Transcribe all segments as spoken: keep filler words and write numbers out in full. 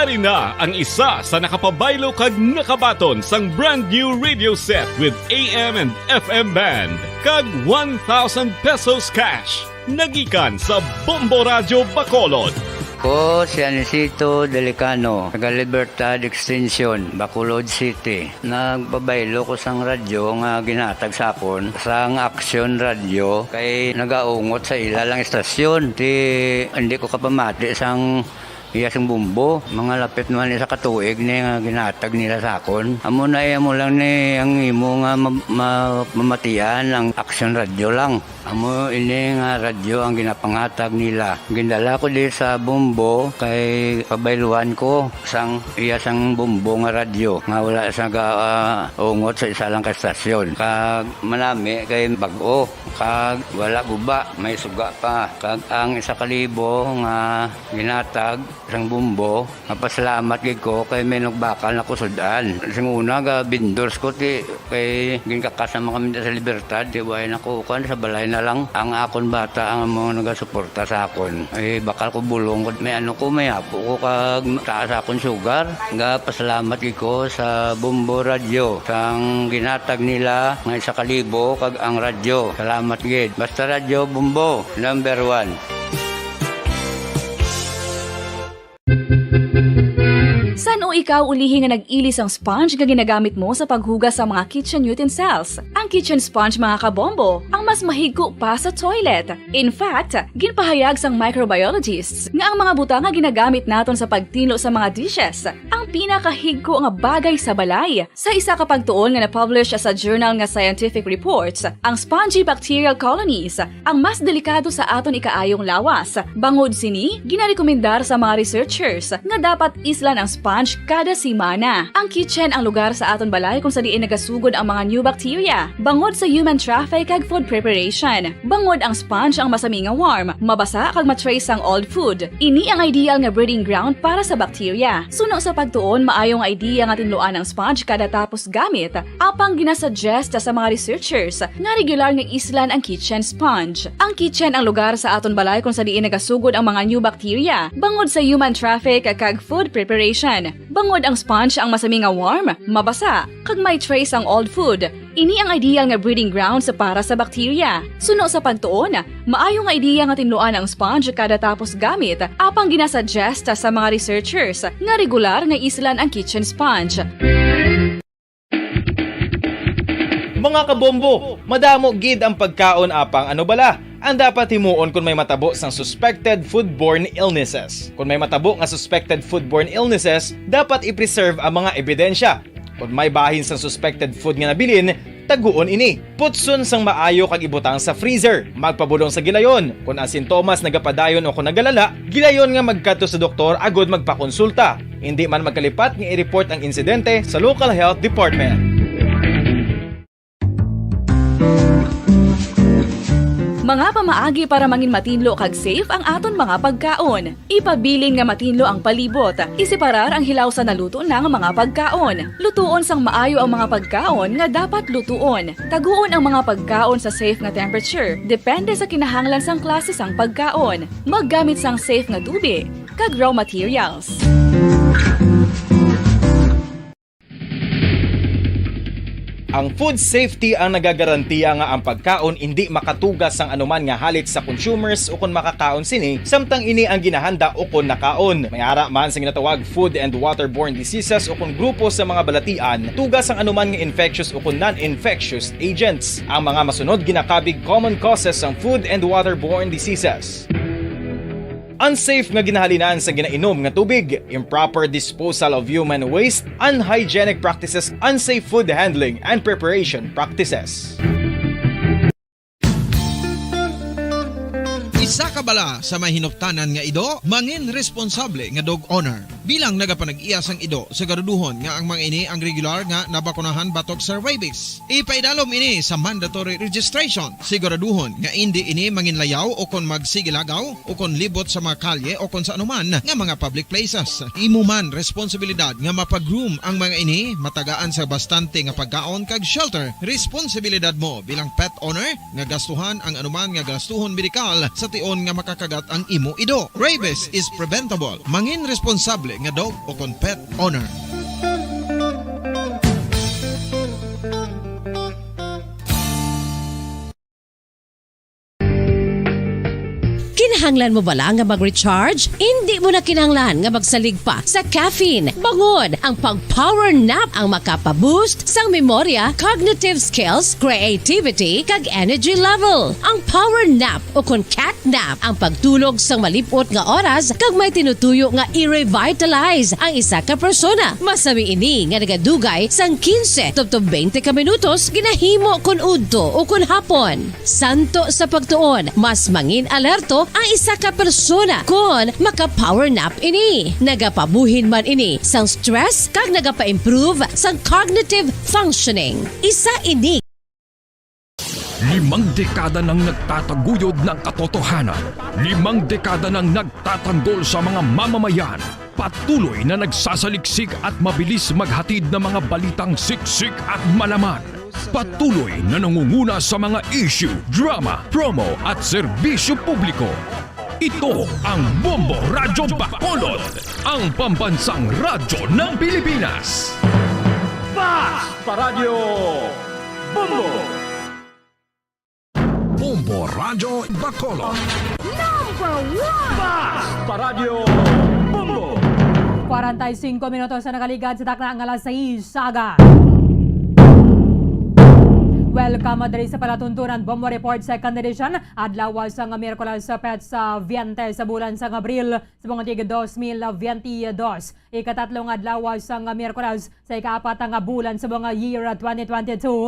Ari na ang isa sa nakapabaylo kag nakabaton sang brand new radio set with A M and F M band kag one thousand pesos cash. Nagikan sa Bombo Radyo Bacolod. Ko si Anisito Delicano, taga Libertad Extension, Bacolod City. Nagpabaylo ko sang radyo nga ginhatag sa akon sang Action Radio kay nagaungot sa ila lang istasyon. Ti, hindi ko kapamati sang iya sang Bombo. Mga lapit naman isa ka tuig ni nga ginhatag nila sa akon. Amo na, eh, amo lang ni ang imo nga ma-, ma-, mamatian ang Action Radio lang. Amo ini nga radyo ang ginapanghatag nila. Gindala ko di sa Bombo kay pabayluan ko sang iya sang Bombo nga radyo nga wala sa ga-, ah, ungot sa isa lang ka estasyon. Kag manami kay bag-o, kag wala guba, may suga pa. Kag ang isa ka libo nga ginhatag sang Bombo, mapasalamat gid ko kay may nagbakal na ko sud-an. Sing una, ga vendors ko, ti, kay ginkakas naman kami sa Libertad, ti, way na ko, kuwan, sa balay na lang. Ang akon bata ang mga nagasuporta sa akon. Ay, bakal ko bulong ko, may ano ko, may apo ko, kag taas akon sugar. Ga pasalamat gid ko sa Bombo Radio, sang ginhatag nila nga isa ka libo, kag ang radyo. Salamat gid. Basta Radyo Bombo, number one. San-o ikaw ulihi nga nag-ili sang sponge nga ginagamit mo sa paghugas sa mga kitchen utensils? Ang kitchen sponge, mga kabombo, ang mas mahigko pa sa toilet. In fact, ginpahayag sang microbiologists nga ang mga butang nga ginagamit naton sa pagtinlo sa mga dishes ang pinakahigko nga bagay sa balay. Sa isa ka pagtuon nga na-publish sa journal nga Scientific Reports, ang spongy bacterial colonies ang mas delikado sa aton ikaayong lawas. Bangod sini, ginarekomendar sa mga researchers nga dapat islan ang sponge kada semana. Ang kitchen ang lugar sa aton balay kung sa diin nagasugod ang mga new bacteria, bangod sa human traffic kag food preparation. Bangod ang sponge ang masami nga warm, mabasa kag ma-trace ang old food. Ini ang ideal nga breeding ground para sa bacteria. Suno sa pagtuon, maayo nga idea nga tinluan ang sponge kada tapos gamit, apang ginasuggest sa mga researchers nga regular nga islan ang kitchen sponge. Ang kitchen ang lugar sa aton balay kung sa diin nagasugod ang mga new bacteria, bangod sa human traffic kag food preparation. Bangod ang sponge ang masami nga warm, mabasa, kag may trace ang old food. Ini ang ideal nga breeding grounds para sa bacteria. Suno sa pagtuon, maayo nga ideya nga tinluan ang sponge kada tapos gamit, apang ginasuggest sa mga researchers nga regular nga islan ang kitchen sponge. Mga kabombo, madamo gid ang pagkaon, apang ano bala ang dapat himuon kon may matabo sang suspected foodborne illnesses? Kon may matabo nga suspected foodborne illnesses, dapat i-preserve ang mga ebidensya. Kon may bahin sang suspected food nga nabilin, taguon ini. Putson sang maayo kag ibutang sa freezer. Magpabulong sa gilayon. Kon ang sintomas nagapadayon o kon nagalala, gilayon nga magkadto sa doktor agud magpakonsulta. Indi man magkalipat nga i-report ang insidente sa local health department. Mga pamaagi para mangin matinlo kag safe ang aton mga pagkaon. Ipabilin nga matinlo ang palibot. Iseparar ang hilaw sa naluto na nga mga pagkaon. Lutuon sang maayo ang mga pagkaon nga dapat lutuon. Taguon ang mga pagkaon sa safe nga temperature, depende sa kinahanglan sang klase sang pagkaon. Maggamit sang safe nga tubi kag raw materials. Ang food safety ang nagagarantiya nga ang pagkaon indi makatuga sang anuman nga halit sa consumers ukon makakaon sini, samtang ini ang ginahanda ukon nakaon. May ara man sa ginatawag food and waterborne diseases ukon grupo sa mga balatian, tuga sang anuman nga infectious ukon non-infectious agents. Ang mga masunod ginakabig common causes sang food and waterborne diseases. Unsafe nga ginahalinan sa ginainom nga tubig, improper disposal of human waste, unhygienic practices, unsafe food handling and preparation practices. Isa ka bala sa may hinuptanan nga ido, mangin responsable nga dog owner. Bilang nagapanag-iya sang ido, siguraduhon nga ang mga ini ang regular nga nabakunahan batok sa rabies. Ipaidalom ini sa mandatory registration. Siguraduhon nga indi ini manginlayaw o kon magsigilagaw o kon libot sa mga kalye o kon sa anuman nga mga public places. Imo man responsibilidad nga mapag-groom ang mga ini, matagaan sa bastante nga pagkaon kag shelter. Responsibilidad mo bilang pet owner nga gastuhan ang anuman nga gastuhon medikal sa tion nga makakagat ang imo ido. Rabies is preventable. Mangin responsable nga dog o kon pet owner. Kinahanglan mo bala nga mag-recharge? Indi mo na kinahanglan nga magsalig pa sa caffeine. Bangod ang pag-power nap ang makapa-boost sang memorya, cognitive skills, creativity, kag energy level. Ang power nap o kon cat nap ang pagtulog sang malip-ot nga oras kag may tinutuyo nga i-revitalize ang isa ka persona. Masami ini nga nagadugay sang quince tubtob twenty ka minutos ginahimo kon udto o kon hapon. Santo sa pagtuon, mas mangin-alerto ang isa ka persona kon maka-power nap ini. Nagapabuhin man ini sang stress kag nagapa-improve sang cognitive functioning. Isa ini Limang dekada nang nagtataguyod ng katotohanan. Limang dekada nang nagtatanggol sa mga mamamayan. Patuloy na nagsasaliksik at mabilis maghatid ng mga balitang siksik at malaman. Patuloy na nangunguna sa mga issue, drama, promo at serbisyo publiko. Ito ang Bombo Radyo Bacolod, ang pambansang radyo ng Pilipinas. Fast Paradyo Bombo! Bombo Radyo Bacolod. Number one! Fast Paradyo Bombo! Kwarenta y singko minutos na nakaligad sa takna nga alas sais sa aga. Welcome diri sa palatuntunan Bombo Report Second Edition, adlaw sa nga Miyerkules sa petsa veinte sa bulan sa Abril sa mga tig dos mil veinte dos. Ikatatlo nga adlaw sa nga Miyerkules sa ikaapat nga bulan sa mga year twenty twenty-two.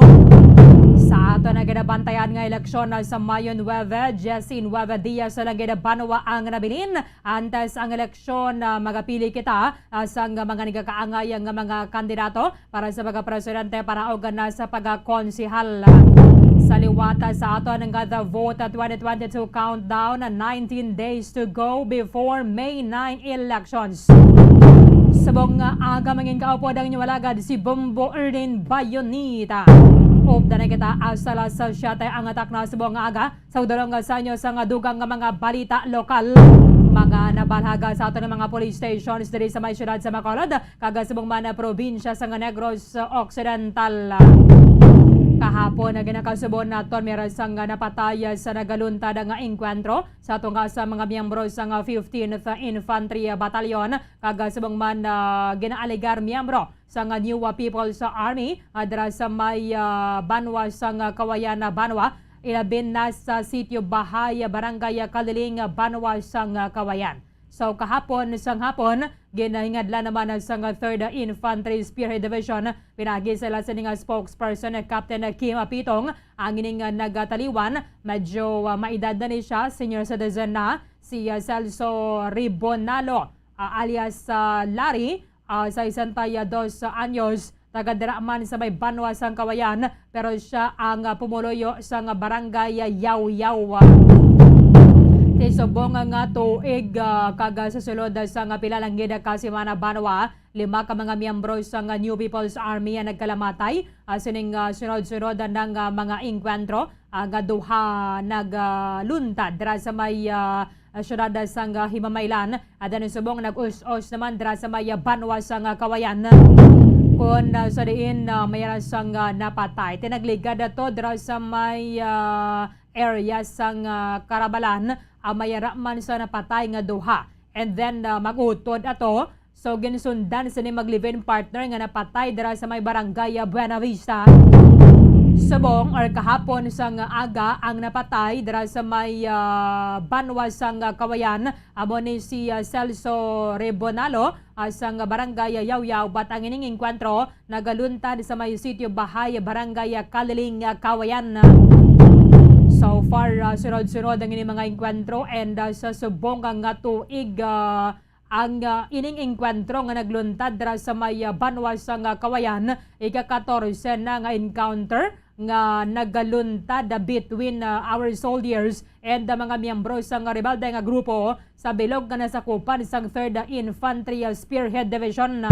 Sa ato na ginabantayan nga eleksyon sa Mayo nuebe, Jesse nuebe Diaz sa Langida Banwa ang nabilin. Antes ang eleksyon, ah, magapili kita, ah, sang mga nagakaangay nga mga kandidato para sa pagkapresidente para og na sa pagkakonsehal. Sa liwat, ah, sa aton nga The Vote twenty twenty-two countdown, nineteen days to go before May nine elections. Subong nga aga, mangin kaupod ang inyong alagad si Bombo Erdin Bayonita. Upda na kita hasta alas siyete ang takna subong nga aga. Sa udalong nga sanyo sa nga dugang nga mga balita lokal, mga nabalhaga sa aton nga mga police stations diri sa may siyudad sa Bacolod kag subong man na probinsya sa nga Negros Occidental. Kahapon nga ginakasubo naton, may rasa nga napatay sa nagaluntad nga engkwentro sa tunga sa mga miyembro sa nga fifteenth Infantry Battalion kag subong man, ah, ginaalegar miyembro sa nga New People's Army, ah, dira sa may, ah, banwa sang Kawayan, ah, banwa, ilabin na sa Sitio Bahay, ah, Barangay, ah, Kaliling, ah, banwa sang, ah, Kawayan. So, kahapon sang hapon, ginahingadla naman sang Third Infantry Spearhead Division, pinagi sila sini nga spokesperson, ah, Captain Kim Pitong, ang ining, ah, nagataliwan. Medyo, ah, maedad na ni siya, senior citizen na, si, ah, Celso Ribonalo, ah, alias, ah, Larry, ah, sesenta y dos anyos, taga dira man sa may banwa sang Kawayan, pero siya ang, ah, pumuluyo sang barangay Yaw-Yaw. Ti subong nga tuig, ah, kag, ah, sa sulod sang pila lang gid ka semana, banwa, lima ka mga miyembro sang New People's Army ang nagkalamatay, ah, sining, ah, sunod-sunod nga, ah, mga engkwentro. Ang duha nagaluntad dira sa may, ah, siyudad sang, ah, Himamaylan. At subong nag-us-os naman dira sa may, ah, banwa sang, ah, Kawayan. Kon, ah, sa diin, ah, may ra sang, ah, napatay. Tinagligad ato dira sa may, ah, area sang, ah, Karabalan. Ah, may ra man sa napatay nga duha. And then, ah, mag-utod ato. So, ginsundan sini mag-live-in partner nga napatay dira sa may barangay, ah, Buena Vista. Subong or kahapon sang aga ang napatay dira sa may, ah, banwa sang, ah, Kawayan. Amo ni si, ah, Celso Rebonalo, ah, sang barangay Yaw-Yaw, but ang ining engkwentro nagaluntad sa may Sitio Bahay, barangay, ah, Kaliling, ah, Kawayan. So far, ah, sunod-sunod ang ining mga engkwentro and, ah, sa subong nga tuig, ah, ang, ah, ining engkwentro nga nagluntad dira sa may, ah, banwa sang, ah, Kawayan, ika-katorse na nga encounter nga nagaluntad between, ah, our soldiers and, ah, mga miyembro sang rebelde nga grupo sa bilog nga nasakupan sang Third Infantry, ah, Spearhead Division.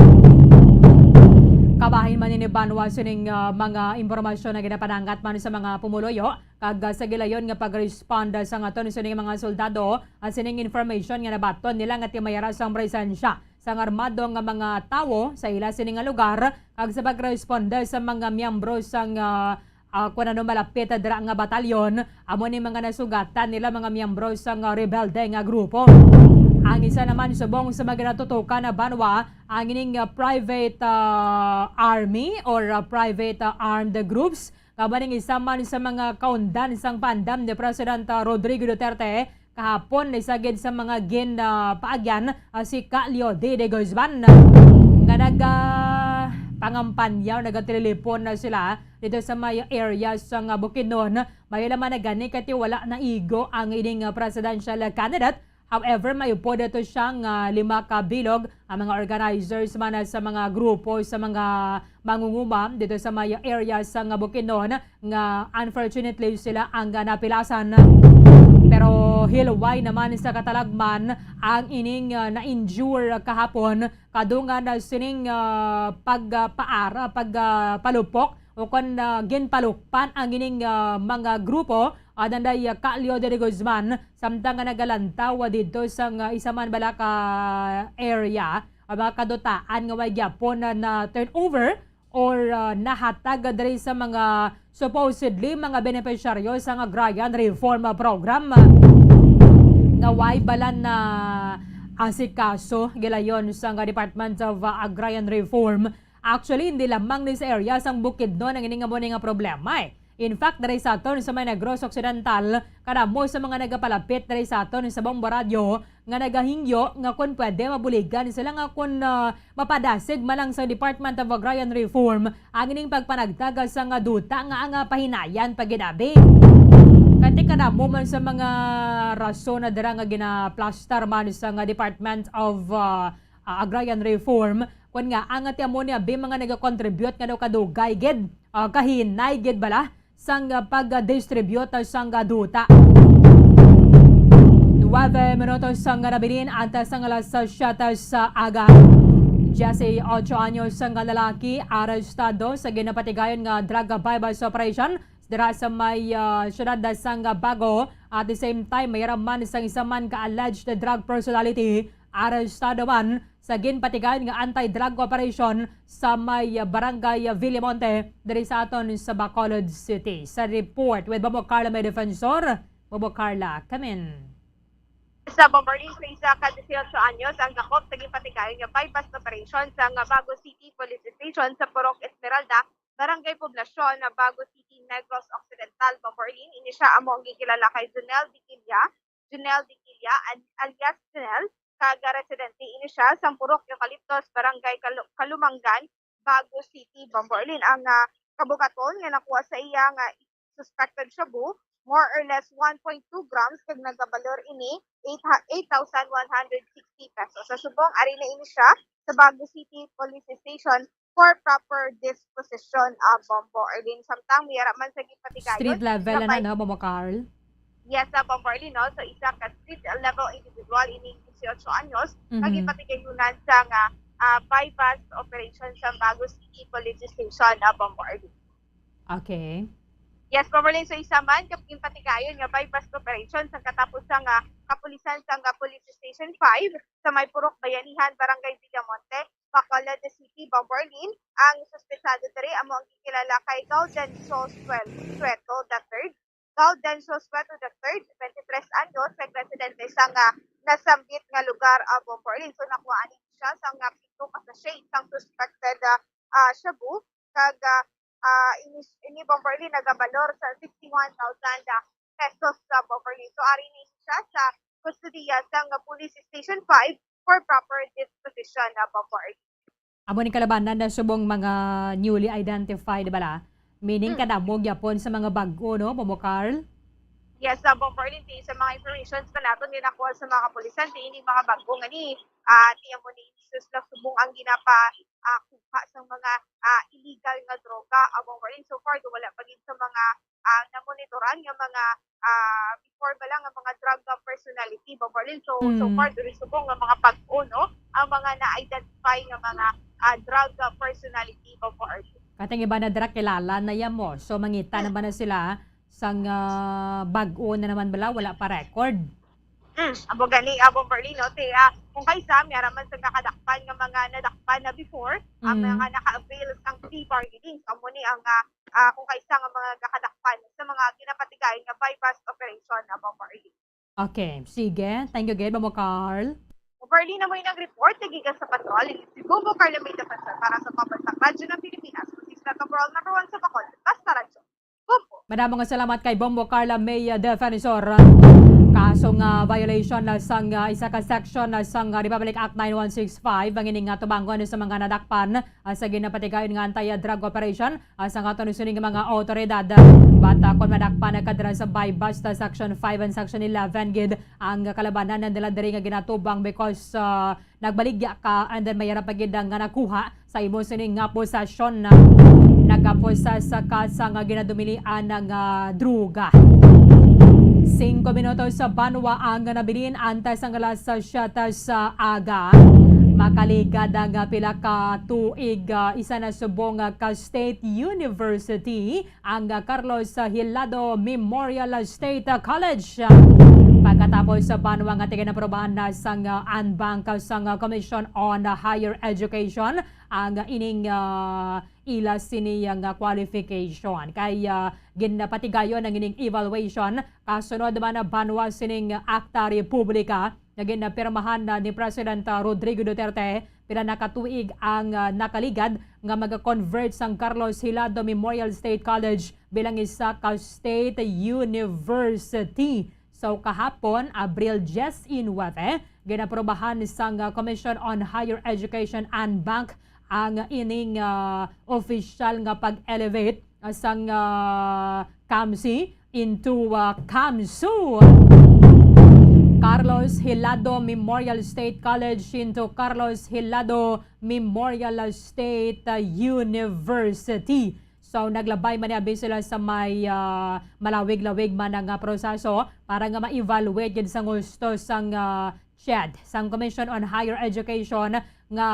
Kabahin man ini, banwa, sining, ah, mga impormasyon nga ginapanangat man sa mga pumuluyo kag, ah, sa gilayon nga pag-respond sang aton sining mga soldado, ah, sining information nga nabaton nila nga ti may ra sang presensya sang armado nga mga tawo sa ila sini nga lugar, kag sa pagresponde sa mga miyembro sang, ah, ah, kun ano, malapit dira nga batalyon, amo ni mga nasugatan nila mga miyembro sang, ah, rebelde nga grupo. Ang isa naman subong sa mga ginatutukan na banwa, ang ining, ah, private, ah, army or, ah, private, ah, armed groups, nga amo ning isa man sa mga kaundan sang paandam ni President, ah, Rodrigo Duterte kahapon, isa gid sa mga gin, ah, paagyan, ah, si Ka Leody de Guzman, nga naga pangampanya o nagatililipon na sila dito sa may area sa nga Bukidnon. May laman na gani kay wala naigo ang ining, ah, presidential candidate. However, may upod ito siya nga lima ka bilog ang mga organizers man sa mga grupo sa mga mangunguma dito sa may area sa nga Bukidnon nga unfortunately sila ang, ah, napilasan. Pero hilway naman sa katalagman ang ining, ah, na-injure kahapon kadungan na sining, ah, pag, ah, paara, pag, ah, palupok o kon, ah, ginpalukpan ang ining, ah, mga grupo, ah, nanday, ah, Ka Leody de Guzman, samtang nga nagalantaw, ah, didto sa nga isa man bala ka area, ang mga kadutaan nga way gyapon na, na turnover or, ah, nahatag diri sa mga supposedly mga benepisyaryo sang Agrarian Reform Program, ah, nga way bala na asikaso gilayon sang Department of, ah, Agrarian Reform. Actually, hindi lamang ni sa area sang Bukidnon ang ining amo ni nga problema, eh. In fact, diri sa aton sa may Negros Occidental, kadamo sa mga nagapalapit diri sa aton sa Bombo Radyo nga nagahingyo nga kon pwede mabuligan sila nga kon, ah, mapadasig man lang sa Department of Agrarian Reform ang ining pagpanagtag sang duta nga ang, ah, pahinayan pa gid abi. Kay kadamo man sa mga rason na dira nga ginaplastar man sa nga Department of, ah, ah, Agrarian Reform, kun nga ang amo ni abi mga nagakontribute nga daw kadugay gid, ah, kahinay gid bala sang, ah, pag-distribute sang, ah, duta. Nuwebe minutos ang nabilin antes sang alas siyete sa aga. Diyesotso anyos nga lalaki arestado sa ginapatigayon nga drug buy-bust operation dira sa may, ah, siyudad sang Bago. At the same time, may raman sang isa man ka alleged drug personality arestado man sa ginpatigayon nga anti-drug operation sa may Barangay Villamonte diri sa aton sa Bacolod City. Sa report with Bobo Carla May Defensor. Bobo Carla, come in. Sa Bombo Arlene, sa isa ka disiotso anyos ang dakop sa ginpatigayon nga buy-bust operation sa nga Bago City Police Station sa Purok Esmeralda, Barangay Poblacion, na Bago City, Negros Occidental, Bombo Arlene. Ini siya amo ang gikilala kay Junel Diquilla, Junel Diquilla, an-, alias Junel, kag residente ini siya sang Purok Eucaliptus, Barangay Kalu-, Kalumangan, Bago City, Bombo Arlene. Ang, ah, kabugaton nga nakuha sa iya nga suspected shabu, more or less one point two grams, kag nagabalor ini eight ha-, eight thousand one hundred sixty pesos. Sa subong, ari na ini siya sa Bago City Police Station for proper disposition, ah, Bombo Arlene. Samtang may ara man sa ginpatigayon Street level nga na, may no, Bombo Carl? Yes, ah, Bombo Arlene, no? So, isa ka street level individual, ining disiotso anyos, nga Mhm. ginpatigayunan sa nga, ah, buy-bust operation sa Bago City Police Station, ah, Bombo Arlene. Okay. Yes, Bombo Arlene, so isa man ka ginpatigayon nga buy-bust operation sa katapos sa nga kapulisan sa nga Police Station five sa may Purok Bayanihan, Barangay Villamonte, Bacolod City, Bombo Arlene. Ang suspetsado diri amo ang gikilala kay Gaudencio Suel-, Sueto the third. Gaudencio Sueto the third, twenty-tres anyos, nagresidente sa nga nasambit nga lugar, ah, Bombo Arlene. So, nakuha ni siya sa nga pito ka sachet sang suspected, ah, ah, shabu, kag, ah, ah, ini, ini, Bombo Arlene, nagabalor sa sixty-one thousand, ah, pesos sa Bombo Arlene. So, ari ni siya sa kustodiya sa nga Police Station five for proper disposition, ah, Bombo Arlene. Amo ni kalabanan na subong mga newly identified bala, meaning Hmm. kadamo gyapon sa mga bag-o, no, Bombo Carl? Yes, sa Bombo Arlene, sa mga informations pa naton nga nakuha sa mga kapulisan, sa ining mga bag-o nga ni, ah, ti amo ni isus na subong ang ginapa, ah, kuha sa mga, ah, illegal nga droga, ah, Bombo Arlene. So far, do wala pa gid sa mga, ah, namonitoran nga mga, ah, before ba lang nga mga drug, ah, personality, Bombo Arlene. So, so Mm. far, diri subong nga mga bag-o, no, ang mga na-identify nga mga, ah, drug, ah, personality, Bombo Arlene. Katong iba na dira kilala na ya mo. So, mangita na Mm. ba na sila sang, ah, bag-o na naman bala? Wala pa record? Mm, amo gani, ah, Bombo Arlene, no? Ti, ah, Kung kaisa, may ara man sa nakadakpan nga mga nadakpan na before, ang Mm. mga naka-avail sang plea bargaining. So, amo ni ang, ah, ah, kung kaisa nga mga nakadakpan sa mga ginapatigayon nga buy-bust operation, ah, Bombo Arlene. Okay, sige. Thank you, gid, Bombo Carl. Bombo Arlene, amo ni ang report nga gikan sa patrol. Ini si Bombo Carl, ang may defensor para sa Pambansang Radyo ng Pilipinas. Kung si Sila Cabral, number one sa bakol, basta radyo. Bombo. Madamo nga salamat kay Bombo Carla May, uh, Defensor. Kaso nga violation na sang, uh, isa ka section na sang, uh, Republic Act nine one six five ang ini nga tubangon sa mga nadakpan, uh, sa ginapatigayon nga anti-drug operation, uh, sa nga sining mga awtoridad. But, uh, kung madakpan na ka dira sa buy-bust, uh, section five and section eleven gid ang kalabanan na nila diri nga ginatubang because, uh, nagbaligya ka and then may ara pa gid nga nakuha sa imo sini nga posesyon na nagaposesa ka sa nga ginadumilian nga droga. Singko minutos sa banwa ang nabilin antes ang alas siyete sa aga. Makaligad ang pila ka tuig, ah, isa na subong ka state university ang Carlos Hilado Memorial State College. Pagkatapos sa banwa nga tiginaprobahan na sang, ah, en banc sang, ah, Commission on Higher Education ang ining, ah, ila sini nga qualification. Kay, ah, ginapatigayon ang ining evaluation kasunod man na banwa sining Akta Republika nga ginapirmahan na ni President, ah, Rodrigo Duterte pila na ka tuig ang, ah, nakaligad nga maga-convert sang Carlos Hilado Memorial State College bilang isa ka state university. So, kahapon, Abril diyes y nuebe, ginaprobahan sang, ah, Commission on Higher Education en banc ang ining, ah, opisyal nga pag-elevate, ah, sang, ah, CAMC into, ah, CAMSU. Carlos Hilado Memorial State College into Carlos Hilado Memorial State, ah, University. So, naglabay man ni abi sila sa may, ah, malawig-lawig man nga proseso para nga ma-evaluate gid sang husto sang, ah, CHED, sang Commission on Higher Education, nga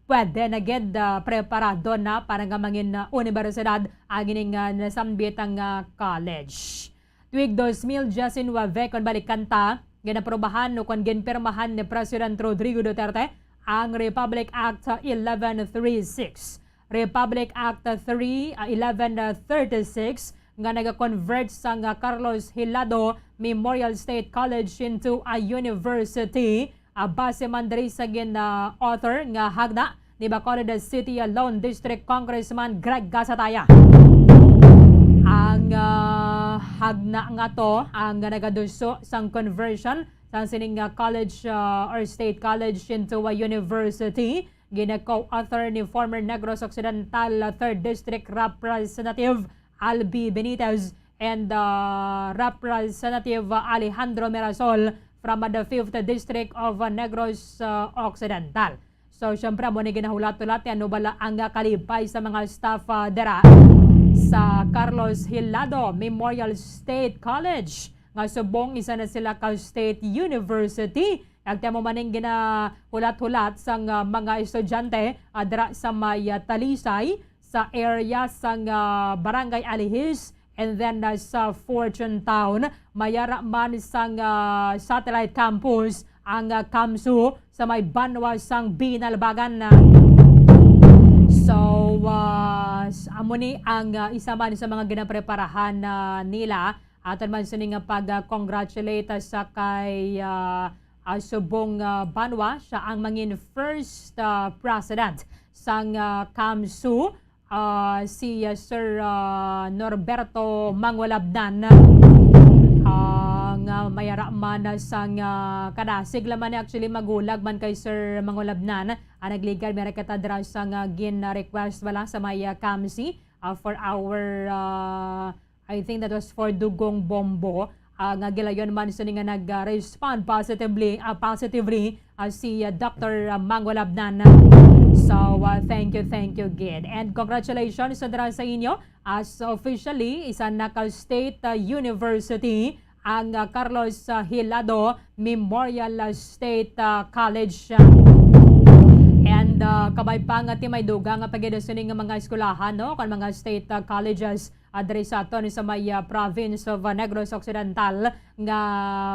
pwede na gid, ah, preparado na para nga mangin, ah, unibersidad ang ining, ah, nasambit ang, ah, college. Tuig dos mil diecinuebe, kon balikan ta, ginaprobahan o kon ginpirmahan ni President Rodrigo Duterte ang Republic Act eleven thirty-six. Republic Act three, ah, eleven thirty-six nga naga-convert sang, ah, Carlos Hilado Memorial State College into a university, ah, base man diri sa gin, ah, author nga hagna ni Bacolod City, ah, Lone District Congressman Greg Gasataya. Ang, ah, hagna nga to ang nagaduso sang conversion sang sining, ah, college, ah, or state college into a university. Gina-co-author ni former Negros Occidental, uh, third District Representative Albi Benitez and, uh, Representative Alejandro Mirasol from, uh, the fifth District of, uh, Negros, uh, Occidental. So, syempre, amo ni ginahulat-hulat, ano bala ang, uh, kalipay sa mga staff, uh, dira sa Carlos Hilado Memorial State College, nga subong isa na sila ka state university. Nagtemo man ning ginahulat-hulat sang, ah, mga estudyante, ah, dira sa may, ah, Talisay, sa area sang, ah, Barangay Alihis, and then, ah, sa Fortune Town. May ara man sang, ah, satellite campus ang, ah, CAMSU sa may banwa sang Binalbagan. So, ah, s-, amo ni ang, ah, isa man sa mga ginapreparahan, ah, nila. Aton man sini nga pag-congratulate sa kay, ah, ah, subong, ah, banwa. Siya ang mangin first, ah, president sang, ah, CAMSU, ah, si, ah, Sir, ah, Norberto Mangulabnan. Ah, nga may ara man sang, ah, kada sigla man ni actually magulag man kay Sir Mangulabnan. Ang nagligad, may ra kita dira sang gin-request bala sa may, ah, CAMSI, ah, for our, ah, I think that was for Dugong Bombo, ah, nga gilayon man sini nga nag-respond positively, ah, positively, ah, si, ah, Doctor Mangulabnan. So, ah, thank you, thank you gid. And congratulations sa dira sa inyo as officially isa na ka state, ah, university ang, ah, Carlos, ah, Hilado Memorial, ah, State, ah, College. And, ah, kabay pa nga ti may dugang nga pagidasuni nga mga eskwelahan, no, kon mga state, ah, colleges, ah, diri sa aton sa may, ah, province of, ah, Negros Occidental nga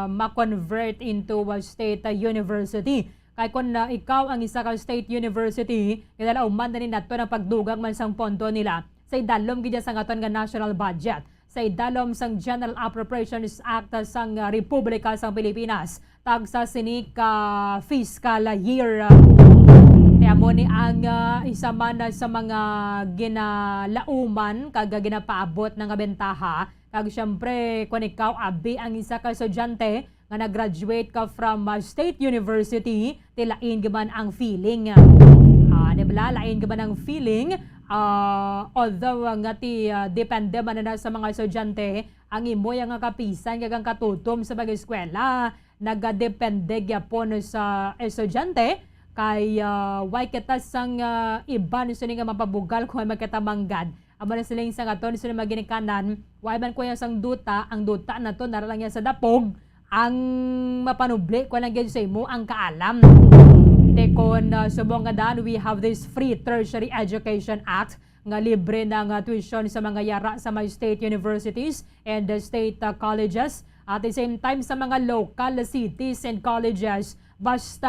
ma-convert into, ah, state, ah, university. Kay kung, ah, ikaw ang isa ka state university, kinalauman na ni nato ang pagdugang man sang pondo nila sa idalom gid sang aton nga national budget, sa idalom sang General Appropriations Act sang, ah, Republika sang Pilipinas, tagsa sini ka fiscal year. Kaya amo ni ang, ah, isa man sa mga ginalauman kag ginapaabot na nga bentaha. Kag siyempre, kung ikaw abi ang isa ka estudyante nga nag-graduate ka from, ah, state university, ti lain gid man ang feeling. Ah, di bala, lain gid man ang feeling. Ah, although, ah, nga ti, ah, depende man na sa mga estudyante, ang imo nga kapisan kag ang katutom sa pag-eskwela, nagadepende gyapon sa estudyante. Kay, ah, way kita sang, ah, iban sini nga mapabugal kung may kita manggad. Amo na siling sang aton sini mga ginikanan, way man kuya sang duta, ang duta nato nara lang yan sa dapog, ang mapanubli ko lang gyud sa imo ang kaalam. Te kon, ah, subong nga dan, we have this Free Tertiary Education Act nga libre na nga tuition sa mga yara sa may state universities and the state, ah, colleges. At the same time, sa mga local cities and colleges, basta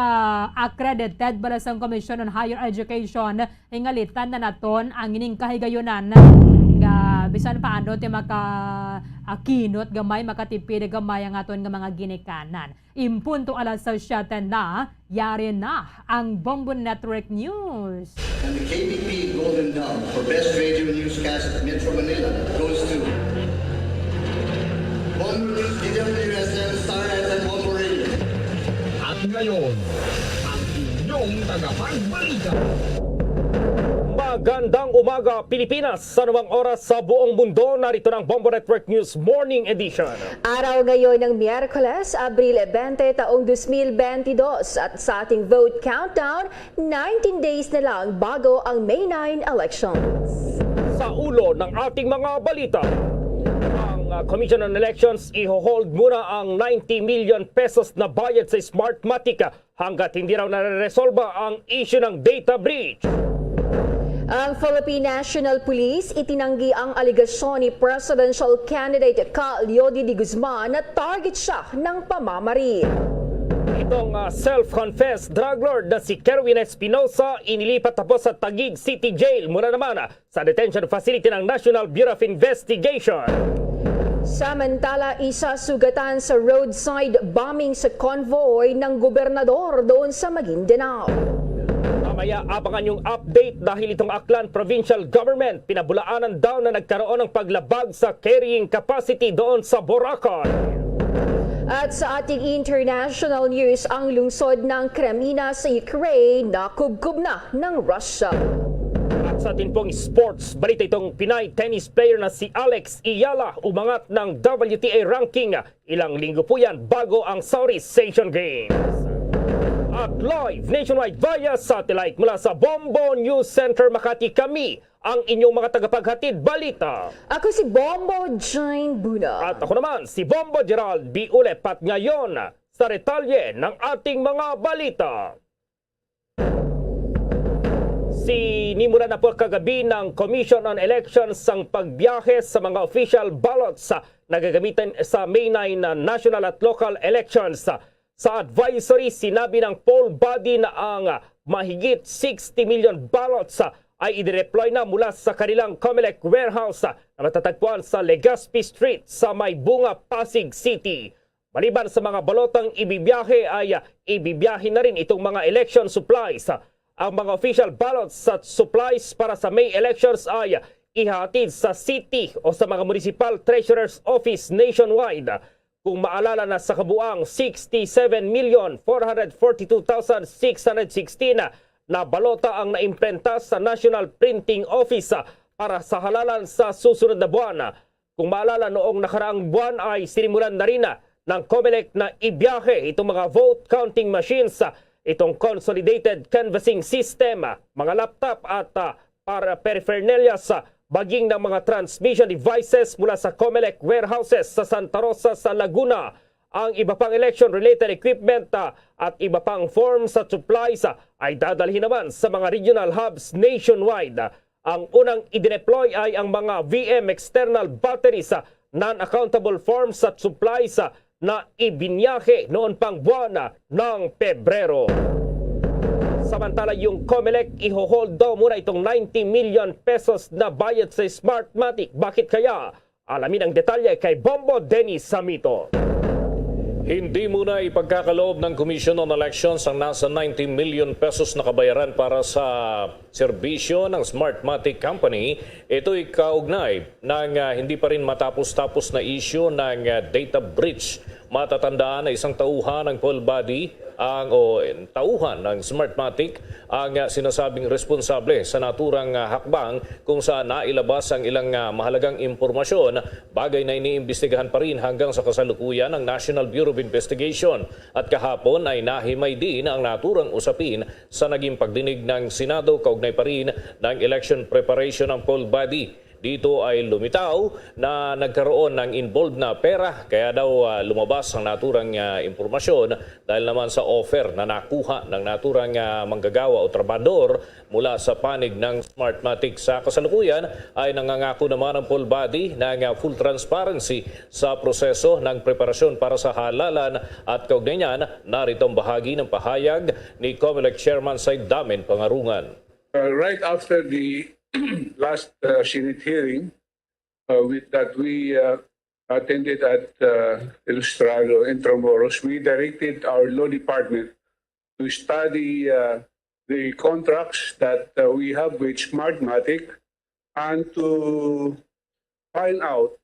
accredited bala sang Commission on Higher Education, hingalitan na naton ang ining kahigayunan nga bisan paano ti maka, ah, kinot gamay, makatipid gamay ang aton nga mga ginikanan. Impunto alas siyete na, yari na ang Bombo Network News. And the K B P Golden Dove for Best Radio Newscast at Metro Manila goes to Bombo News, D W S M, Star F M, Bombo Radio. At ngayon, ang inyong tagapagbalita. Magandang umaga, Pilipinas. Sa anumang oras sa buong mundo, narito na ang Bombo Network News Morning Edition. Araw ngayon ng Miyerkules, Abril twenty, taong dos mil bentidós, at sa ating vote countdown, nineteen days na lang bago ang May nine elections. Sa ulo ng ating mga balita, ang, ah, Commission on Elections iho-hold muna ang ninety million pesos na bayad sa Smartmatic, ah, hanggat hindi raw nareresolba ang issue ng data breach. Ang Philippine National Police itinanggi ang alegasyon ni presidential candidate Ka Leody D. Guzman na target siya ng pamamari. Itong, ah, self-confessed drug lord na si Kerwin Espinosa inilipat tapos sa Taguig City Jail mula naman, ah, sa detention facility ng National Bureau of Investigation. Samantala, isa sugatan sa roadside bombing sa convoy ng gobernador doon sa Maguindanao. Mamaya, abangan yung update dahil itong Aklan Provincial Government, pinabulaanan daw na nagkaroon ng paglabag sa carrying capacity doon sa Boracay. At sa ating international news, ang lungsod ng Kreminna sa Ukraine nakubkob na ng Russia. At sa ating pong sports balita, itong Pinay tennis player na si Alex Eala umangat ng W T A ranking ilang linggo po yan bago ang Southeast Asian Games. At live nationwide via satellite mula sa Bombo News Center Makati, kami ang inyong mga tagapaghatid balita. Ako si Bombo Jane Buna. At ako naman, si Bombo Gerald B. Ulepat ngayon sa detalye ng ating mga balita. Sinimula na po kagabi ng Commission on Elections ang pagbiyahe sa mga official ballots na gagamitin sa May nine na national at local elections. Sa advisory, sinabi ng poll body na ang mahigit sixty million ballots ay i-deploy na mula sa kanilang Comelec warehouse na matatagpuan sa Legazpi Street sa may Bunga, Pasig City. Maliban sa mga balotang ibibiyahe, ay, ah, ibibiyahe na rin itong mga election supplies. Ang mga official ballots at supplies para sa May elections ay ihahatid sa city o sa mga municipal treasurer's office nationwide. Kung maalala, na sa kabuang sixty-seven million four hundred forty-two thousand six hundred sixteen na balota ang naimprenta sa National Printing Office, ah, para sa halalan sa susunod na buwan. Kung maalala, noong nakaraang buwan ay sinimulan na rin, ah, ng Comelec na ibiyahe itong mga vote counting machines, ah, itong consolidated canvassing system, ah, mga laptop at, ah, para paraphernalia sa baging ng mga transmission devices mula sa Comelec warehouses sa Santa Rosa sa Laguna. Ang iba pang election-related equipment, ah, at iba pang forms at supplies, ah, ay dadalhin naman sa mga regional hubs nationwide. Ang unang i-deploy ay ang mga V M external batteries, ah, non-accountable forms at supplies, ah, na ibinyahe noon pang buwan, ah, ng Pebrero. Samantala, yung Comelec, iho-hold daw muna itong ninety million pesos na bayad sa Smartmatic. Bakit kaya? Alamin ang detalye kay Bombo Dennis Samito. Hindi muna ipagkakaloob ng Commission on Elections ang nasa ninety million pesos na kabayaran para sa serbisyo ng Smartmatic Company. Ito'y kaugnay ng, ah, hindi pa rin matapos-tapos na issue ng, ah, data breach. Matatandaan na isang tauhan ng poll body ang, o, tauhan ng Smartmatic ang, ah, sinasabing responsable sa naturang, ah, hakbang kung saan nailabas ang ilang, ah, mahalagang impormasyon, bagay na iniimbestigahan pa rin hanggang sa kasalukuyan ng National Bureau of Investigation. At kahapon ay nahimay din ang naturang usapin sa naging pagdinig ng Senado kaugnay pa rin ng election preparation ng poll body. Dito ay lumitaw na nagkaroon ng involved na pera, kaya daw, ah, lumabas ang naturang, ah, impormasyon dahil naman sa offer na nakuha ng naturang, ah, manggagawa o trabahador mula sa panig ng Smartmatic. Sa kasalukuyan ay nangangako naman ang poll body ng, ah, full transparency sa proseso ng preparasyon para sa halalan at kaugnay niyan, narito ang bahagi ng pahayag ni Comelec Chairman Said Damin Pangarungan. Uh, right after the last, uh, Senate hearing, uh, with, that we, uh, attended at, uh, Ilustrado, Intramuros, we directed our law department to study, uh, the contracts that, uh, we have with Smartmatic and to find out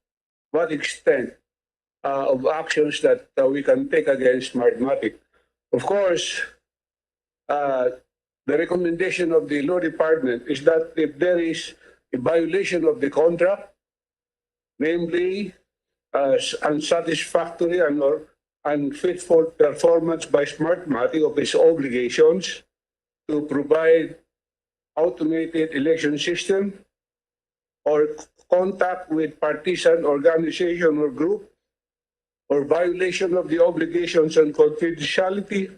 what extent, uh, of actions that, uh, we can take against Smartmatic. Of course, uh, the recommendation of the law department is that if there is a violation of the contract, namely, uh, s-, unsatisfactory and or unfaithful performance by Smartmatic of its obligations to provide automated election system, or c-, contact with partisan organization or group, or violation of the obligations on confidentiality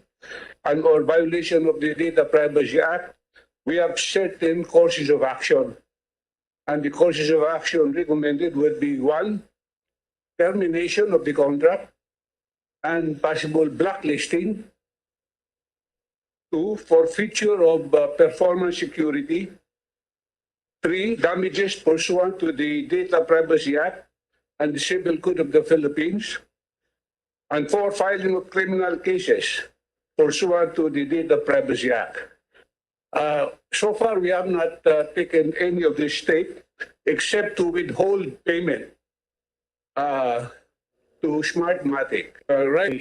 and or violation of the Data Privacy Act, we have certain courses of action. And the courses of action recommended would be, one, termination of the contract and possible blacklisting. Two, forfeiture of, uh, performance security. Three, damages pursuant to the Data Privacy Act and the Civil Code of the Philippines. And four, filing of criminal cases pursuant to the Data Privacy Act. Uh, so far, we have not, uh, taken any of this step except to withhold payment, uh, to Smartmatic. Uh, right.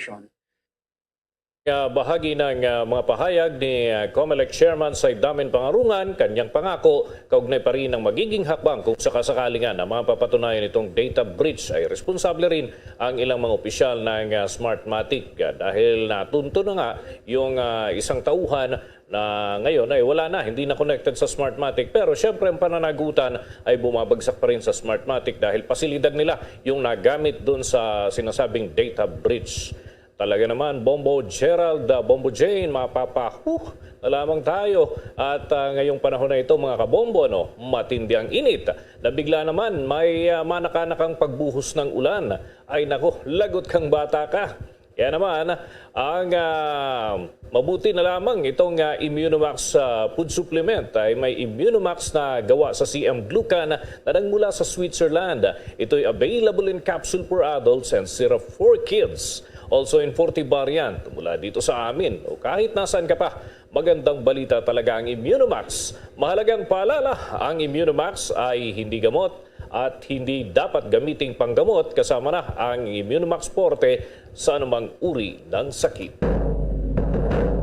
Nga bahagi ng, ah, mga pahayag ni, ah, Comelec Chairman Said Damin Pangarungan, kanyang pangako kaugnay pa rin ng magiging hakbang kung sakasakali nga na mapapatunayan itong data breach ay responsable rin ang ilang mga opisyal ng, ah, Smartmatic, ah, dahil natunto na nga yung, ah, isang tauhan na ngayon ay wala na, hindi na connected sa Smartmatic. Pero siyempre, ang pananagutan ay bumabagsak pa rin sa Smartmatic dahil pasilidad nila yung nagamit dun sa sinasabing data breach. Talaga naman, Bombo Gerald, ah, Bombo Jane, mapapahu na lamang tayo. At, ah, ngayong panahon na ito, mga kabombo, no, matindi ang init. Nabigla naman, may, ah, manakanakang pagbuhos ng ulan. Ay nako, lagot kang bata ka. Kaya naman, ang, ah, mabuti na lamang itong, ah, Immunomax, ah, food supplement ay may Immunomax na gawa sa C M Glucan na nagmula sa Switzerland. Ito'y available in capsule for adults and syrup for kids. Also in forty variant mula dito sa amin o kahit nasaan ka pa. Magandang balita talaga ang Immunomax. Mahalagang paalala, ang Immunomax ay hindi gamot at hindi dapat gamiting panggamot, kasama na ang Immunomax Forte sa anumang uri ng sakit.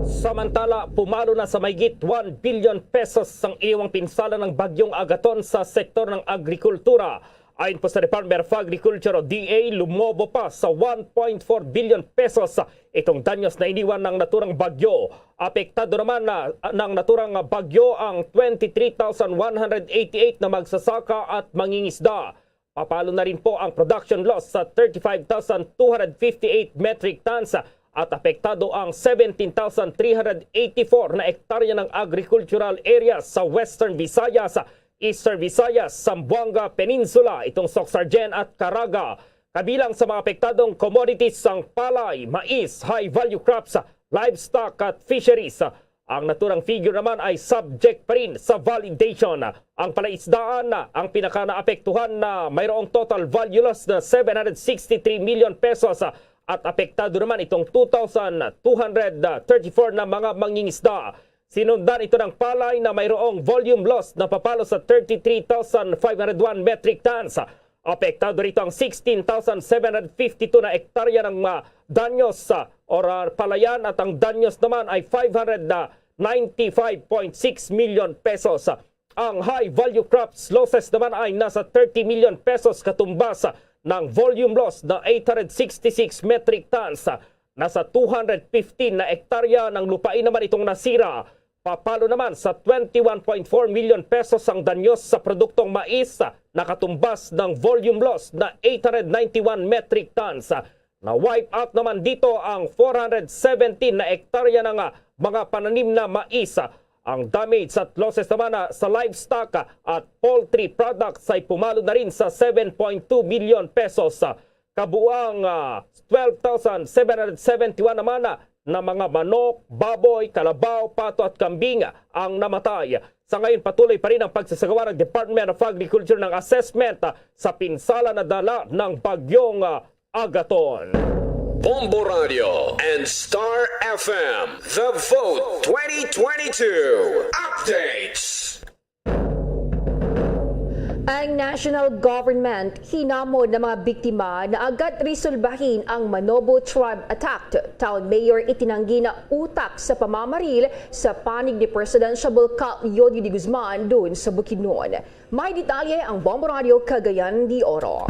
Samantala, pumalo na sa mahigit one billion pesos ang iwang pinsala ng Bagyong Agaton sa sektor ng agrikultura. Ayon po sa Department of Agriculture o D A, lumobo pa sa one point four billion pesos itong danyos na iniwan ng naturang bagyo. Apektado naman na, ng naturang bagyo ang twenty-three thousand one hundred eighty-eight na magsasaka at mangingisda. Papalo na rin po ang production loss sa thirty-five thousand two hundred fifty-eight metric tons at apektado ang seventeen thousand three hundred eighty-four na ektarya ng agricultural area sa Western Visayas, Eastern Visayas, Zamboanga Peninsula, itong Soccsksargen at Caraga. Kabilang sa mga apektadong commodities ang palay, mais, high-value crops, livestock at fisheries. Ang naturang figure naman ay subject pa rin sa validation. Ang palaisdaan, ang pinakanaapektuhan na mayroong total value loss na seven hundred sixty-three million pesos at apektado naman itong two thousand two hundred thirty-four na mga mangingisda. Sinundan ito ng palay na mayroong volume loss na papalo sa thirty-three thousand five hundred one metric tons. Apektado rito ang sixteen thousand seven hundred fifty-two na ektarya ng, ah, danyos, ah, or, ah, palayan, at ang danyos naman ay five hundred ninety-five point six million pesos. Ang high value crops losses naman ay nasa thirty million pesos, katumbas ng volume loss na eight hundred sixty-six metric tons. Nasa two hundred fifteen na ektarya ng lupain naman itong nasira. Papalo naman sa twenty-one point four million pesos ang danyos sa produktong mais, nakatumbas ng volume loss na eight hundred ninety-one metric tons. Na-wipe out naman dito ang four hundred seventeen na ektarya ng, ah, mga pananim na mais. Ang damage at losses naman, ah, sa livestock, ah, at poultry products ay pumalo na rin sa seven point two million pesos. Kabuang, ah, twelve thousand seven hundred seventy-one naman, ah, na mga manok, baboy, kalabaw, pato at kambing ang namatay. Sa ngayon, patuloy pa rin ang pagsasagawa ng Department of Agriculture ng assessment, ah, sa pinsala na dala ng bagyong, ah, Agaton. Bombo Radio and Star F M, The Vote twenty twenty-two Updates. Ang national government hinamon na mga biktima na agad resolbahin ang Manobo Tribe attack. Town Mayor itinanggi na utak sa pamamaril sa panig ni President Shabol Cal Yodi de Guzman doon sa Bukidnon. May detalye ang Bombo Radio Cagayan de Oro.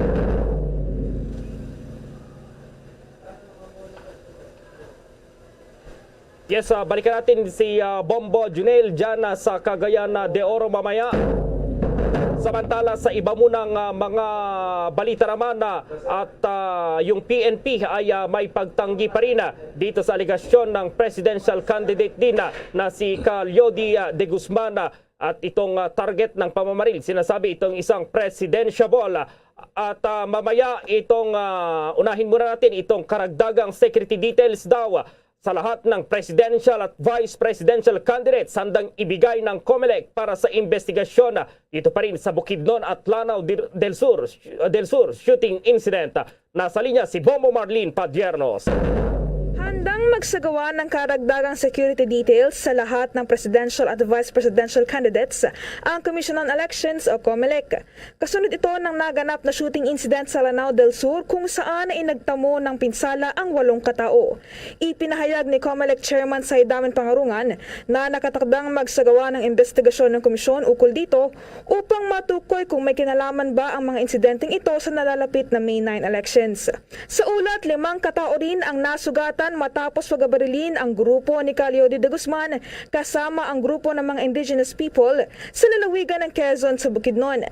Yes, ah, balikan natin si, ah, Bombo Junel dyan, ah, sa Cagayan, ah, de Oro mamaya. Samantala, sa iba munang, ah, mga balita naman, ah, at, ah, yung P N P ay, ah, may pagtanggi pa rin, ah, dito sa alegasyon ng presidential candidate din, ah, na si Cal Yodi, ah, de Guzman, ah, at itong, ah, target ng pamamaril, sinasabi itong isang presidential, ah, at, ah, mamaya itong, ah, unahin muna natin itong karagdagang security details daw, ah, sa lahat ng presidential at vice presidential candidates handang ibigay ng Comelec para sa investigasyon, ah, dito pa rin sa Bukidnon at Lanao del del Sur, del Sur shooting incident. Ah, nasa linya si Bombo Marlene Padiernos. Handang magsagawa ng karagdagang security details sa lahat ng presidential at vice presidential candidates ang Commission on Elections o Comelec. Kasunod ito ng naganap na shooting incident sa Lanao del Sur, kung saan ay nagtamo ng pinsala ang walong katao. Ipinahayag ni Comelec Chairman Saidaman Pangarungan na nakatakdang magsagawa ng investigasyon ng komisyon ukol dito upang matukoy kung may kinalaman ba ang mga insidenteng ito sa nalalapit na May nine elections. Sa ulat, limang katao rin ang nasugatan matapos pagabarilin ang grupo ni Cal Yodi de Guzman kasama ang grupo ng mga indigenous people sa lalawigan ng Quezon sa Bukidnon.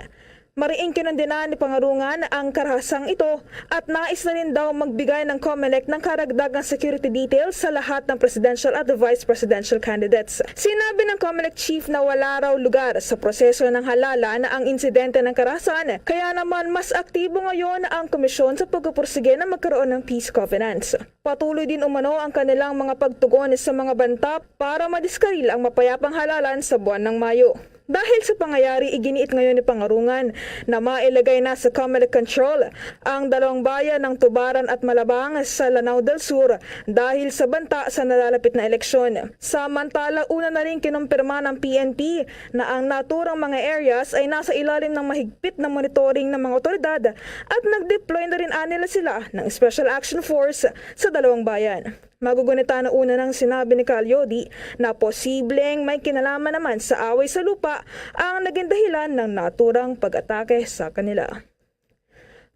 Mariing kinundinan ni Pangarungan ang karahasang ito at nais na rin daw magbigay ng Comelec ng karagdagang security details sa lahat ng presidential at vice presidential candidates. Sinabi ng Comelec chief na wala raw lugar sa proseso ng halalan ang insidente ng karahasan, kaya naman mas aktibo ngayon ang komisyon sa pagpupursige na magkaroon ng peace covenants. Patuloy din umano ang kanilang mga pagtugon sa mga banta para madiskaril ang mapayapang halalan sa buwan ng Mayo. Dahil sa pangyayari, iginiit ngayon ni Pangarungan na mailagay na sa Comelec control ang dalawang bayan ng Tubaran at Malabang sa Lanao del Sur dahil sa banta sa nalalapit na eleksyon. Samantala, una na rin kinumpirma ng P N P na ang naturang mga areas ay nasa ilalim ng mahigpit na monitoring ng mga otoridad at nag-deploy na rin anila sila ng Special Action Force sa dalawang bayan. Magugunita na una nang sinabi ni Cal Yodi na posibleng may kinalaman naman sa away sa lupa ang naging dahilan ng naturang pag-atake sa kanila.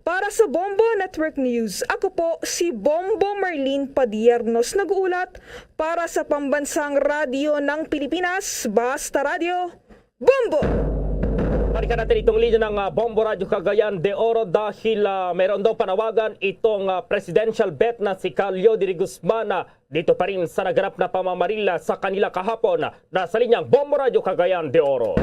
Para sa Bombo Network News, ako po si Bombo Marlene Padiernos, nag-uulat para sa Pambansang Radyo ng Pilipinas, Basta Radyo, Bombo! Balikan natin itong linya ng, ah, Bombo Radyo Cagayan de Oro dahil, ah, mayroon daw panawagan itong, ah, presidential bet na si Cal Yodi de Guzman, ah, dito pa rin sa naganap na pamamarila sa kanila kahapon. Nasa linyang Bombo Radyo Cagayan de Oro.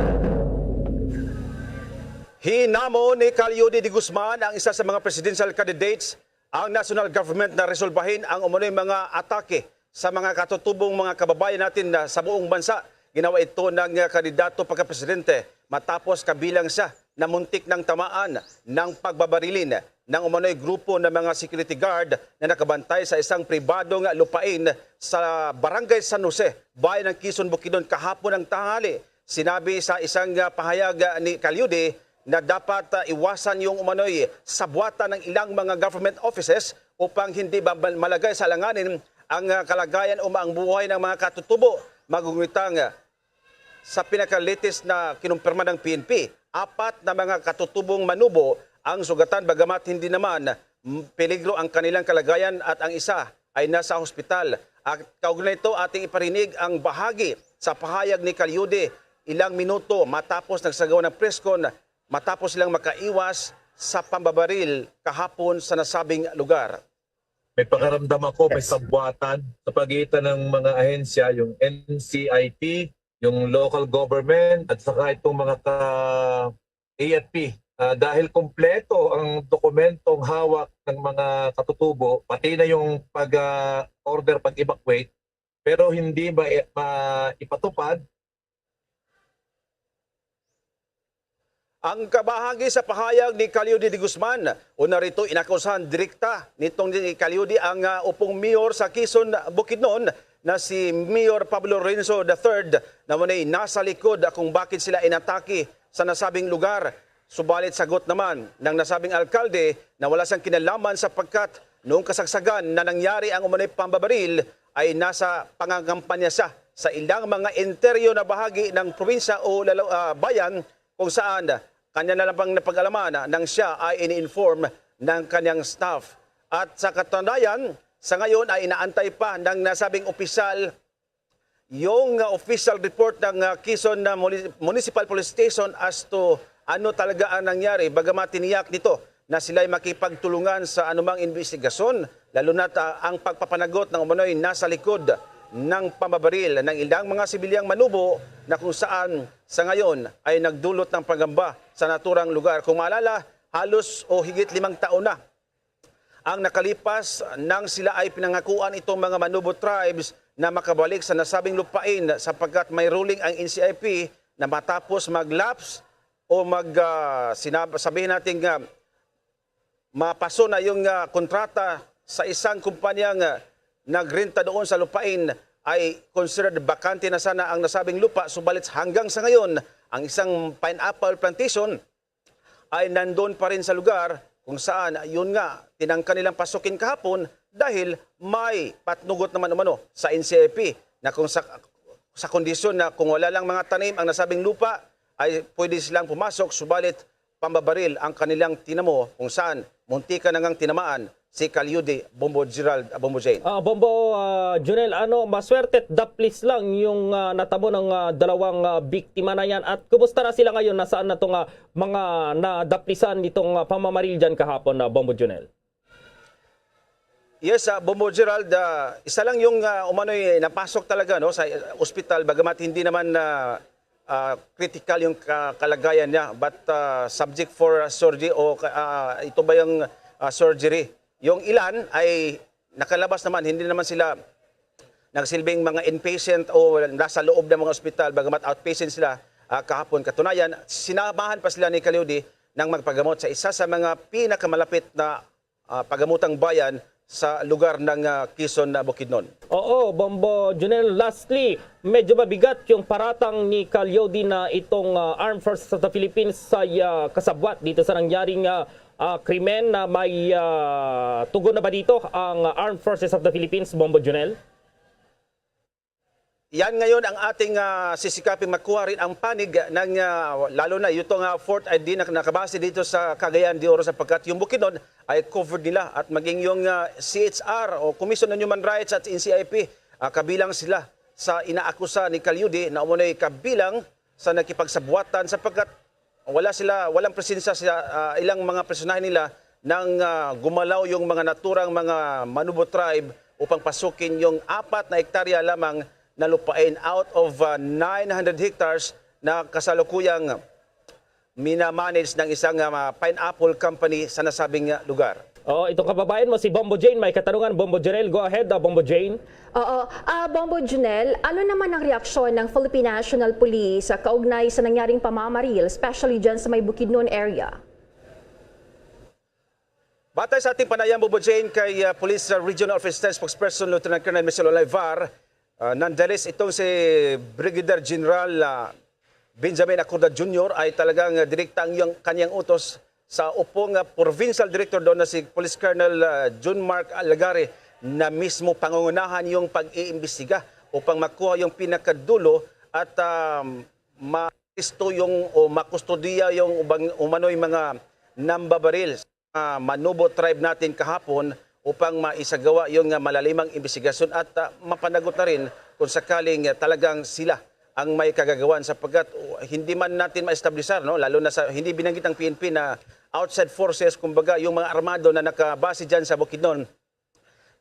Hinamon ni Cal Yodi de Guzman, ang isa sa mga presidential candidates, ang national government na resolbahin ang umano'y mga atake sa mga katutubong mga kababayan natin na sa buong bansa. Ginawa ito ng, ah, kandidato pagkapresidente matapos kabilang siya na muntik ng tamaan ng pagbabarilin ng umano'y grupo ng mga security guard na nakabantay sa isang pribadong lupain sa Barangay San Jose, Bayan ng Quezon, Bukidnon, kahapon ng tanghali. Sinabi sa isang, ah, pahayag, ah, ni Caliude na dapat, ah, iwasan yung umano'y sabuatan ng ilang mga government offices upang hindi ba-, malagay sa alanganin ang, ah, kalagayan o ang buhay ng mga katutubo. Magunguitang, ah, sa pinaka-latest na kinumpirma ng P N P, apat na mga katutubong manubo ang sugatan, bagamat hindi naman, mm, peligro ang kanilang kalagayan at ang isa ay nasa hospital. At kaugnay nito, ating iparinig ang bahagi sa pahayag ni Caliude ilang minuto matapos nagsagawa ng press con matapos silang makaiwas sa pambabaril kahapon sa nasabing lugar. May pakiramdam ako, may Yes. sabuatan sa pagitan ng mga ahensya, yung N C I P, yung local government, at saka itong mga ka-, A F P. Ah, dahil kompleto ang dokumentong hawak ng mga katutubo, pati na yung pag, ah, order pag-evacuate, pero hindi ma-, ma-, ipatupad. Ang kabahagi sa pahayag ni Caliude de Guzman, una rito inakusahan direkta nitong ni Caliude ang, ah, upong mayor sa Quezon, Bukidnon na si Mayor Pablo Lorenzo the third na muna'y nasa likod kung bakit sila inatake sa nasabing lugar. Subalit sagot naman ng nasabing alkalde na wala siyang kinalaman sapagkat noong kasagsagan na nangyari ang umano'y pambabaril ay nasa pangangampanya siya sa ilang mga interior na bahagi ng probinsya o lalo-, ah, bayan kung saan kanya na lang pang napag-alaman nang siya ay ini-inform ng kanyang staff. At sa katunayan, sa ngayon ay inaantay pa ng nasabing opisyal yung, uh, official report ng, uh, Quezon na Muni-, Municipal Police Station as to ano talaga ang nangyari. Bagamat tiniyak nito na sila'y makipagtulungan sa anumang imbestigasyon, lalo na't, uh, ang pagpapanagot ng umano'y nasa likod ng pambabaril ng ilang mga sibilyang manubo na kung saan sa ngayon ay nagdulot ng pagamba sa naturang lugar. Kung maalala, halos o higit limang taon na ang nakalipas nang sila ay pinangakuan itong mga Manubo tribes na makabalik sa nasabing lupain sapagkat may ruling ang N C I P na matapos mag-lapse o mag, ah, sinab-, sabihin natin nga mapaso na yung, ah, kontrata sa isang kumpanya nga nagrenta doon sa lupain ay considered bakante na sana ang nasabing lupa, subalit hanggang sa ngayon ang isang pineapple plantation ay nandun pa rin sa lugar kung saan, yun nga, tinangka nilang pasukin kahapon dahil may patnugot naman umano sa N C I P na kung sa, sa kondisyon na kung wala lang mga tanim ang nasabing lupa, ay pwede silang pumasok, subalit pambabaril ang kanilang tinamo kung saan muntika na ngang tinamaan si Caliude, Bombo Gerald, ah, Bombo Jane. Ah, Bombo, ah, Junel, ano, maswerte at daplis lang yung, ah, natamo ng, ah, dalawang, ah, biktima na yan. At kumusta na sila ngayon? Nasaan na tong, ah, mga nadaplisan nitong, ah, pamamaril dyan kahapon, ah, Bombo Junel? Yes, ah, Bombo Gerald, ah, isa lang yung, ah, umano'y napasok talaga, no, sa, ah, ospital, bagamat hindi naman, ah, ah, critical yung ka-, kalagayan niya, but, ah, subject for, ah, surgery o ka-, ah, ito ba yung, ah, surgery? Yung ilan ay nakalabas naman, hindi naman sila nagsilbing mga inpatient o nasa loob ng mga ospital, bagamat outpatient sila, ah, kahapon. Katunayan, sinamahan pa sila ni Caliude ng magpagamot sa isa sa mga pinakamalapit na, ah, pagamutang bayan sa lugar ng, ah, Quezon na Bukidnon. Oo, Bombo Junel. Lastly, medyo mabigat yung paratang ni Caliude na itong, ah, Armed Forces of the Philippines sa, ah, kasabwat dito sa nangyaring, ah, ah, krimen. Na may, ah, tugon na ba dito ang Armed Forces of the Philippines, Bombo Junel? Yan ngayon ang ating, ah, sisikaping makuha rin ang panig ng, ah, lalo na itong, ah, Fourth I D na nakabase dito sa Cagayan de Oro, sapagkat yung Bukidnon ay covered nila at maging yung, ah, C H R o Commission on Human Rights at N C I P, ah, kabilang sila sa inaakusa ni Caliude na umunay kabilang sa nakipagsabuatan sapagkat wala sila, walang presensya sa, ah, ilang mga personahe nila nang, ah, gumalaw yung mga naturang mga Manubo tribe upang pasukin yung apat na hektarya lamang na lupain out of, ah, nine hundred hectares na kasalukuyang minamanage ng isang, ah, pineapple company sa nasabing, ah, lugar. Oo, itong kababayan mo, si Bombo Jane, may katanungan. Bombo Janelle, go ahead, ah, Bombo Jane. Oo. Ah, Bombo Junel, ano naman ang reaksyon ng Philippine National Police sa kaugnay sa nangyaring pamamaril, especially dyan sa may Bukidnon area? Batay sa ating panayam, Bombo Jane, kay ah, Police Regional Office ten Spokesperson Lieutenant Colonel Michel Olivar, ah, nonetheless, itong si Brigadier General ah, Benjamin Acorda Junior ay talagang ah, direkta ang iyang, kaniyang utos sa upo nga Provincial Director doon na si Police Colonel ah, John Mark Alagare na mismo pangungunahan yung pag-iimbestiga upang makuha yung pinakadulo at ah, maisto yung o makustodiya yung ubang umano'y mga nambabaril sa Manubo tribe natin kahapon upang maisagawa yung ah, malalimang imbestigasyon at ah, mapanagot na rin kung sakaling ah, talagang sila ang may kagagawan sapagkat uh, hindi man natin maestablisar, no, lalo na sa hindi binanggit ang P N P na outside forces, kumbaga yung mga armado na nakabase diyan sa Bukidnon,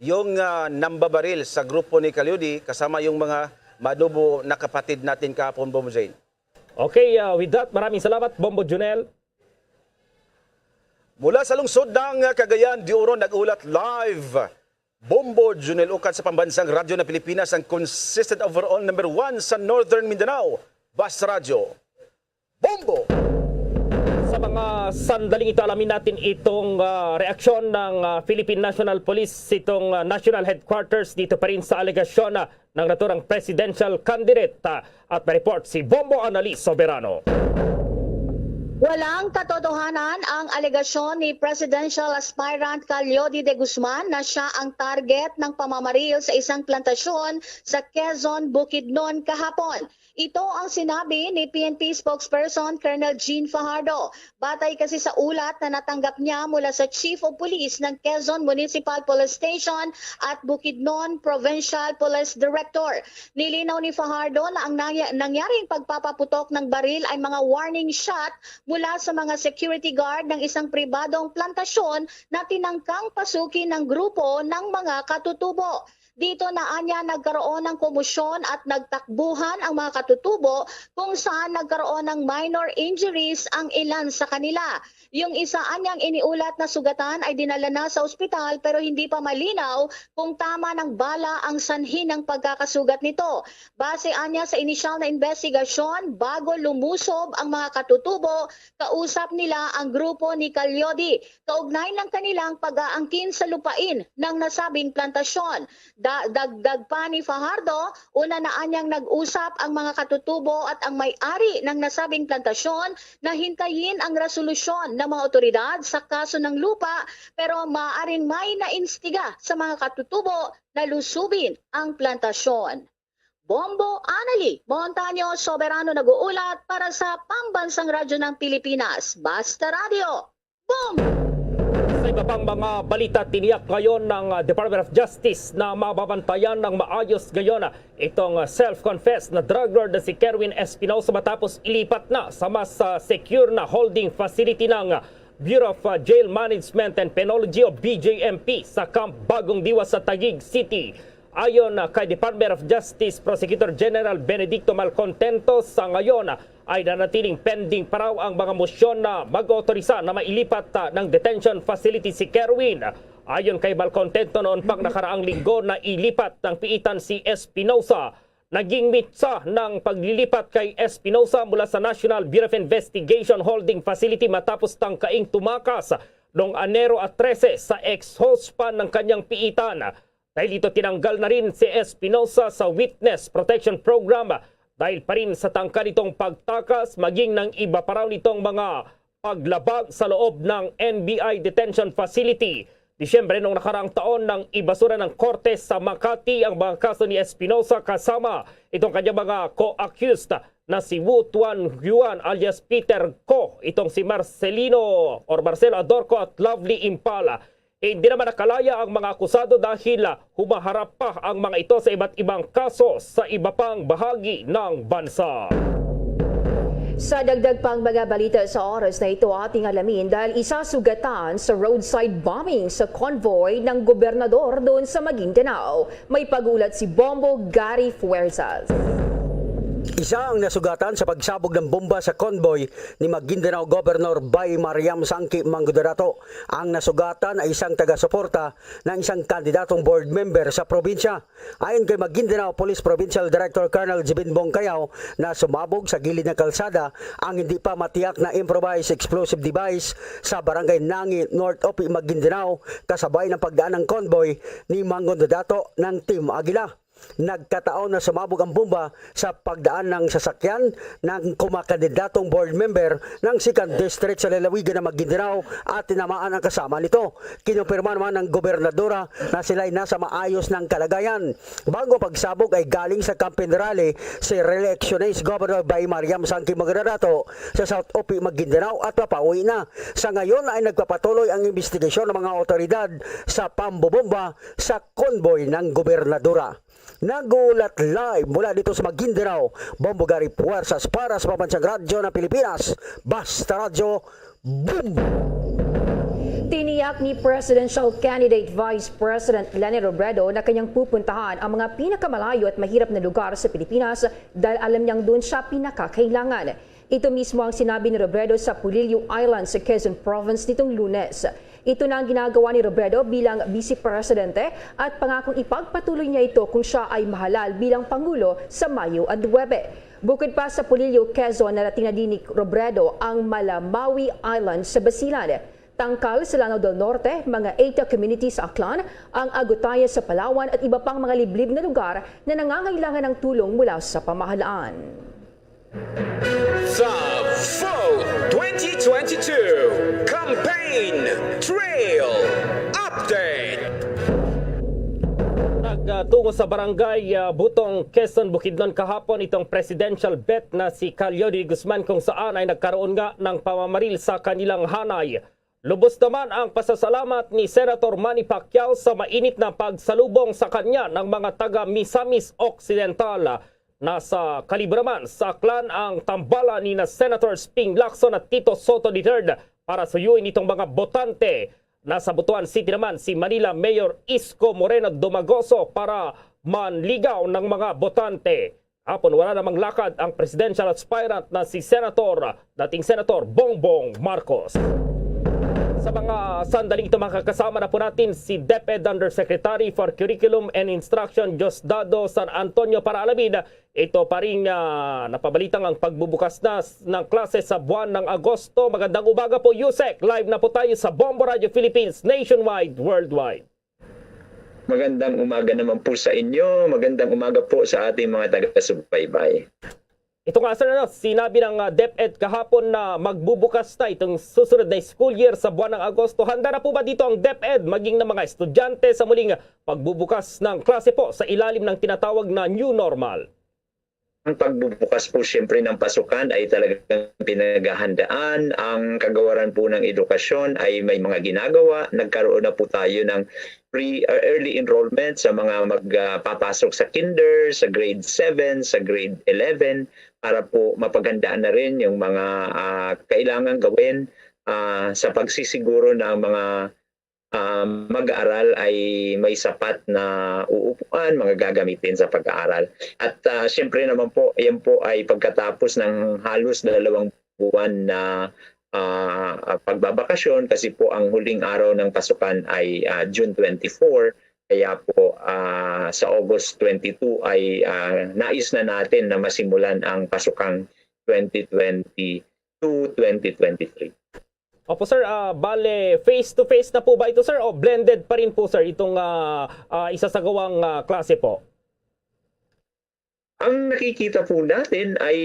yung ah, nambabaril sa grupo ni Calyodi kasama yung mga Manubo na kapatid natin kahapon, Bombo Jane. Okay, ah, with that, maraming salamat, Bombo Junel. Mula sa lungsod ng Cagayan de Oro, nag-ulat live Bombo Junel Ukat sa Pambansang Radyo ng Pilipinas, ang consistent overall number one sa Northern Mindanao, Basta Radyo. Bombo! Sa mga sandaling ito, alamin natin itong ah, reaksyon ng ah, Philippine National Police, itong ah, National Headquarters, dito pa rin sa alegasyon ah, ng naturang presidential candidate. Ah, at may report si Bombo Annalise Soberano. Walang katotohanan ang alegasyon ni presidential aspirant Calyodi de Guzman na siya ang target ng pamamaril sa isang plantasyon sa Quezon, Bukidnon kahapon. Ito ang sinabi ni P N P spokesperson Colonel Jean Fajardo. Batay kasi sa ulat na natanggap niya mula sa Chief of Police ng Quezon Municipal Police Station at Bukidnon Provincial Police Director. Nilinaw ni Fajardo na ang nangya- nangyaring pagpapaputok ng baril ay mga warning shot mula sa mga security guard ng isang pribadong plantasyon na tinangkang pasukin ng grupo ng mga katutubo. Dito na anya nagkaroon ng komosyon at nagtakbuhan ang mga katutubo, kung saan nagkaroon ng minor injuries ang ilan sa kanila. Yung isa anyang iniulat na sugatan ay dinala na sa ospital, pero hindi pa malinaw kung tama ng bala ang sanhi ng pagkakasugat nito. Base anya sa inisyal na investigasyon, bago lumusob ang mga katutubo, kausap nila ang grupo ni Calyodi kaugnay ng kanilang pag-aangkin sa lupain ng nasabing plantasyon. Da- dagdag pa ni Fajardo, una na anyang nag-usap ang mga katutubo at ang may-ari ng nasabing plantasyon na hintayin ang resolusyon ng mga otoridad sa kaso ng lupa, pero maaaring may nainstiga sa mga katutubo na lusubin ang plantasyon. Bombo Anali Montaño Soberano nag-uulat para sa Pambansang Radyo ng Pilipinas, Basta Radyo. Bombo! Sa iba pang mga balita, tiniyak ngayon ng ah, Department of Justice na mababantayan ng maayos ngayon ah, itong ah, self-confessed na drug lord na si Kerwin Espinosa matapos ilipat na sa mas ah, secure na holding facility ng ah, Bureau of ah, Jail Management and Penology o B J M P sa Camp Bagong Diwa sa Taguig City. Ayon ah, kay Department of Justice Prosecutor General Benedicto Malcontento, sa ngayon ah, ay nanatiling pending pa raw ang mga mosyon na mag-autorisa na mailipat ah, ng detention facility si Kerwin. Ayon kay Malcontento, noon pang nakaraang linggo na ilipat ng piitan si Espinosa. Naging mitsa ng paglilipat kay Espinosa mula sa National Bureau of Investigation Holding Facility matapos tangkaing tumakas noong Enero at trese sa ex-husband ng kanyang piitan. Dahil dito, tinanggal na rin si Espinosa sa Witness Protection Program dahil pa rin sa tangka nitong pagtakas, maging ng iba pa raw nitong mga paglabag sa loob ng N B I detention facility. Disyembre nung nakaraang taon, nang ibasura ng korte sa Makati ang mga kaso ni Espinosa kasama itong kanyang mga co-accused na si Wu Tuan Yuan alias Peter Ko, itong si Marcelino or Marcelo Adorco at Lovely Impala. Hindi naman nakalaya ang mga akusado dahil humaharap pa ang mga ito sa iba't ibang kaso sa iba pang bahagi ng bansa. Sa dagdag pang mga balita sa oras na ito, ating alamin dahil isa sugatan sa roadside bombing sa convoy ng gobernador doon sa Maguindanao. May pag-ulat si Bombo Gary Fuerzas. Isa ang nasugatan sa pagsabog ng bomba sa convoy ni Maguindanao Governor Bay Mariam Sangki Mangudarato. Ang nasugatan ay isang taga-suporta ng isang kandidatong board member sa probinsya. Ayon kay Maguindanao Police Provincial Director Colonel Jibin Bongkayaw, na sumabog sa gilid ng kalsada ang hindi pa matiyak na improvised explosive device sa Barangay Nangi, North Opi, Maguindanao, kasabay ng pagdaan ng convoy ni Mangudarato ng Team Agila. Nagkataon na sumabog ang bomba sa pagdaan ng sasakyan ng kumakandidatong board member ng second District sa lalawigan ng Maguindanao at tinamaan ang kasama nito. Kinumpirma naman ng gobernadora na sila'y nasa maayos ng kalagayan. Bago ang pagsabog ay galing sa campaign rally si re-electionist Governor Bay Mariam Sangki Mangudarato sa South Opi, Maguindanao at papauwi na. Sa ngayon ay nagpapatuloy ang investigasyon ng mga otoridad sa pambobomba sa convoy ng gobernadora. Nagulat live mula dito sa Maguindanao, Bombo Gary Puersas para sa Pambansang Radyo ng Pilipinas, Basta Radyo, Boom! Tiniyak ni Presidential Candidate Vice President Leni Robredo na kanyang pupuntahan ang mga pinakamalayo at mahirap na lugar sa Pilipinas dahil alam niyang doon siya pinakakailangan. Ito mismo ang sinabi ni Robredo sa Polillo Island sa Quezon Province nitong Lunes. Ito na ang ginagawa ni Robredo bilang Vice Presidente at pangakong ipagpatuloy niya ito kung siya ay mahalal bilang Pangulo sa Mayo nuebe. Bukod pa sa Polillo, Quezon, narating na din ni Robredo ang Malamawi Island sa Basilan. Tangkal sa Lanao del Norte, mga eighty communities sa Aklan ang Agutaya sa Palawan at iba pang mga liblib na lugar na nangangailangan ng tulong mula sa pamahalaan. The Vote twenty twenty-two Campaign Trail Update. Nagtungo sa barangay ah, Butong, Quezon, Bukidnon kahapon itong presidential bet na si Calio D. Guzman, kung saan ay nagkaroon nga ng pamamaril sa kanilang hanay. Lubos naman ang pasasalamat ni Senator Manny Pacquiao sa mainit na pagsalubong sa kanya ng mga taga Misamis Occidental. Nasa Calibra man sa Aklan ang tambalan ni na Senators Ping Lacson at Tito Soto the third para suyuin itong mga botante. Nasa Butuan City naman si Manila Mayor Isko Moreno Domagoso para manligaw ng mga botante. Hapon, wala namang lakad ang presidential aspirant na si Senator, dating Senator Bongbong Marcos. Sa mga sandaling ito, makakasama na po natin si DepEd Undersecretary for Curriculum and Instruction, Diosdado San Antonio, para alamin ito pa rin uh, napabalitang ang pagbubukas na ng klase sa buwan ng Agosto. Magandang umaga po, Yusek. Live na po tayo sa Bombo Radio Philippines, nationwide, worldwide. Magandang umaga naman po sa inyo. Magandang umaga po sa ating mga taga-subaybay. Ito nga, sir, ano, sinabi ng uh, DepEd kahapon na magbubukas na itong susunod na school year sa buwan ng Agosto. Handa na po ba dito ang DepEd, maging ng mga estudyante sa muling pagbubukas ng klase po sa ilalim ng tinatawag na new normal? Ang pagbubukas po siyempre ng pasukan ay talagang pinaghahandaan. Ang kagawaran po ng edukasyon ay may mga ginagawa. Nagkaroon na po tayo ng pre, uh, early enrollment sa mga magpapasok uh, sa kinder, sa grade seven, sa grade eleven, para po mapaghandaan na rin yung mga uh, kailangan gawin uh, sa pagsisiguro na ang mga uh, mag-aaral ay may sapat na uupuan, mga gagamitin sa pag-aaral. At uh, siyempre naman po, yan po ay pagkatapos ng halos dalawang buwan na uh, pagbabakasyon kasi po ang huling araw ng pasukan ay uh, June twenty-four. Kaya po uh, sa August twenty-two ay uh, nais na natin na masimulan ang pasukang twenty twenty-two, twenty twenty-three. Opo sir, uh, bale face to face na po ba ito sir o blended pa rin po sir itong uh, uh, isasagawang uh, klase po? Ang nakikita po natin ay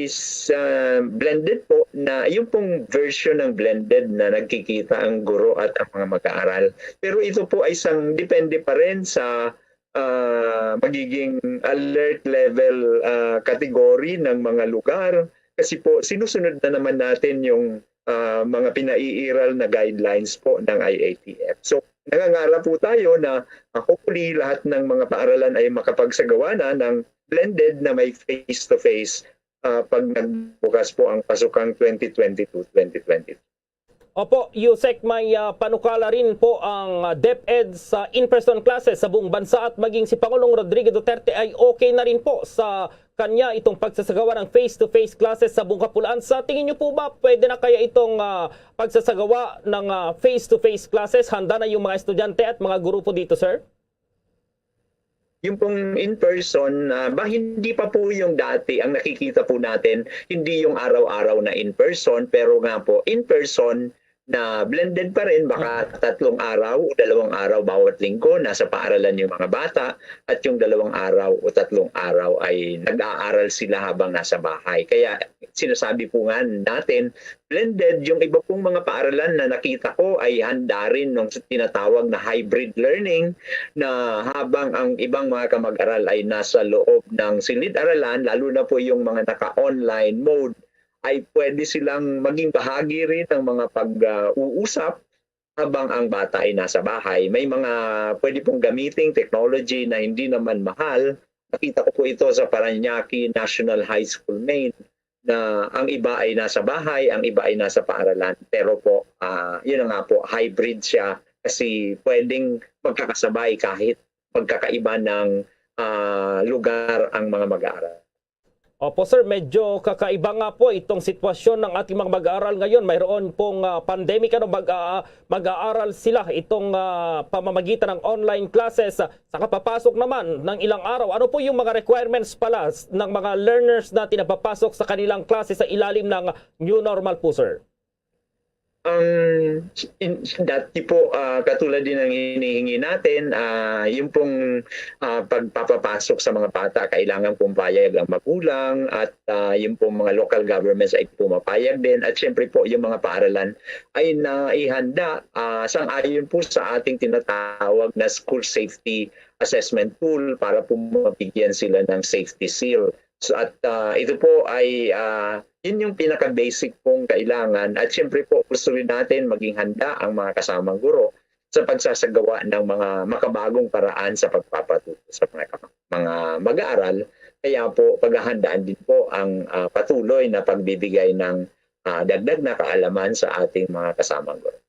sa blended po na yung pong version ng blended na nagkikita ang guro at ang mga mag-aaral. Pero ito po ay isang depende pa rin sa uh, magiging alert level uh, category ng mga lugar kasi po sinusunod na naman natin yung uh, mga pinaiiral na guidelines po ng I A T F. So nangangarap po tayo na uh, hopefully lahat ng mga paaralan ay makapagsagawa na ng blended na may face-to-face uh, pag nagbukas po ang pasukang twenty twenty-two twenty twenty-three. Opo, Yusek, may, ah, panukala rin po ang, ah, DepEd sa in-person classes sa buong bansa at maging si Pangulong Rodrigo Duterte ay okay na rin po sa kanya itong pagsasagawa ng face-to-face classes sa buong kapulaan. Sa tingin niyo po ba, pwede na kaya itong, ah, pagsasagawa ng, ah, face-to-face classes? Handa na yung mga estudyante at mga guro po dito, sir? Yung pong in-person, ah, ba, hindi pa po yung dati ang nakikita po natin, hindi yung araw-araw na in-person, pero nga po, in-person na blended pa rin, baka tatlong araw o dalawang araw bawat linggo, nasa paaralan yung mga bata, at yung dalawang araw o tatlong araw ay nag-aaral sila habang nasa bahay. Kaya sinasabi po nga natin, blended, yung iba pong mga paaralan na nakita ko ay handa rin nung tinatawag na hybrid learning, na habang ang ibang mga kamag-aral ay nasa loob ng silid-aralan, lalo na po yung mga naka-online mode, ay pwede silang maging bahagi rin ng mga pag-uusap habang ang bata ay nasa bahay. May mga pwede pong gamiting technology na hindi naman mahal. Nakita ko po ito sa Parañaque National High School, Maine, na ang iba ay nasa bahay, ang iba ay nasa paaralan. Pero po, ah, yun na nga po, hybrid siya kasi pwedeng magkakasabay kahit magkakaiba ng, ah, lugar ang mga mag-aaral. Opo, sir, medyo kakaiba nga po itong sitwasyon ng ating mga mag-aaral ngayon. Mayroon pong, ah, pandemic, ano, mag, ah, mag-aaral sila itong, ah, pamamagitan ng online classes, ah, sa kapapasok naman ng ilang araw. Ano po yung mga requirements pala s-, ng mga learners na tinapapasok sa kanilang klase sa ilalim ng new normal po, sir? Ang in, dati po, ah, katulad din ng hinihingi natin, ah, yung pong, ah, pagpapapasok sa mga bata, kailangan pumayag ang magulang at, ah, yung pong mga local governments ay pumapayag din. At siyempre po, yung mga paaralan ay naihanda, ah, sang-ayon po sa ating tinatawag na school safety assessment tool para po mabigyan sila ng safety seal. So, at, ah, ito po ay, ah, yun yung pinaka-basic pong kailangan. At siyempre po, gusto rin natin maging handa ang mga kasamang guro sa pagsasagawa ng mga makabagong paraan sa pagpapaturo sa mga kama-, mga mag-aaral. Kaya po, paghahandaan din po ang, ah, patuloy na pagbibigay ng, ah, dagdag na kaalaman sa ating mga kasamang guro.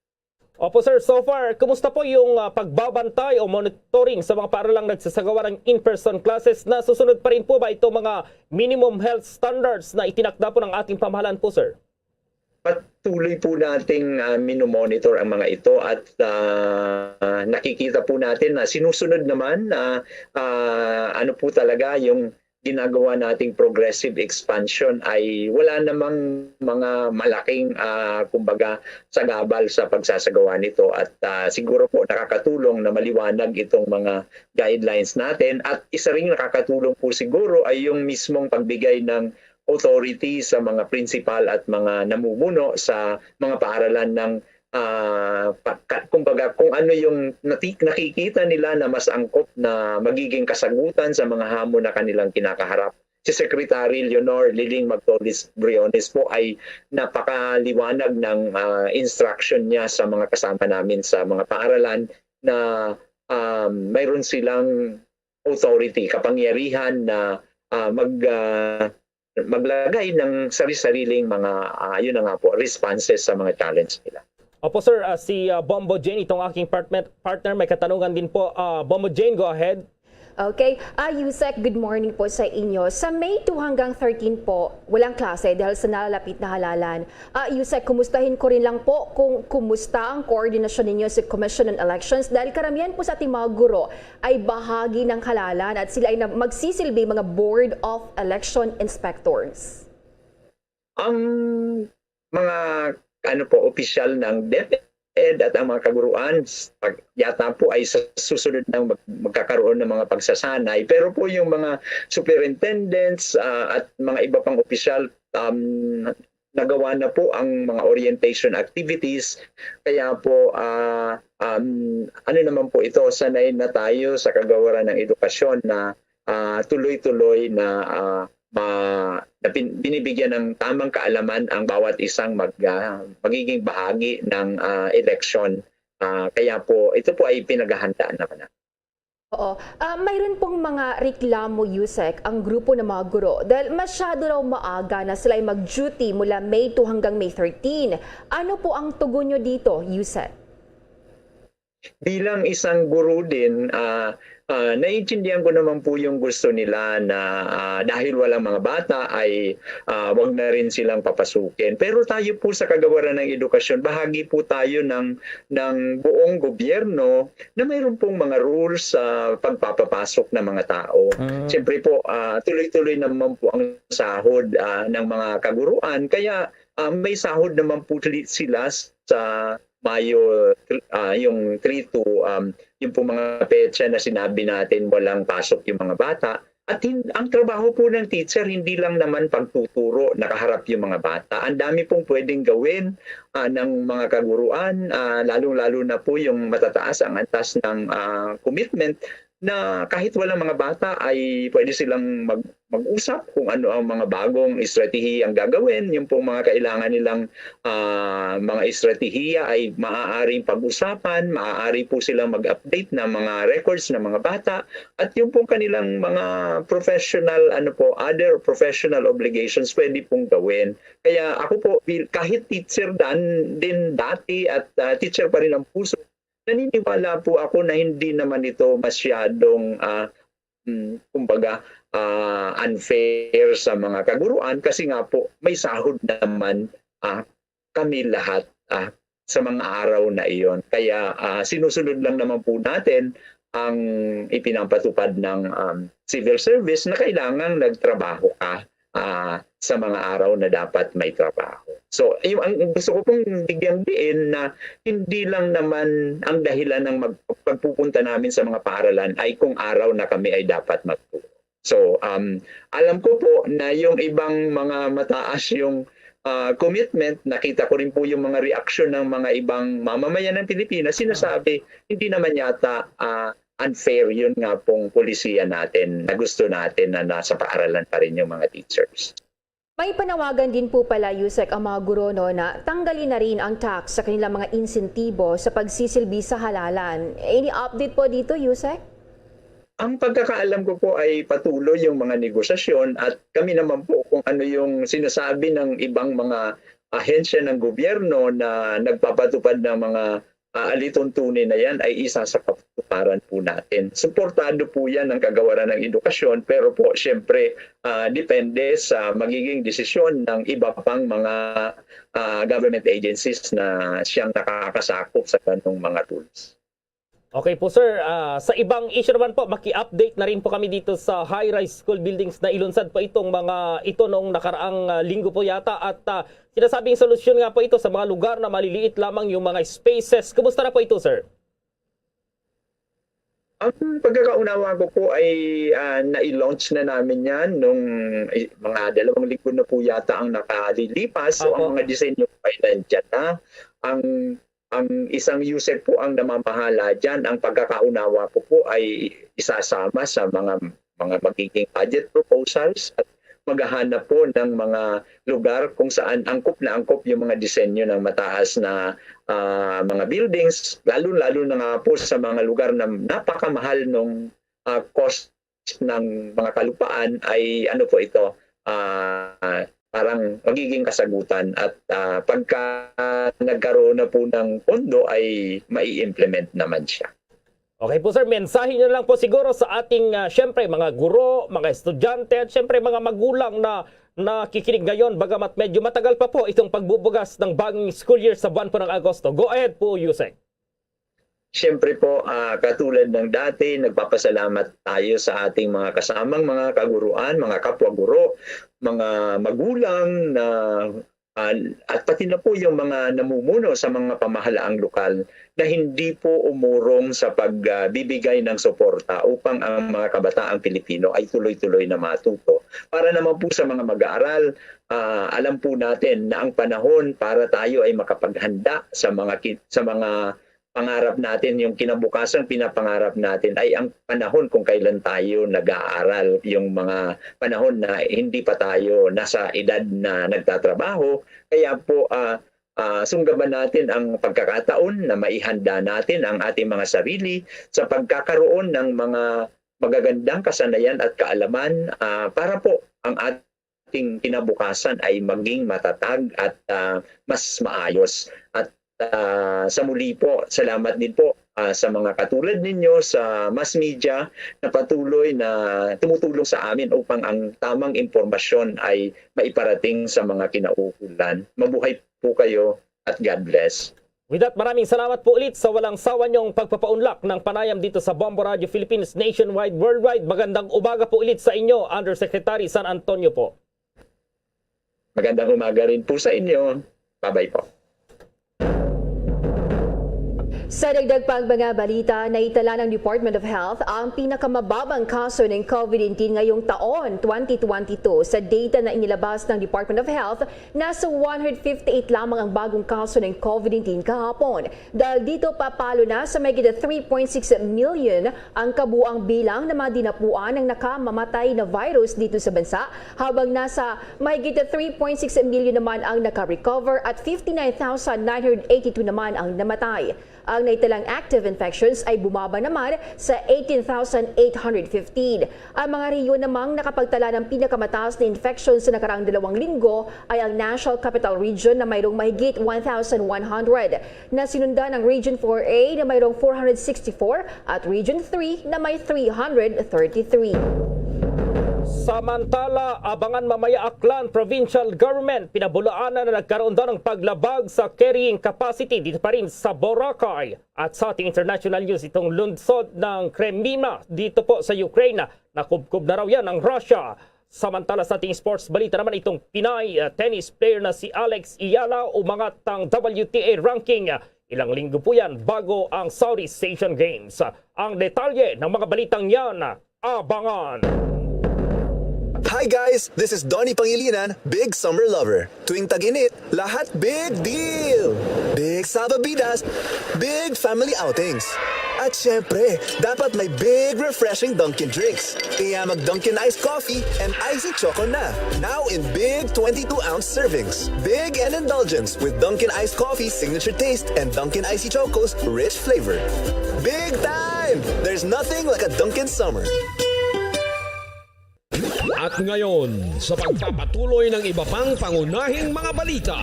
Opo, sir. So far, kumusta po yung, ah, pagbabantay o monitoring sa mga paaralang nagsasagawa ng in-person classes? Nasusunod pa rin po ba itong mga minimum health standards na itinakda po ng ating pamahalaan po, sir? Patuloy po nating, ah, minomonitor ang mga ito at, ah, nakikita po natin na sinusunod naman na, ah, ano po talaga yung ginagawa nating progressive expansion ay wala namang mga malaking, ah, kumbaga, sagabal sa pagsasagawa nito. At, ah, siguro po nakakatulong na maliwanag itong mga guidelines natin. At isa ring nakakatulong po siguro ay yung mismong pagbigay ng authority sa mga principal at mga namumuno sa mga paaralan ng, ah, pa-, ka-, kumbaga, kung ano yung nati-, nakikita nila na mas angkop na magiging kasagutan sa mga hamon na kanilang kinakaharap. Si Secretary Leonor Liling Magtolis Briones po ay napakaliwanag ng, ah, instruction niya sa mga kasama namin sa mga paaralan na, um, mayroon silang authority, kapangyarihan na, ah, mag, ah, maglagay ng sari-sariling mga, ah, yun na nga po, responses sa mga challenge nila. Opo, sir, ah, si, ah, Bombo Jane, itong aking partner, partner, may katanungan din po. Ah, Bombo Jane, go ahead. Okay. Ah, Yusek, good morning po sa inyo. Sa May two hanggang thirteen po, walang klase dahil sa nalalapit na halalan. Ah, Yusek, kumustahin ko rin lang po kung kumusta ang koordinasyon ninyo sa Commission on Elections dahil karamihan po sa ating mga guro ay bahagi ng halalan at sila ay na-, magsisilbi mga Board of Election Inspectors. Ang mga, ano po, opisyal ng DepEd at ang mga kaguruan, s-, pag, yata po ay sa susunod nang mag-, magkakaroon ng mga pagsasanay. Pero po yung mga superintendents, ah, at mga iba pang opisyal, um, nagawa na po ang mga orientation activities. Kaya po, ah, um, ano naman po ito, sanay na tayo sa kagawaran ng edukasyon na, ah, tuloy-tuloy na, ah, ma-, na bin-, binibigyan ng tamang kaalaman ang bawat isang mag-, ah, magiging bahagi ng, ah, eleksyon. Ah, kaya po, ito po ay pinaghahandaan naman na. Oo. Ah, mayroon pong mga reklamo, Yusek, ang grupo ng mga guro dahil masyado raw maaga na sila ay mag-duty mula May two hanggang May thirteen. Ano po ang tugon nyo dito, Yusek? Bilang isang guro din, ah, ah, naiintindihan ko naman po yung gusto nila na, ah, dahil walang mga bata ay, ah, wag na rin silang papasukin. Pero tayo po sa kagawaran ng edukasyon, bahagi po tayo ng ng buong gobyerno na mayroon pong mga rules sa pagpapapasok ng mga tao. Mm. Siyempre po, ah, tuloy-tuloy naman po ang sahod, ah, ng mga kaguruan, kaya, ah, may sahod naman po li-, sila sa Mayo, ah, yung three to, um, yung po mga petsa na sinabi natin, walang pasok yung mga bata. At hin-, ang trabaho po ng teacher, hindi lang naman pagtuturo, nakaharap yung mga bata. Ang dami pong pwedeng gawin, ah, ng mga kaguruan, ah, lalong-lalo na po yung matataas ang antas ng, ah, commitment na kahit walang mga bata ay pwede silang mag-, mag-usap kung ano ang mga bagong estratehiyang gagawin, yung pong mga kailangan nilang, ah, mga estratehiya ay maaaring pag-usapan, maaari po silang mag-update ng mga records ng mga bata, at yung pong kanilang mga professional, ano po, other professional obligations pwede pong gawin. Kaya ako po, bil-, kahit teacher dan, din dati at, ah, teacher pa rin ang puso, naniniwala po ako na hindi naman ito masyadong, ah, mm, kumbaga, ah, unfair sa mga kaguruan kasi nga po may sahod naman, ah, kami lahat, ah, sa mga araw na iyon. Kaya, ah, sinusunod lang naman po natin ang ipinapatupad ng, um, civil service na kailangang nagtrabaho ka, ah, sa mga araw na dapat may trabaho. So, yung, ang gusto ko pong bigyang diin na hindi lang naman ang dahilan ng mag-, pagpupunta namin sa mga paaralan ay kung araw na kami ay dapat magturo. So, um, alam ko po na yung ibang mga mataas yung, ah, commitment, nakita ko rin po yung mga reaksyon ng mga ibang mamamayan ng Pilipinas, sinasabi, hindi naman yata, ah, unfair yun nga pong polisiya natin na gusto natin na nasa paaralan pa rin yung mga teachers. May panawagan din po pala, Yusek, ang mga guro, no, na tanggalin na rin ang tax sa kanilang mga insentibo sa pagsisilbi sa halalan. Any update po dito, Yusek? Ang pagkakaalam ko po ay patuloy yung mga negosasyon at kami naman po kung ano yung sinasabi ng ibang mga ahensya ng gobyerno na nagpapatupad ng mga, ah, alituntunin na yan ay isa sa kapatuparan po natin. Suportado po yan ng kagawaran ng edukasyon, pero po siyempre, ah, depende sa magiging desisyon ng iba pang mga, ah, government agencies na siyang nakakasakop sa ganung mga rules. Okay po, sir. Ah, sa ibang issue naman po, maki-update na rin po kami dito sa high-rise school buildings na ilunsad po itong mga ito noong nakaraang, ah, linggo po yata. At, ah, sinasabing solusyon nga po ito sa mga lugar na maliliit lamang yung mga spaces. Kumusta na po ito, sir? Ang pagkakaunawa ko po ay, ah, nai-launch na namin yan nung, eh, mga dalawang linggo na po yata ang nakalilipas. So, Opo. Ang mga disenyo po ay nandyan na. Ang, ang isang USEC po ang namamahala dyan. Ang pagkakaunawa ko po ay isasama sa mga, mga magiging budget proposals at maghahanap po ng mga lugar kung saan angkop na angkop yung mga disenyo ng mataas na, ah, mga buildings, lalo-lalo na nga po sa mga lugar na napakamahal nung, ah, cost ng mga kalupaan ay ano po ito, ah, parang magiging kasagutan at, ah, pagka nagkaroon na po ng pondo ay mai-implement naman siya. Okay po, sir, mensahe nyo lang po siguro sa ating, ah, siyempre, mga guro, mga estudyante, at siyempre mga magulang na nakikinig ngayon, bagamat medyo matagal pa po itong pagbubukas ng bagong school year sa buwan po ng Agosto. Go ahead po, Yusek. Siyempre po, ah, katulad ng dati, nagpapasalamat tayo sa ating mga kasamang mga kaguruan, mga kapwa guro, mga magulang na, ah, at pati na po yung mga namumuno sa mga pamahalaang lokal na hindi po umurong sa pagbibigay ng suporta upang ang mga kabataang Pilipino ay tuloy-tuloy na matuto. Para naman po sa mga mag-aaral, ah, alam po natin na ang panahon para tayo ay makapaghanda sa mga ki-, sa mga pangarap natin, yung kinabukasang pinapangarap natin ay ang panahon kung kailan tayo nag-aaral, yung mga panahon na hindi pa tayo nasa edad na nagtatrabaho. Kaya po, ah, ah, sunggaban natin ang pagkakataon na maihanda natin ang ating mga sarili sa pagkakaroon ng mga magagandang kasanayan at kaalaman, ah, para po ang ating kinabukasan ay maging matatag at, ah, mas maayos. At, ah, sa muli po, salamat din po, ah, sa mga katulad ninyo sa mass media na patuloy na tumutulong sa amin upang ang tamang impormasyon ay maiparating sa mga kinauukulan. Mabuhay po kayo at God bless. With that, maraming salamat po ulit sa walang sawa niyong pagpapaunlak ng panayam dito sa Bombo Radio Philippines, nationwide, worldwide. Magandang umaga po ulit sa inyo, Undersecretary San Antonio po. Magandang umaga rin po sa inyo. Bye-bye po. Sa dagdag pang mga balita, naitala ng Department of Health ang pinakamababang kaso ng COVID nineteen ngayong taon, twenty twenty-two. Sa data na inilabas ng Department of Health, nasa one hundred fifty-eight lamang ang bagong kaso ng COVID nineteen kahapon. Dahil dito, papalo na sa mahigit three point six million ang kabuang bilang ng mga dinapuan ng nakamamatay na virus dito sa bansa, habang nasa mahigit three point six million naman ang naka-recover at fifty-nine thousand nine hundred eighty-two naman ang namatay. Ang naitalang active infections ay bumaba naman sa eighteen thousand eight hundred fifteen. Ang mga rehiyon namang nakapagtala ng pinakamataas na infection sa nakaraang dalawang linggo ay ang National Capital Region na mayroong mahigit one thousand one hundred, na sinundan ng Region four A na mayroong four hundred sixty-four at Region three na may three hundred thirty-three. Samantala, Abangan Mamaya Aklan Provincial Government, pinabulaanan na nagkaroon daw ng paglabag sa carrying capacity dito pa rin sa Boracay. At sa ating international news, itong lungsod ng Crimea dito po sa Ukraine, nakubkob na raw yan ng Russia. Samantala, sa ating sports balita naman, itong Pinay, uh, tennis player na si Alex Eala, umangat ang W T A ranking, uh, ilang linggo po yan bago ang Southeast Asian Games. Uh, ang detalye ng mga balitang yan, uh, abangan. Hi guys, this is Donnie Pangilinan, big summer lover. Tuwing tag-init, lahat big deal! Big salbabidas, big family outings. At syempre, dapat may big refreshing Dunkin' drinks. Kaya mag Dunkin' Ice Coffee and Icy Choco na. Now in big twenty-two ounce servings. Big and indulgence with Dunkin' Ice Coffee signature taste and Dunkin' Icy Choco's rich flavor. Big time! There's nothing like a Dunkin' summer. At ngayon, sa pagpapatuloy ng iba pang pangunahing mga balita.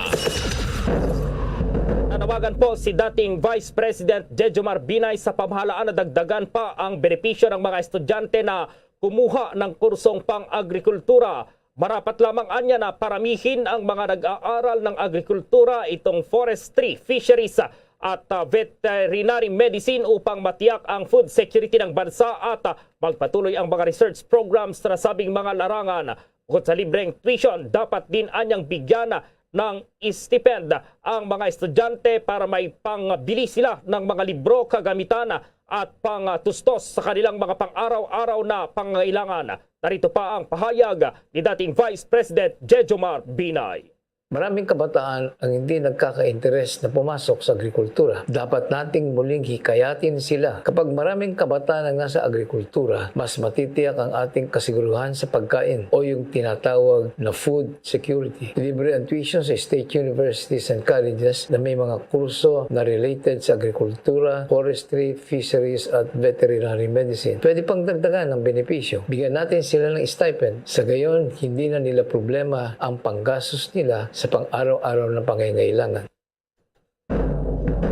Nanawagan po si dating Vice President Jejomar Binay sa pamahalaan na dagdagan pa ang benepisyo ng mga estudyante na kumuha ng kursong pang-agrikultura. Marapat lamang anya na paramihin ang mga nag-aaral ng agrikultura, itong forestry, fisheries, at, ah, veterinary medicine upang matiyak ang food security ng bansa at, ah, magpatuloy ang mga research programs sa nasabing mga larangan. Bukod sa libreng tuition, dapat din anyang bigyan ng stipend ang mga estudyante para may pangbili sila ng mga libro, kagamitan, at pangtustos sa kanilang mga pang-araw-araw na pangangailangan. Narito pa ang pahayag ni dating Vice President Jejomar Binay. Maraming kabataan ang hindi nagkaka-interes na pumasok sa agrikultura. Dapat nating muling hikayatin sila. Kapag maraming kabataan ang nasa agrikultura, mas matitiyak ang ating kasiguruhan sa pagkain o yung tinatawag na food security. Libre ang tuition sa state universities and colleges na may mga kurso na related sa agrikultura, forestry, fisheries, at veterinary medicine. Pwede pang dagdagan ang benepisyo. Bigyan natin sila ng stipend. Sa gayon, hindi na nila problema ang panggastos nila sa pang-araw-araw na pangangailangan.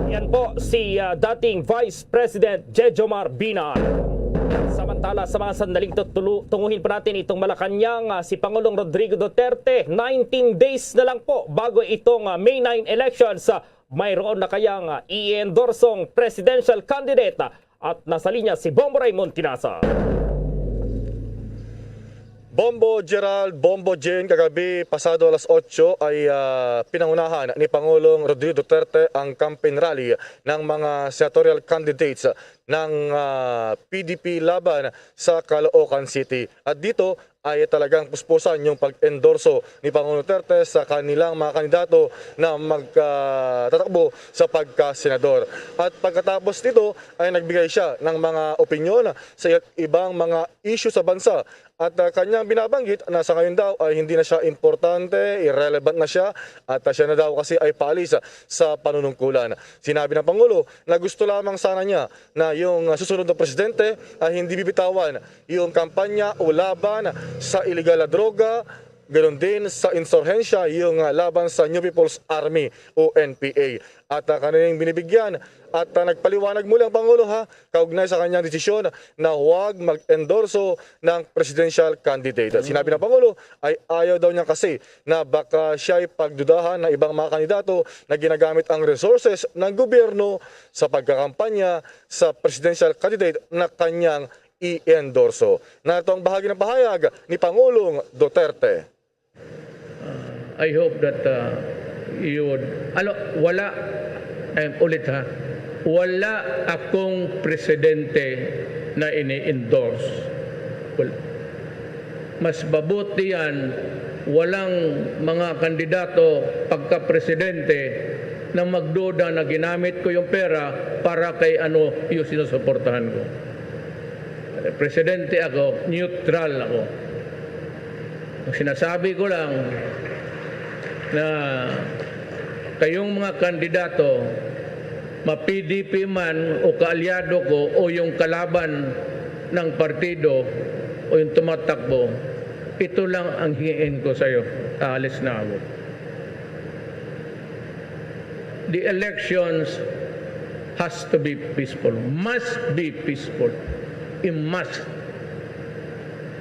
Yan po si, ah, dating Vice President Jejomar Binay. Samantala, sa mga sandaling tutulu-, tunguhin pa natin itong Malacañang, ah, si Pangulong Rodrigo Duterte, nineteen days na lang po bago itong, ah, May nine elections. Ah, mayroon na kayang, ah, i-endorsong presidential candidate, ah, at nasa linya si Bombo Raymond Tinaza. Bombo Gerald, Bombo Jane, kagabi pasado alas otso ay, ah, pinangunahan ni Pangulong Rodrigo Duterte ang campaign rally ng mga senatorial candidates ng, ah, P D P laban sa Caloocan City. At dito ay talagang puspusan yung pag-endorso ni Pangulong Duterte sa kanilang mga kandidato na magtatakbo sa pagkasenador. At pagkatapos nito ay nagbigay siya ng mga opinyon sa iba't ibang mga issue sa bansa At, ah, kanyang binabanggit na sa ngayon daw ay hindi na siya importante, irrelevant na siya, at, ah, siya na daw kasi ay paalis sa panunungkulan. Sinabi ng Pangulo na gusto lamang sana niya na yung, ah, susunod na presidente ay hindi bibitawan yung kampanya o laban sa iligal na droga, ganoon din sa insurhensya, yung, ah, laban sa New People's Army o N P A. At, ah, kanilang binibigyan at, ah, nagpaliwanag muli ang Pangulo, ha, kaugnay sa kanyang desisyon na huwag mag-endorso ng presidential candidate. Sinabi ng Pangulo ay ayaw daw niya kasi na baka siya'y pagdudahan ng ibang mga kandidato na ginagamit ang resources ng gobyerno sa pagkakampanya sa presidential candidate na kanyang i-endorso. Narito ang bahagi ng pahayag ni Pangulong Duterte. I hope that uh, you would... Alo, wala, eh, ulit ha, wala akong presidente na ini-endorse. Wala. Mas mabuti yan, walang mga kandidato pagka-presidente na magduda na ginamit ko yung pera para kay ano yung sinusuportahan ko. Presidente ako, neutral ako. Ang sinasabi ko lang na kayong mga kandidato, ma-P D P man o kaalyado ko o yung kalaban ng partido o yung tumatakbo, ito lang ang hingin ko sa'yo. Aalis na ako. The elections has to be peaceful. Must be peaceful. It must.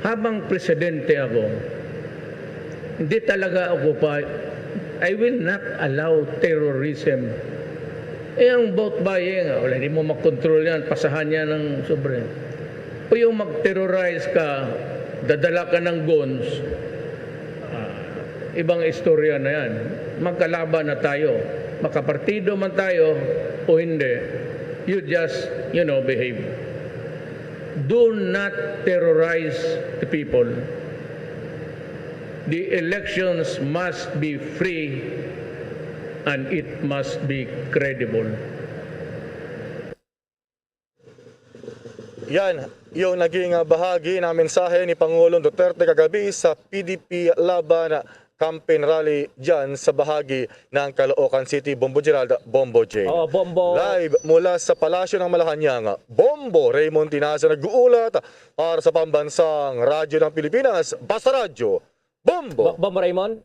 Habang presidente ako, hindi talaga ako pa, I will not allow terrorism. Eh, ang vote buying, ah, wala, di mo makontrol yan, pasahan yan ng sobre. O yung mag-terrorize ka, dadala ka ng guns, ah, ibang istorya na yan. Magkalaban na tayo. Makapartido man tayo o hindi, you just, you know, behave. Do not terrorize the people. The elections must be free and it must be credible. Yan yung naging, ah, bahagi ng mensahe ni Pangulong Duterte kagabi sa P D P Laban campaign rally dyan sa bahagi ng Caloocan City. Bombo Gerald, Bombo Jane. Oh, Bombo. Live mula sa Palasyo ng Malacañang, Bombo Raymond Tinaza nag-uulat para sa Pambansang Radyo ng Pilipinas, Basta Radyo, Bombo! Bombo Raymond?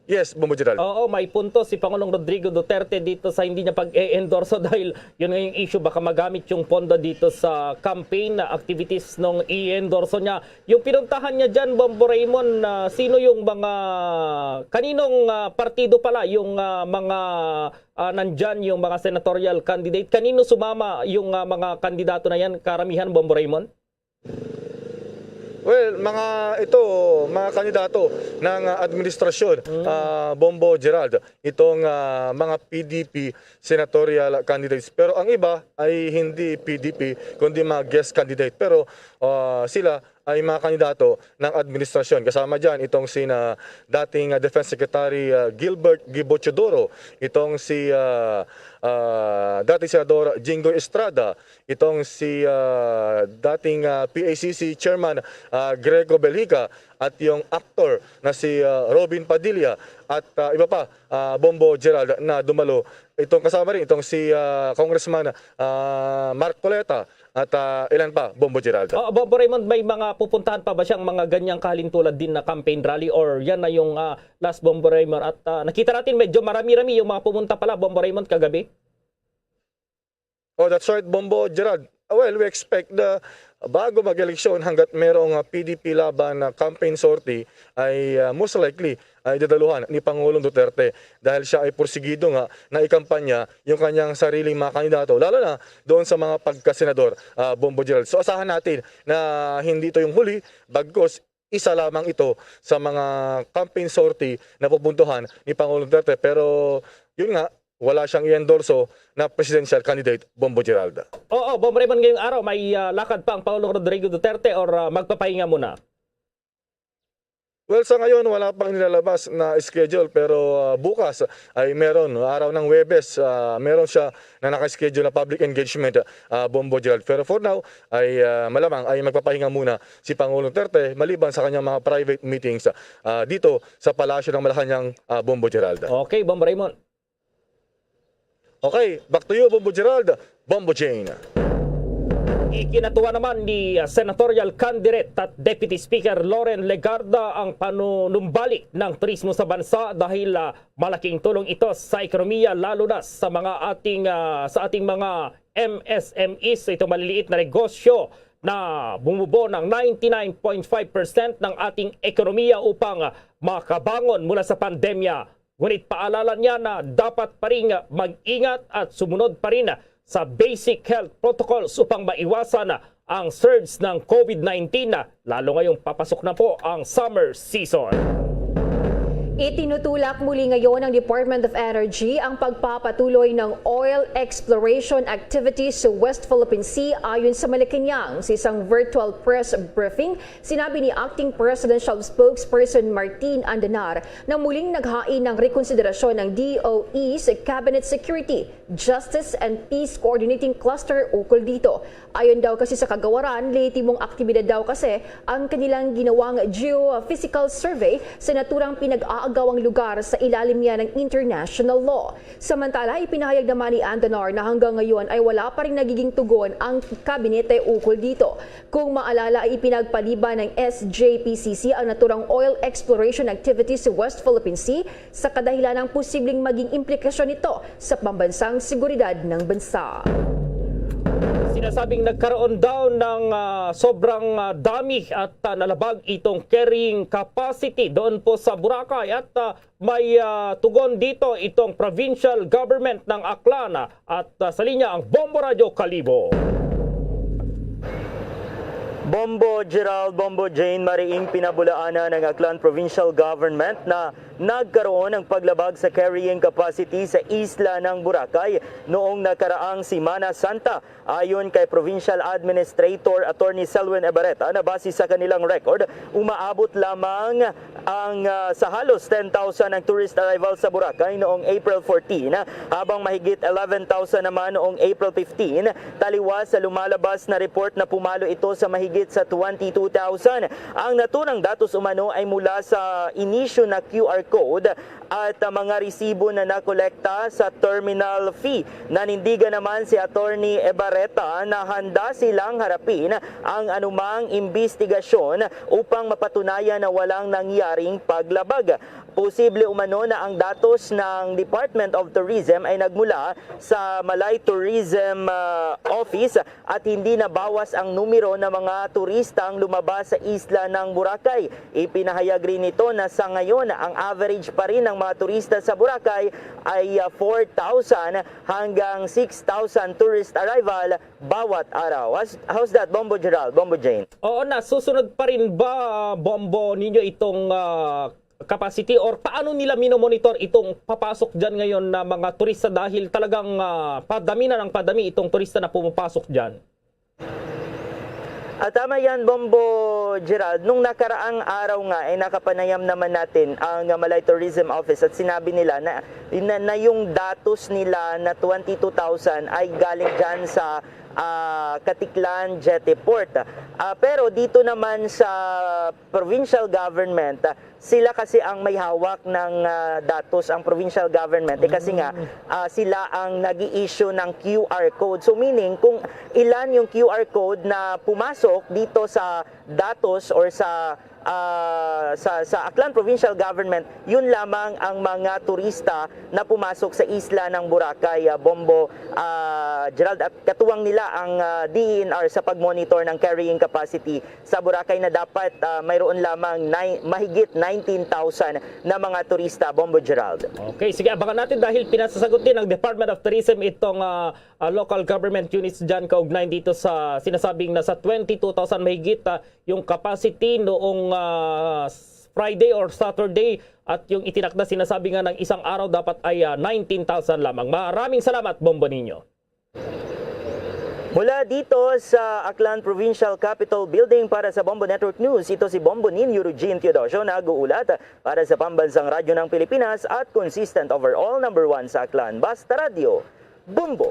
Yes, Bombo Gerald. Oo, may punto si Pangulong Rodrigo Duterte dito sa hindi niya pag-e-endorso dahil yun nga yung issue, baka magamit yung pondo dito sa campaign na activities nung i-endorso niya. Yung pinuntahan niya dyan, Bombo Raymond, uh, sino yung mga, kaninong uh, partido pala yung uh, mga uh, nandyan, yung mga senatorial candidate? Kanino sumama yung uh, mga kandidato na yan, karamihan, Bombo Raymond? Well, mga ito, mga kandidato ng uh, administrasyon, uh, Bombo Gerald, itong uh, mga P D P senatorial candidates. Pero ang iba ay hindi P D P, kundi mga guest candidate. Pero uh, sila ay mga kandidato ng administrasyon. Kasama dyan itong sina dating uh, Defense Secretary uh, Gilbert Gibo Teodoro, itong si uh, uh, dating Senador Jinggoy Estrada, itong si uh, dating uh, P A C C Chairman uh, Greco Belhica at yung actor na si uh, Robin Padilla at uh, iba pa, uh, Bombo Gerald, na dumalo. Itong kasama rin itong si uh, Congressman uh, Marcoleta at uh, ilan pa, Bombo Gerald. Oh, Bombo Raymond, may mga pupuntahan pa ba siyang mga ganyang kahalintulad din na campaign rally or yan na yung uh, last, Bombo Raymond? At uh, nakita natin medyo marami-rami yung mga pumunta pala, Bombo Raymond, kagabi. Oh, that's right, Bombo Gerald. Well, we expect the bago mag-eleksyon hanggat merong uh, P D P Laban na campaign sortie ay uh, most likely ay dadaluhan ni Pangulong Duterte dahil siya ay porsigido nga na ikampanya yung kanyang sariling mga kandidato, lalo na doon sa mga pagkasenador, uh, Bombo Gerald. So asahan natin na hindi ito yung huli, bagkos isa lamang ito sa mga campaign sortie na pupuntuhan ni Pangulong Duterte. Pero yun nga, wala siyang i-endorso na presidential candidate, Bombo Gerald. Oo, Bombo Raymond, ngayong araw may uh, lakad pa ang Pangulong Rodrigo Duterte or uh, magpapahinga muna? Well, sa ngayon, wala pang nilalabas na schedule, pero, ah, bukas ay meron, araw ng Huwebes, ah, meron siya na naka-schedule na public engagement, ah, Bombo Gerald. Pero for now, ay, ah, malamang ay magpapahinga muna si Pangulong Duterte maliban sa kanyang mga private meetings, ah, dito sa Palasyo ng Malacañang, ah, Bombo Gerald. Okay, Bombo Raymond. Okay, back to you, Bombo Gerald. Bombo Jane. Ikinatuwa naman ni, uh, senatorial candidate at Deputy Speaker Loren Legarda ang panunumbalik ng turismo sa bansa dahil, uh, malaking tulong ito sa ekonomiya, lalo na sa mga ating, uh, sa ating mga M S M Es, ito maliliit na negosyo na bumubo ng ninety-nine point five percent ng ating ekonomiya upang, uh, makabangon mula sa pandemya. Ngunit paalala niya na dapat pa rin mag-ingat at sumunod pa rin sa basic health protocols upang maiwasan ang surge ng COVID nineteen, lalo ngayong papasok na po ang summer season. Itinutulak muli ngayon ng Department of Energy ang pagpapatuloy ng oil exploration activities sa West Philippine Sea, ayon sa Malacañang. Sa isang virtual press briefing, sinabi ni Acting Presidential Spokesperson Martin Andanar na muling naghain ng rekonsiderasyon ng D O E's Cabinet Security, Justice and Peace Coordinating Cluster ukol dito. Ayon daw kasi sa kagawaran, lehitimong aktibidad daw kasi ang kanilang ginawang geophysical survey sa naturang pinag-aagawang lugar sa ilalim niya ng international law. Samantala, ipinahayag naman ni Andanar na hanggang ngayon ay wala pa rin nagiging tugon ang kabinete ukol dito. Kung maalala, ay ipinagpaliban ng S J P C C ang naturang oil exploration activities sa West Philippine Sea sa kadahilan ng posibleng maging implikasyon nito sa pambansang seguridad ng bansa. Sinasabing nagkaroon daw ng, ah, sobrang, ah, dami at, ah, nalabag itong carrying capacity doon po sa Boracay at, ah, may, ah, tugon dito itong provincial government ng Aklan, ah, at, ah, sa linya ang Bombo Radyo Kalibo. Bombo Gerald, Bombo Jane, mariing pinabulaanan ng Aklan Provincial Government na nagkaroon ng paglabag sa carrying capacity sa isla ng Boracay noong nakaraang Semana Santa. Ayon kay Provincial Administrator Attorney Selwyn Ebareta, na base sa kanilang record, umaabot lamang ang, ah, sa halos ten thousand ang tourist arrival sa Boracay noong April fourteen, habang mahigit eleven thousand naman noong April fifteen, taliwas sa lumalabas na report na pumalo ito sa mahigit sa twenty-two thousand. Ang naturang datos umano ay mula sa inisyu na Q R code at, ah, mga resibo na nakolekta sa terminal fee. Nanindigan naman si Attorney Ebareta na handa silang harapin ang anumang imbestigasyon upang mapatunayan na walang nangyaring paglabag. Posible umano na ang datos ng Department of Tourism ay nagmula sa Malay Tourism, ah, Office at hindi nabawas ang numero ng mga turistang lumabas sa isla ng Boracay. Ipinahayag rin nito na sa ngayon, ang average pa rin ng mga turista sa Boracay ay, ah, four thousand hanggang six thousand tourist arrival bawat araw. How's, how's that, Bombo Gerald, Bombo Jane? Oo, nasusunod pa rin ba, Bombo, ninyo itong, ah, capacity, or paano nila minomonitor itong papasok dyan ngayon na mga turista, dahil talagang, ah, padami na ng padami itong turista na pumapasok dyan? At tama yan, Bombo Gerald. Nung nakaraang araw nga, ay nakapanayam naman natin ang Malay Tourism Office at sinabi nila na, na, na yung datos nila na twenty-two thousand ay galing dyan sa, ah, Caticlan Jetty Port. Ah, pero dito naman sa provincial government, ah, sila kasi ang may hawak ng, ah, datos, ang provincial government. Eh, kasi nga, ah, sila ang nag-i-issue ng Q R code. So, meaning, kung ilan yung Q R code na pumasok dito sa datos or sa, ah, sa, sa Aklan Provincial Government, yun lamang ang mga turista na pumasok sa isla ng Boracay, ah, Bombo, ah, Gerald, at katuwang nila ang, ah, D E N R sa pag-monitor ng carrying capacity sa Boracay na dapat, ah, mayroon lamang nine, mahigit nineteen thousand na mga turista, Bombo Gerald. Okay, sige, abangan natin dahil pinasasagot din ng Department of Tourism itong, ah, ah, local government units dyan kaugnay dito sa sinasabing nasa twenty-two thousand mahigit, ah, yung capacity noong, ah, s-, Friday or Saturday, at yung itinakda, sinasabi nga ng isang araw dapat ay, ah, nineteen thousand lamang. Maraming salamat, Bombo Niño. Mula dito sa Aklan Provincial Capitol Building para sa Bombo Network News, ito si Bombo Ninyo Eugene Teodosio, nag-uulat para sa Pambansang Radyo ng Pilipinas at consistent overall number one sa Aklan. Basta Radyo, Bombo!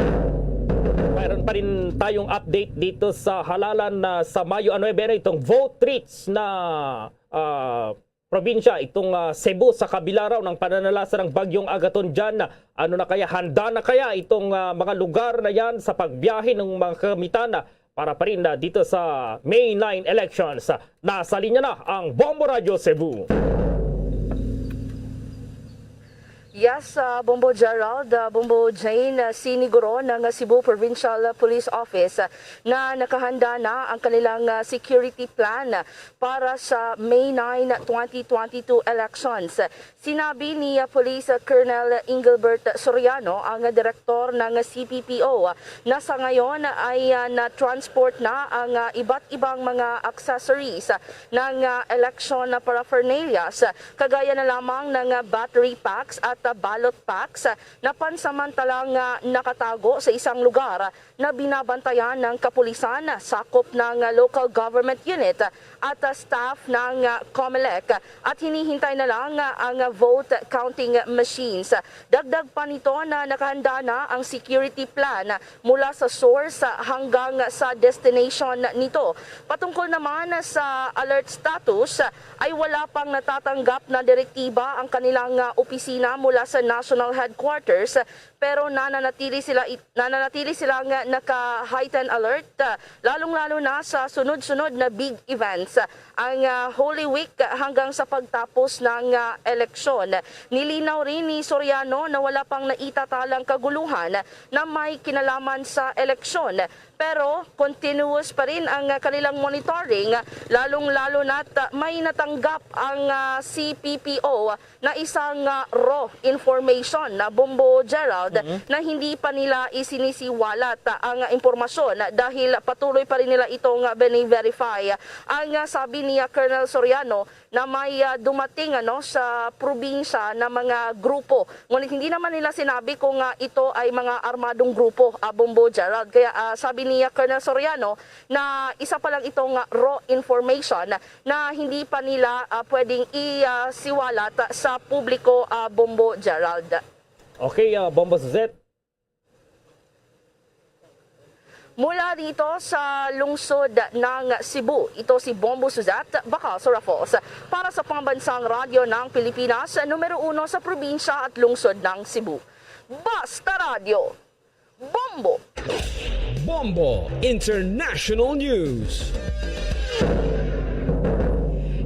Mayroon pa rin tayong update dito sa halalan na sa Mayo nuebe, ano, itong vote reach na ah, probinsya, itong ah, Cebu, sa kabila raw ng pananalasa ng Bagyong Agaton dyan. Ano na kaya, handa na kaya itong ah, mga lugar na yan sa pagbiyahe ng mga kagamitan para pa rin na dito sa May nine elections? Nasa linya na ang Bombo Radyo Cebu. Yes, ah, Bombo Gerald, ah, Bombo Jane, ah, siniguro ng Cebu Provincial Police Office, ah, na nakahanda na ang kanilang ah, security plan para sa May nine, twenty twenty-two elections. Sinabi ni ah, Police Colonel Engelbert Soriano, ang direktor ng C P P O, ah, na sa ngayon ay ah, na-transport na ang ah, iba't ibang mga accessories ah, ng ah, election paraphernalia, kagaya na lamang ng ah, battery packs at ah, ballot packs, ah, na pansamantalang ah, nakatago sa isang lugar, ah, na binabantayan ng kapulisan, ah, sakop ng ah, local government unit, ah, at ah, staff ng ah, COMELEC, ah, at hinihintay na lang ah, ang ah, vote counting machines. Dagdag pa nito na nakahanda na ang security plan, ah, mula sa source, ah, hanggang sa destination nito. Patungkol naman sa alert status, ah, ay wala pang natatanggap na direktiba ang kanilang ah, opisina mula sa national headquarters, ah, pero nananatili sila it-, nananatili silang ah, naka-heighten alert, ah, lalong-lalo na sa sunod-sunod na big events, ah, ang ah, Holy Week, ah, hanggang sa pagtapos ng ah, eleksyon. Nilinaw rin ni Soriano na wala pang naitatalang kaguluhan na may kinalaman sa eleksyon. Pero continuous pa rin ang ah, kanilang monitoring, ah, lalong-lalo na't ah, may natanggap ang ah, C P P O na isang ah, raw information na, Bombo Gerald, Mhm. na hindi pa nila isinisiwalat ah, ang ah, impormasyon dahil patuloy pa rin nila itong ah, bini-verify. Ang ah, sabi ni ah, Colonel Soriano na may ah, dumating, ano, sa probinsya na mga grupo. Ngunit hindi naman nila sinabi kung ah, ito ay mga armadong grupo, ah, Bombo Gerald. Kaya ah, sabi ni ah, Colonel Soriano na isa pa lang itong ah, raw information na hindi pa nila ah, pwedeng isiwalat sa publiko, ah, Bombo Gerald. Okay, ah, Bombo Suzette. Mula dito sa lungsod ng Cebu, ito si Bombo Suzette, Bacal Serafos, para sa Pambansang Radyo ng Pilipinas, numero uno sa probinsya at lungsod ng Cebu. Basta Radyo, Bombo! Bombo International News.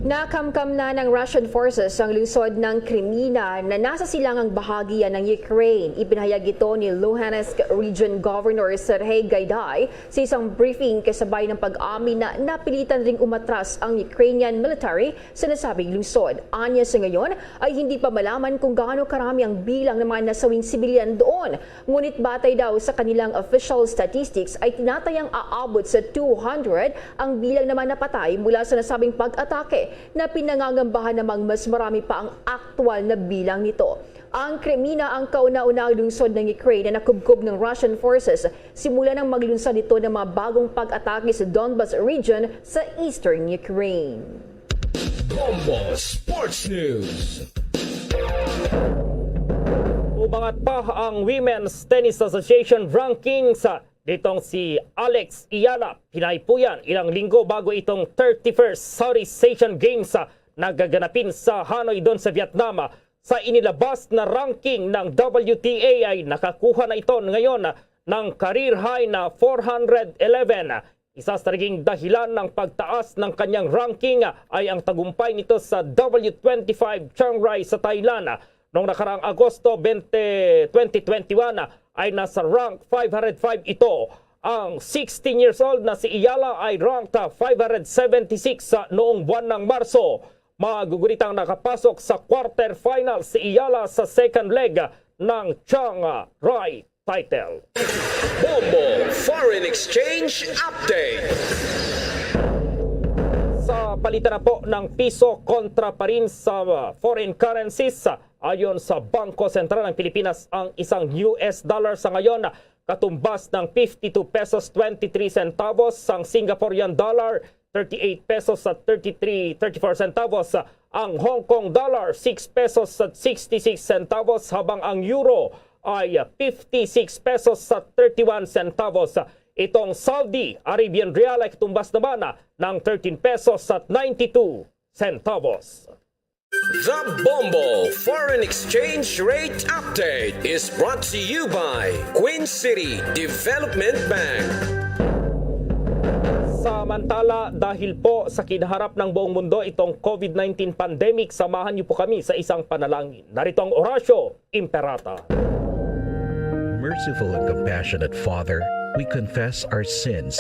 Nakamkam na ng Russian forces ang lungsod ng Crimea na nasa silangang bahagi yan ng Ukraine. Ipinahayag ito ni Luhansk Region Governor Serhiy Gaidai sa isang briefing kasabay ng pag-amin na napilitan ring umatras ang Ukrainian military sa nasabing lungsod. Anya sa ngayon ay hindi pa malaman kung gaano karami ang bilang ng mga nasawing sibilyan doon. Ngunit batay daw sa kanilang official statistics ay tinatayang aabot sa two hundred ang bilang naman napatay mula sa nasabing pag-atake na pinangangambahan namang mas marami pa ang aktual na bilang nito. Ang Crimea ang kauna-unahang lungsod ng Ukraine na nakubkob ng Russian forces simula nang maglunsad ito ng mga bagong pag-atake sa Donbas region sa eastern Ukraine. Bombo Sports News. Umangat pa ang Women's Tennis Association rankings. Ditong si Alex Eala, pinaipuyan ilang linggo bago itong thirty-first Southeast Asian Games, ah, nagaganapin sa Hanoi, doon sa Vietnam. Sa inilabas na ranking ng W T A ay nakakuha na ito ngayon ng career high na four hundred eleven. Isa sa naging dahilan ng pagtaas ng kanyang ranking ay ang tagumpay nito sa W twenty-five Chiang Rai sa Thailand. Noong nakaraang Agosto twenty, twenty twenty-one ay nasa rank five hundred five ito. Ang sixteen years old na si Eala ay ranked five hundred seventy-six sa noong buwan ng Marso. Magugunitang nakapasok sa quarterfinal si Eala sa second leg ng Chiang Rai title. Bombo Foreign Exchange Update. Sa palitan na po ng piso kontra pa rin sa foreign currencies, ayon sa Bangko Sentral ng Pilipinas, ang isang U S dollar sa ngayon katumbas ng fifty-two pesos twenty-three centavos, ang Singaporean dollar, thirty-eight pesos at thirty-three, thirty-four centavos, ang Hong Kong dollar, six pesos at sixty-six centavos, habang ang euro ay fifty-six pesos at thirty-one centavos. Itong Saudi Arabian rial ay katumbas naman ng thirteen pesos at ninety-two centavos. The Bombo Foreign Exchange Rate Update is brought to you by Queen City Development Bank. Samantala, dahil po sa kinaharap ng buong mundo itong COVID nineteen pandemic, samahan niyo po kami sa isang panalangin. Narito ang Oratio Imperata. Merciful and compassionate Father, we confess our sins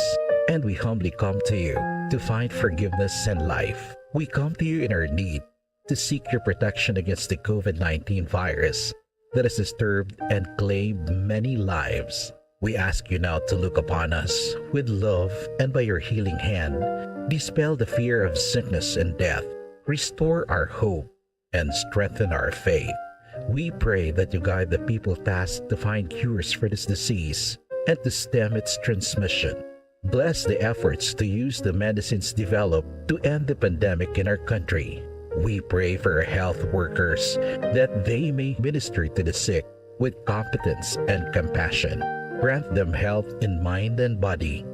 and we humbly come to you to find forgiveness and life. We come to you in our need to seek your protection against the COVID nineteen virus that has disturbed and claimed many lives. We ask you now to look upon us with love and by your healing hand, dispel the fear of sickness and death, restore our hope, and strengthen our faith. We pray that you guide the people tasked to find cures for this disease and to stem its transmission. Bless the efforts to use the medicines developed to end the pandemic in our country. We pray for our health workers that they may minister to the sick with competence and compassion. Grant them health in mind and body,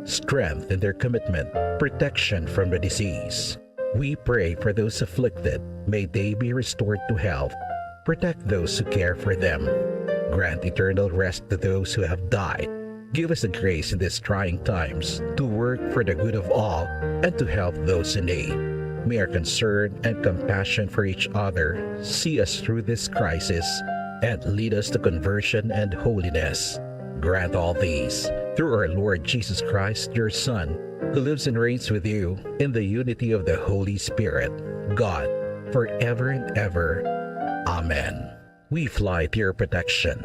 strength in their commitment, protection from the disease. We pray for those afflicted. May they be restored to health. Protect those who care for them. Grant eternal rest to those who have died. Give us the grace in these trying times to work for the good of all and to help those in need. May our concern and compassion for each other see us through this crisis and lead us to conversion and holiness. Grant all these through our Lord Jesus Christ, your Son, who lives and reigns with you in the unity of the Holy Spirit, God, forever and ever. Amen. We fly to your protection.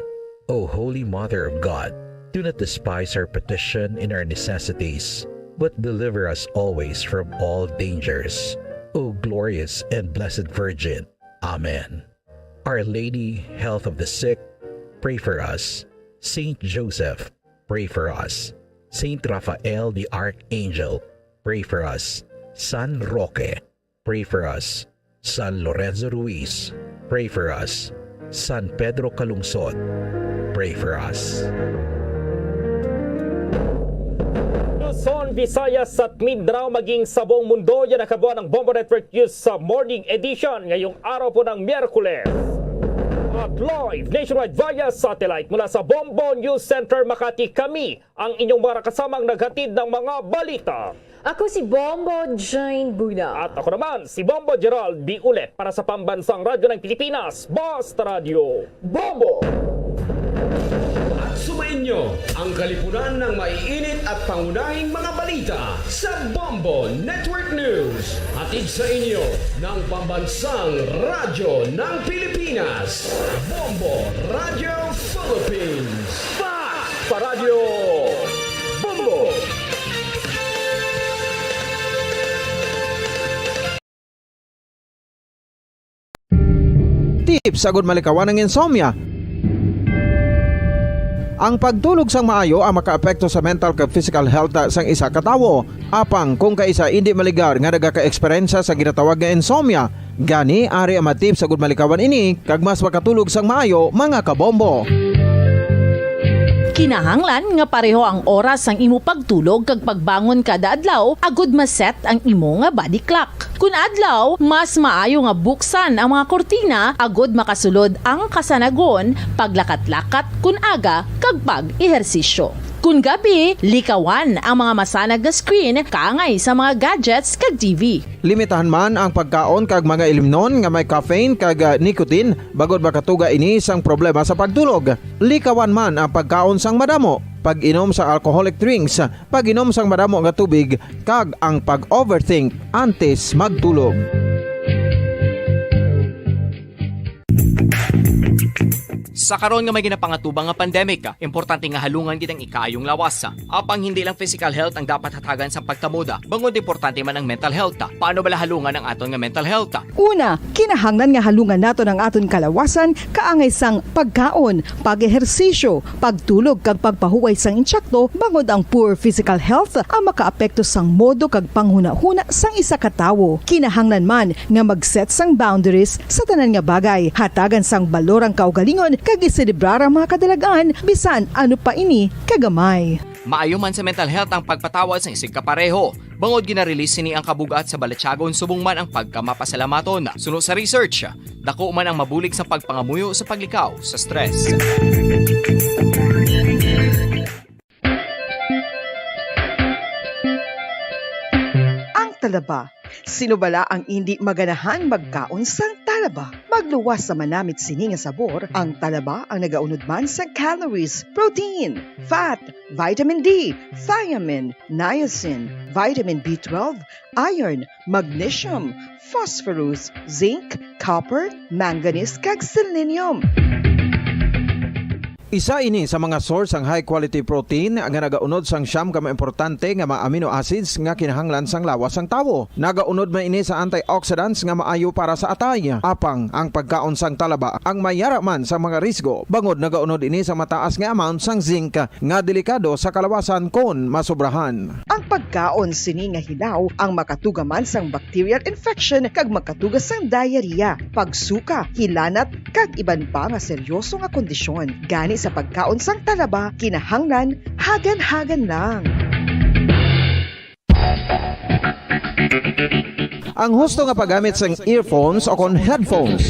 O Holy Mother of God, do not despise our petition in our necessities, but deliver us always from all dangers. O glorious and blessed Virgin. Amen. Our Lady, Health of the Sick, pray for us. Saint Joseph, pray for us. Saint Raphael the Archangel, pray for us. San Roque, pray for us. San Lorenzo Ruiz, pray for us. San Pedro Calungsod, pray for us. Luzon, Visayas, at Mindanao, maging sa buong mundo, yan ang kabuuan ng Bombo Network News sa Morning Edition ngayong araw po ng Miyerkules. At live nationwide via satellite mula sa Bombo News Center Makati, kami ang inyong mga kasamang naghatid ng mga balita. Ako si Bombo Jane Buna. At ako naman, si Bombo Gerald Biulet para sa Pambansang Radyo ng Pilipinas, Basta Radyo Bombo! At sumainyo ang kalipunan ng maiinit at pangunahing mga balita sa Bombo Network News. Hatid sa inyo ng Pambansang Radyo ng Pilipinas, Bombo Radio Philippines. Basta Radyo Bombo! Tips agud malikawan ang insomnia. Ang pagtulog sang maayo ang makaapekto sa mental kag physical health sang isa ka tawo. Apang kung kaisa indi maligar nga nagaka-eksperyensya sa ginatawag nga insomnia, gani ari ang mga tips agud malikawan ini kag mas makatulog sang maayo, mga kabombo. Kinahanglan nga pareho ang oras sang imo pagtulog kag pagbangon kada adlaw agud ma-set ang imo nga body clock. Kun adlaw, mas maayo nga buksan ang mga kurtina agud makasulod ang kasanagon, paglakat-lakat kun aga, kag pag-ehersisyo. Kun gabi, likawan ang mga masanag nga screen kaangay sa mga gadgets kag T V. Limitahan man ang pagkaon kag mga ilimnon nga may caffeine kag, ah, nicotine, bangod makatuga ini sang problema sa pagtulog. Likawan man ang pagkaon sang madamo, pag-inom sa alcoholic drinks, pag-inom sang madamo nga tubig, kag ang pag-overthink antes magtulog. Sa karon nga may ginapangatubang nga pandemic, importante nga halungan gid ang ikaayong lawas. Apang hindi lang physical health ang dapat hatagan sa pagtamod, bangod importante man ang mental health. Paano bala halungan ang aton nga mental health? Una, kinahanglan nga halungan naton ang aton kalawasan kaangay sang pagkaon, pag-ehersisyo, pagtulog kag pagpahuway sang intsakto, bangod ang poor physical health ang makaapekto sang modo kag panghunahuna sang isa ka tawo. Kinahanglan man nga mag-set sang boundaries sa tanan nga bagay, hatagan sang balor ang kaugalingon kag iselebrar ang mga kadalagan, bisan ano pa ini kagamay. Maayo man sa mental health ang pagpatawad sang isigkapareho, bangod gina-release sini ang kabug-at sa balatyagon subong man ang pagkamapasalamaton. Suno sa research, dako man ang mabulig sa pagpangamuyo sa paglikaw sa stress. Ang talaba. Sino bala ang indi maganahang magkaon sang talaba? Magluwas sa manamit sini nga sabor, ang talaba ang nagaunod man sa calories, protein, fat, vitamin D, thiamine, niacin, vitamin B twelve, iron, magnesium, phosphorus, zinc, copper, manganese, kag selenium. Isa ini sa mga source sang high quality protein nga nagaunod sang siyam ka mga importante nga mga amino acids nga kinahanglan sang lawas sang tawo. Nagaunod man ini sa antioxidants nga maayo para sa atay. Apang ang pagkaon sang talaba ang may yara man sa mga risgo, bangod nagaunod ini sa mataas nga amount sang zinc nga delikado sa kalawasan kon masobrahan. Ang pagkaon sini nga hilaw ang makatuga man sang bacterial infection kag makatuga sang diarrhea, pagsuka, hilanat, kag iban pa nga seryoso nga kondisyon. Gani sa pagkaon sang talaba, kinahanglan hagan-hagan lang. Ang husto nga paggamit sang earphones o kon headphones.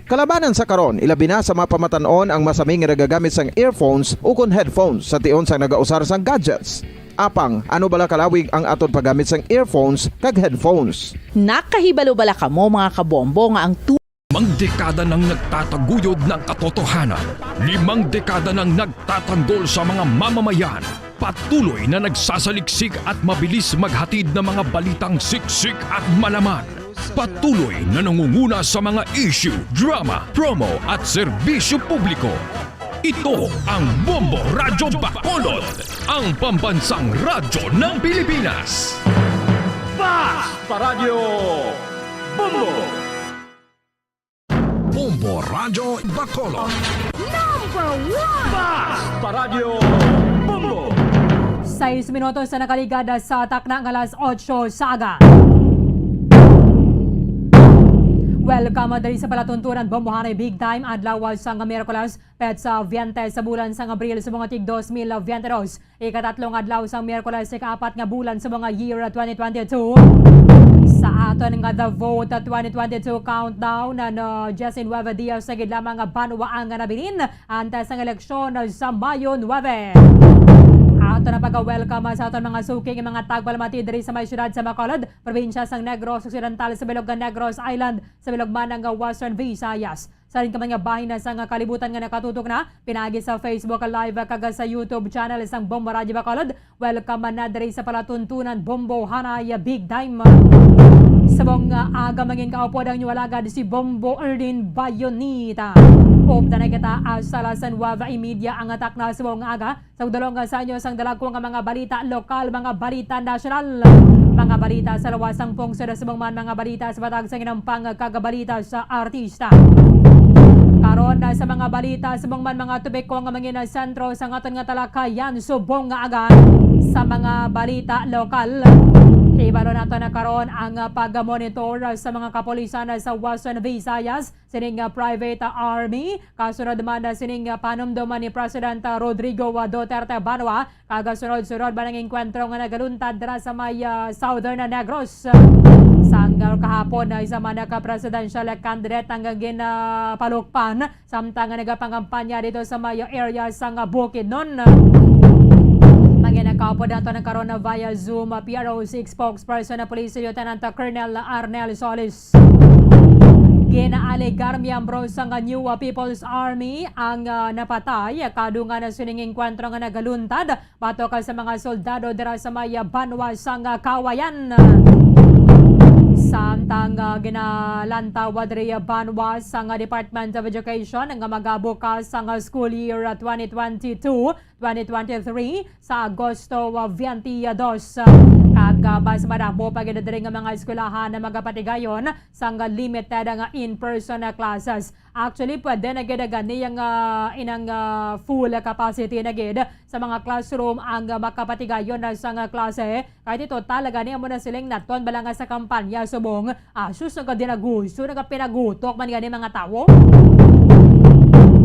Kalabanan sa karon, ilabi na sa mga pamatan-on ang masami nga nagagamit sang earphones ukon headphones sa tion sang nagausar sang gadgets. Apang, ano bala kalawig ang aton paggamit sang earphones kag headphones? Nakahibalo bala kamo, mga kabombo, nga ang tu- Limang dekada nang nagtataguyod ng katotohanan. Limang dekada nang nagtatanggol sa mga mamamayan. Patuloy na nagsasaliksik at mabilis maghatid ng mga balitang siksik at malaman. Patuloy na nangunguna sa mga issue, drama, promo at serbisyo publiko. Ito ang Bombo Radyo Bacolod, ang pambansang radyo ng Pilipinas. Basta Radyo Bombo! Bombo Radyo Bacolod. Number one! Basta Radyo Bombo! Sais minutos na nakaligad sa takna nga alas otso sa aga. Welcome diri sa palatuntunan Bombohanay Big Time, adlaw sang Miyerkules, petsa veinte sa bulan sang Abril sa mga tig dos mil veinte dos. Ikatatlo nga adlaw sang Miyerkules, ikaapat nga bulan sa mga year twenty twenty-two. Sa aton nga The Vote twenty twenty-two countdown, ano, Justin Weva Diaz sa gid lamang nga banwa ang nabilin antes ang eleksyon sa Mayo nuebe. Ato na pag-welcome sa aton mga suking mga tagpalamati diri sa may siyudad sa Bacolod, probinsya sang Negros Occidental, sa bilog nga Negros Island, sa bilog man nga Western Visayas. Sa rin ka man nga bahin na sa nga kalibutan nga nakatutok na, pinaagi sa Facebook Live kag sa YouTube channel sang Bombo Radyo Bacolod, welcome na diri sa palatuntunan Bombo Hanay Big Time. Subong nga aga mangin kaupod ang inyo alagad si Bombo Erlin Bayonita. Upda na kita, ah, sa alas nuebe y media ang atak na subong nga aga. Sa pagdulong sa inyo sang dalagko nga mga balita lokal, mga balita nasyonal, mga balita sa luwas sang pungsod, subong man mga balita sa matag sang inampang kag balita sa artista. Karon na sa mga balita, subong man mga topiko nga mangin sentro sa aton nga talakayan subong nga aga sa mga balita lokal. Hibalo nato na karon ang pag-monitor sa mga kapulisan sa Western Visayas sining, ah, private, ah, army. Kasunod man, ah, sining, ah, panumdom ni President, ah, Rodrigo, ah, Duterte Banwa, kag sunod-sunod man ang engkwentro nga nagaluntad dira sa may, ah, Southern Negros. Sang, ah, kahapon, ah, isa man ka presidential candidate ang ginapalukpan samtang nga nagapangampanya dito sa may area sang, ah, Bukidnon. Ang ginakaupod nato na karon na via Zoom, ah, P R O C spokesperson na Police Lieutenant Colonel Arnel Solis. Ginaalegar miyembro sang New People's Army ang, ah, napatay kadungan sining engkwentro nga nagaluntad batok sa mga soldado dira sa may banwa sang Kawayan. Samtang, ah, ginalantaw diri, ah, banwa sang, ah, Department of Education nga magabukas sang, ah, school year, ah, twenty twenty-two, twenty twenty-three sa Agosto, ah, twenty-two. Kag, ah, mas madamo pa gid diri nga mga eskwelahan na magapatigayon sang, ah, limited nga in-person, ah, classes. Actually, pwede na gid gani ang, ah, inang, ah, full capacity na gid sa mga classroom ang, ah, makapatigayon na sang, ah, klase. Kay ti total gani amo na siling naton bala nga sa kampanya subong, ah, sus, nagadinaguso, nagapinagutok man gani mga tawo.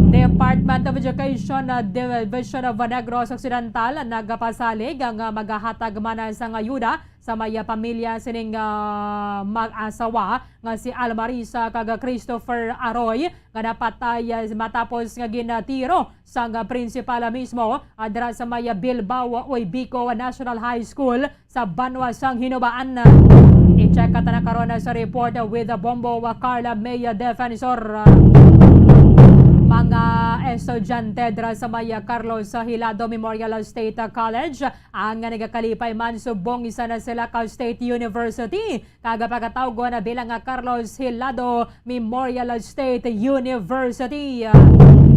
Department of Education, ah, Division of Negros Occidental nagapasalig ang, ah, magahatag man sang ayuda sa may, ah, pamilya sining, ah, mag-asawa nga si Almarisa kag Christopher Aroy nga napatay, ah, matapos nga ginatiro sang, ah, prinsipal, ah, mismo, ah, dira sa may, ah, Bilbao Oibico National High School sa banwa sang Hinubaan. I-check ta na karon, ah, sa report, ah, with, ah, Bombo, ah, Carla May, ah, Defensor. Mga estudyante dira sa may, ah, Carlos, ah, Hilado Memorial State, ah, College ang nagakalipay man subong isa na sila ka State University kag pagkatawgon na bilang nga Carlos Hilado Memorial State University.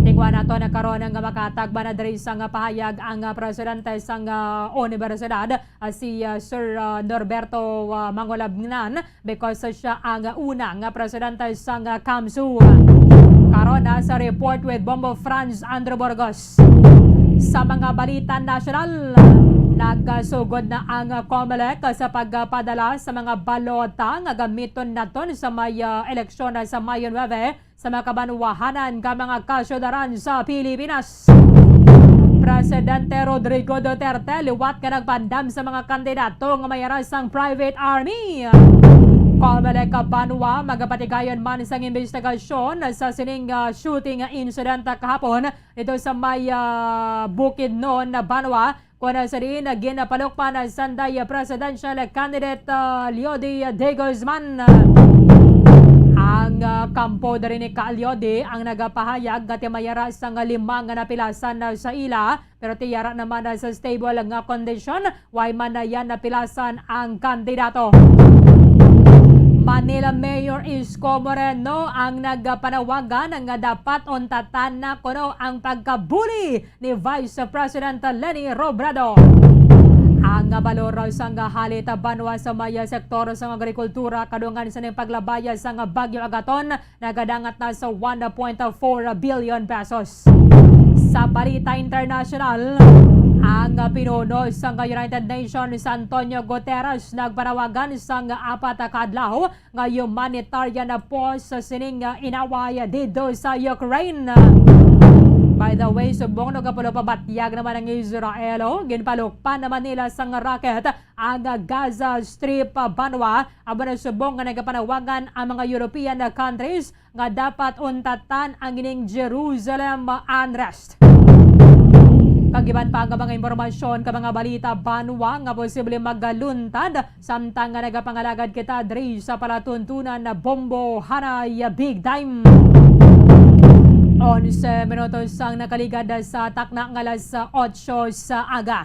Tingwa nato na karon nga makatagba na diri sang pahayag ang, ah, presidente sang, ah, universidad, ah, si, ah, Sir, ah, Norberto, ah, Mangulabnan, because siya ang una nga presidente sang, ah, kamsu. Karon na sa report with Bombo Franz Andrew Burgos. Sa mga balita nasyonal, nagasugod na ang Comelec sa pagpadala sa mga balota nga gamiton naton sa may, ah, eleksyon sa Mayo nuebe sa mga kabanwahanan nga mga kasyudaran sa Pilipinas. Presidente Rodrigo Duterte liwat nga nagpaandam sa mga kandidato nga may aras sang private army. Comelec Banwa magapatigayon man sang imbestigasyon sa sining, ah, shooting incident kahapon dito sa may, ah, Bukidnon na Banwa, kung sa diin ginapalukpan sang Sanday presidential candidate, ah, Leody De Guzman. Ang, ah, kampo diri ni Ka Leody ang nagapahayag nga ti may ara sang lima nga napilasan na sa ila, pero ti yara naman na sa stable nga kondisyon, way man na yan napilasan ang kandidato. Manila Mayor Isko Moreno ang nagpanawagan nga dapat untatan na kuno ang pagkabuli ni Vice President Leni Robredo. Ang balor sang halit banwa sa may sektor sang agrikultura kadungan sa ning paglabay sang Bagyo Agaton nagadangat na sa one point four billion pesos. Sa balita internasyonal, ang pinuno sang United Nations, Antonio Guterres, nagpanawagan sang apat ka adlaw nga humanitarian pause sa sining, ah, inaway didto sa Ukraine. By the way, subong nagapalo pabatyag naman ang Israel, oh, ginpalukpan naman nila sang rocket ang Gaza Strip, ah, banwa. Amo na subong nga nagapanawagan ang mga European, ah, countries nga dapat untatan ang ining Jerusalem unrest. Kag iban pa nga mga impormasyon ka mga balita banwa nga posible magaluntad samtang nga nagapangalagad kita diri sa palatuntunan na Bombo Hanay Big Time. Onse minutos ang nakaligad sa takna nga alas otso sa aga.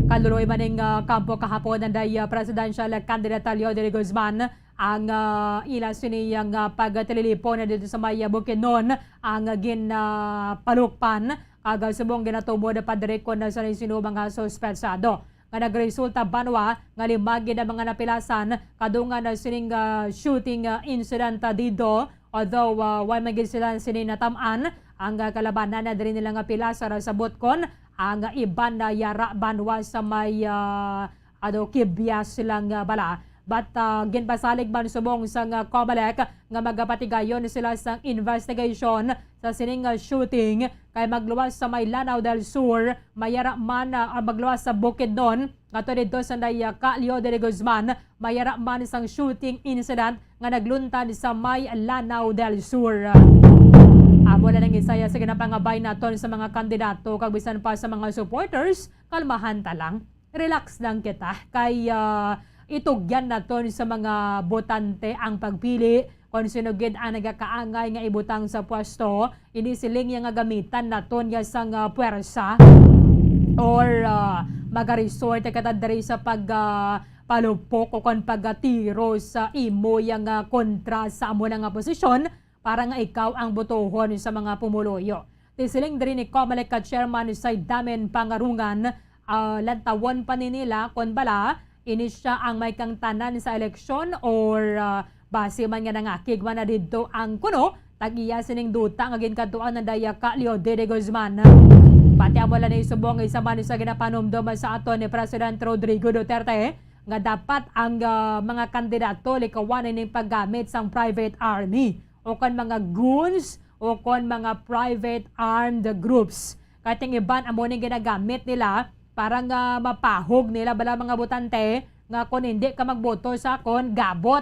Kaluloy man ning, ah, kampo kahapon, anday, ah, presidential candidate Leody De Guzman ang, ah, ila sini ang, ah, pagtililipon dito sa may, ah, Bukidnon ang, ah, gin, ah, palukpan kag, ah, subong ginatumod pa diri kon sa sino mga suspetsado nga nagresulta banwa nga lima gid ang mga napilasan kadungan na sining, ah, shooting, ah, incident, ah, didto, although, ah, way man gid sila sini natam-an ang, ah, kalabanan na diri nila nga pilasan sa Butcon ang iban na yara banwa sa may, ah, ano, kibyas sila nga bala. But, ah, ginpasalig man subong sang, ah, Comelec nga magapatigayon sila sang investigation sa sining, ah, shooting kay magluwas sa may Lanao del Sur, mayara man, ah, magluwas sa Bukidnon, ngadto didto sa may, ah, Ka Leody De Guzman, mayara man sang shooting incident nga nagluntad sa may Lanao del Sur. Amo na lang isaya sa ginapangabay naton sa mga kandidato kag bisan pa sa mga supporters, kalmahan ta lang. Relax lang kita kay, ah, itugyan naton sa mga botante ang pagpili kon sino gid ang nagakaangay nga ibutang sa pwesto. Hindi siling ya nga gamitan naton ya sang, ah, puwersa or, ah, magaresort kita diri sa pag, ah, palupok o kon pagatiro sa imo ya nga kontra sa amo na nga posisyon para nga ikaw ang botohon sa mga pumuluyo. Ti siling diri ni Comelec ka Chairman Saidamen Pangarungan, ah, lantawon pa ni nila kon bala ini sia ang may kangtanan sa eleksyon or, ah, basi man nga nangakig man na didto ang kuno tag-iya sining duta nga ginkadtuan ng Daya Calio Dede Guzman. Pati amo lang ni subong isa man sa ginapanumdum sa aton ni President Rodrigo Duterte nga dapat ang, ah, mga kandidato likawan ining paggamit sang private army o kon mga goons o kon mga private armed groups. Kay ting iban amo ning ginagamit nila para nga mapahog nila bala mga botante nga kon hindi ka magboto sa akon, gabot.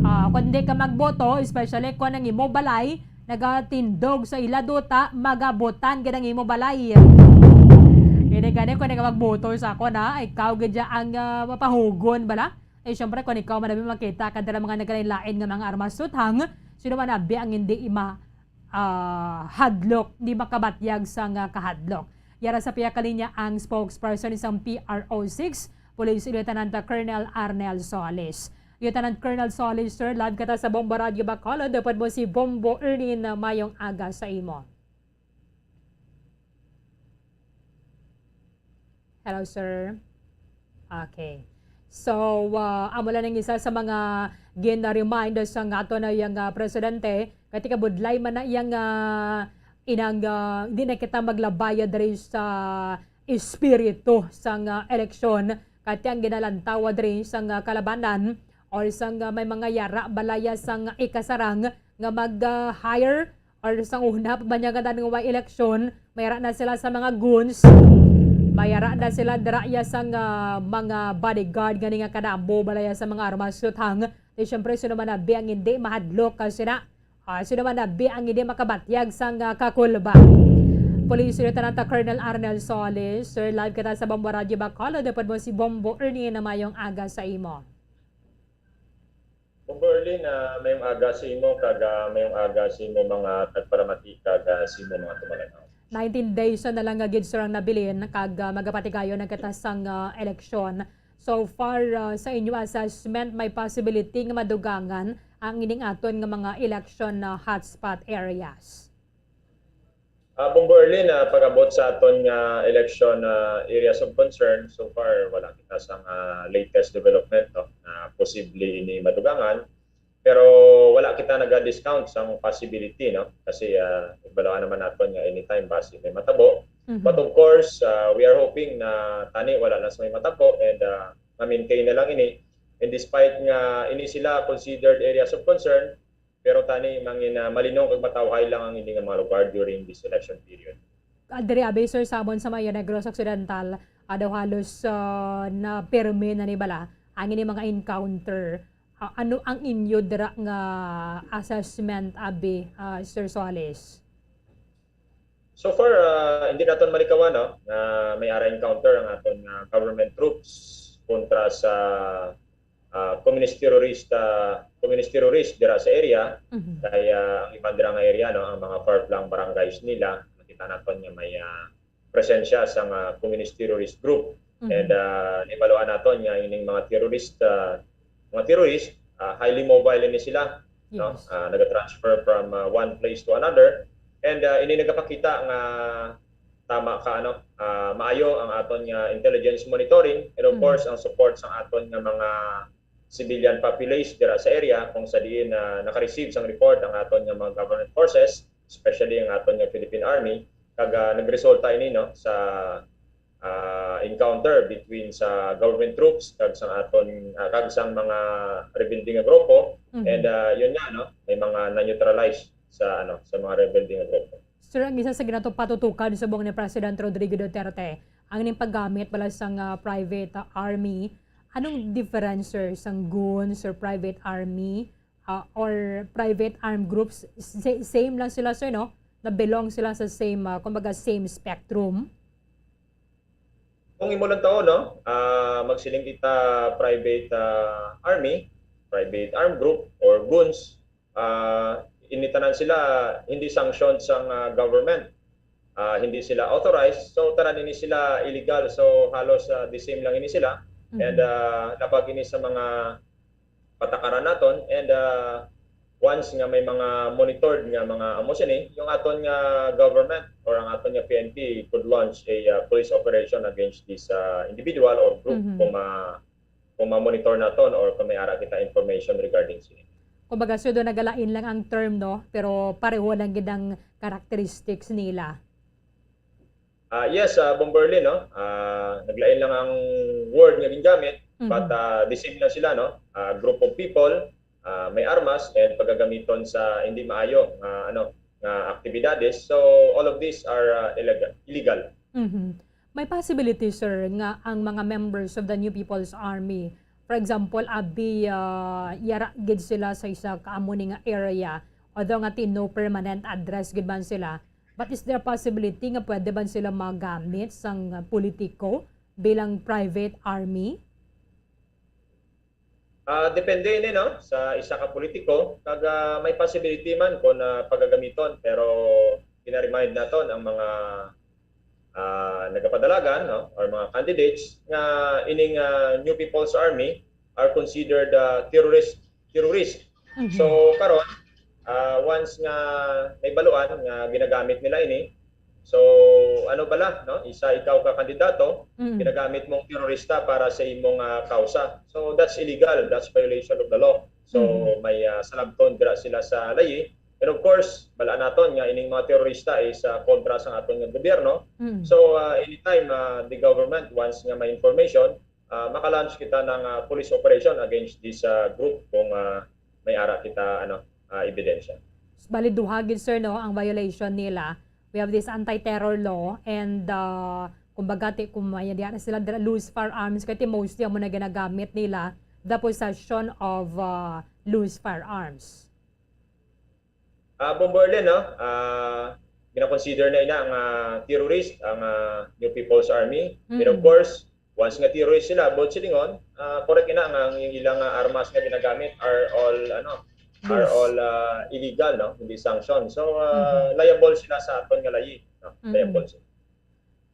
Ah, kon hindi ka magboto, especially kon ang imo balay nagatindog sa ila duta, magabutan gid ang imo balay. Hindi gani kon hindi ka magboto sa akon, ha, ikaw gid ya ang, ah, mapahugon bala. Eh, syempre, kung ikaw man abi makita ka dira mga nagkalain-lain nga mga armas tuthang, sino man abi ang hindi ima, ah, hadlok, di makabatyag sang kahadlok. Yara sa pihak kalinya ang spokesperson sang P R O six, Police Lieutenant Colonel Arnel Solis. Lieutenant Colonel Solis, sir, live kita sa Bombo Radyo Bacolod. Dapat mo si Bombo Ernie na mayong aga sa imo. Hello, sir. Okay. So, ah, amo lang ang isa sa mga gin-remind sa nga ato na yang, ah, presidente, kay kabudlay man na yang, ah, inang, ah, di na kita maglabaya diri sa espiritu sang, ah, eleksyon, kay ang ginalantawa diri sang, ah, kalabanan or sang, ah, may mga yara balaya sang ikasarang nga mag, ah, hire or sang una pa ba niya nga way eleksyon, mayara na sila sa mga goons. Mayara na sila dira iya sang, ah, mga bodyguard gani nga kadamo balaya sa mga armas tuthang. Di syempre, sino man abi ang hindi mahadlok ka sina? Ah, sino man abi ang hindi makabatyag sang, ah, kakulba? Police Lieutenant Colonel Arnel Solis, sir, live kita sa Bombo Radyo Bacolod. Dapat mo si Bombo Ernie na mayong aga sa imo. Bombo Ernie, na mayong aga sa imo, kag, ah, mayong aga sa imo mga tagparamati, kag, ah, sa imo mga tumalanaw. Nineteen days na lang nga gid, sir, ang nabilin, kag, ah, magapatigayon na kita sang, ah, eleksyon. So far, ah, sa inyo assessment, may possibility nga madugangan ang ining aton nga mga election na hotspot areas? Ah, Bombo Ernie, ah, pag-abot sa aton nga election, ah, areas of concern, so far wala kita sang, ah, latest development, no, na posible ini madugangan. Pero wala kita naga-discount sang possibility, no? Kasi, ah, ibalaan naman naton nga anytime basi may matabo. Mhm. But of course, ah, we are hoping na tani wala lang sa may matabo and, ah, ma-maintain na lang ini. And despite nga ini sila considered areas of concern, pero tani mangin, ah, malinong kag matawhay lang ang ini nga mga lugar during this election period. Ah, diri abi, sir, sa amon sa Mayo Negros Occidental, ah, daw halos, ah, na pirmi na ni bala ang ini mga encounter. Ah, ano ang inyo dira nga assessment abi, ah, Sir Solis? So far, ah, hindi naton malikawan, no, nga may ara encounter ang aton nga government troops kontra sa, ah, communist terrorist, ah, communist terrorist dira sa area. Mhm. Kay, ah, ang iban dira nga area, no, ang mga far-flung barangays nila, nakita naton nga may, ah, presensya sa mga communist terrorist group. Mhm. And, ah, nahibaluan naton nga ining mga terrorist, ah, mga terrorist, ah, highly mobile ini sila, no? Yes. Ah, nagatransfer from, ah, one place to another. And, ah, ini nagapakita nga tama ka, ano, ah, maayo ang aton nga intelligence monitoring and of Mm. course ang support sa aton nga mga civilian populace dira sa area kung sa diin, ah, naka-receive sang report ang aton nga mga government forces, especially ang aton nga Philippine Army, kag, ah, nagresulta ini, no, sa, ah, encounter between sa government troops kag sang aton, ah, kag sang mga rebelde nga grupo. Mhm. And, ah, yun nga, no, may mga na-neutralize sa, ano, sa mga rebelde nga grupo. Sir, ang isa sa ginatupatutukan subong ni President Rodrigo Duterte, ang ining paggamit bala sang, ah, private, ah, army. Anong difference, sir, sang goons or private army, ah, or private armed groups? Sa-, same lang sila, sir, no? Na belong sila sa same, ah, kumbaga, same spectrum? Kung imo lang tao, no? Ah, magsiling kita private, ah, army, private armed group, or goons, ah, ini tanan sila hindi sanctioned sang, ah, government. Ah, hindi sila authorized. So, tanan ini sila illegal. So, halos, ah, the same lang ini sila. And Mhm. uh, labag ini sa mga patakaran naton. And uh, once nga may mga monitored nga mga amo sini, yung aton nga government or ang aton nga P N P could launch a uh, police operation against this uh, individual or group Mhm. kung ma kung ma-monitor naton or kung may ara kita information regarding sini. Kumbaga, sir, do nagalain lang ang term, no? Pero pareho lang gid ang characteristics nila. Ah, yes, ah, Bomberly, no? Ah, naglain lang ang word nga gingamit, Mhm. but ah, the same lang sila, no? Ah, group of people, ah, may armas, and pagagamiton sa hindi maayo nga, ano, nga aktibidades. So, all of these are ah, illeg- illegal. Mhm. May possibility, sir, nga ang mga members of the New People's Army, for example, abi, ah, yara gid sila sa isa ka amo ni nga area, although nga ti no permanent address gid man sila, but is there a possibility nga pwede man sila magamit sang politiko bilang private army? Ah, depende ini, no, sa isa ka politiko, kag ah, may possibility man kon ah, pagagamiton, pero gina-remind naton ang mga ah, nagapadalagan, no, or mga candidates nga ining ah, New People's Army are considered ah, terrorist terrorist. Mhm. So karon, ah, once nga may baluan nga ginagamit nila ini, so ano bala, no? Isa ikaw ka kandidato, Mm. ginagamit mong terorista para sa imong ah, kausa. So that's illegal, that's violation of the law. So Mhm. may ah, salabton dira sila sa layi. And of course, balaan naton nga ining mga terorista is ah, kontra sa aton nga gobyerno. Mm. So ah, anytime ah, the government wants nga may information, ah, maka-launch kita ng ah, police operation against this ah, group kung ah, may ara kita ano ah, ebidensya. Bali, duha gid, sir, no, ang violation nila. We have this anti-terror law and uh, kumbaga ti kung may diya sila dira loose firearms kay ti mostly amo na ginagamit nila the possession of uh, loose firearms. Ah, Bomberly, no? Ah, gina-consider na ina nga terrorist ang ah, New People's Army. Pero of Mm. course, once nga terrorist sila, buot silingon, ah, correct ina nga ang ilang ah, armas nga ginagamit are all ano, are Yes. all ah, illegal, no? Hindi sanctioned. So, ah, Mhm. liable sila sa aton nga layi, no? Mhm. Liable sila.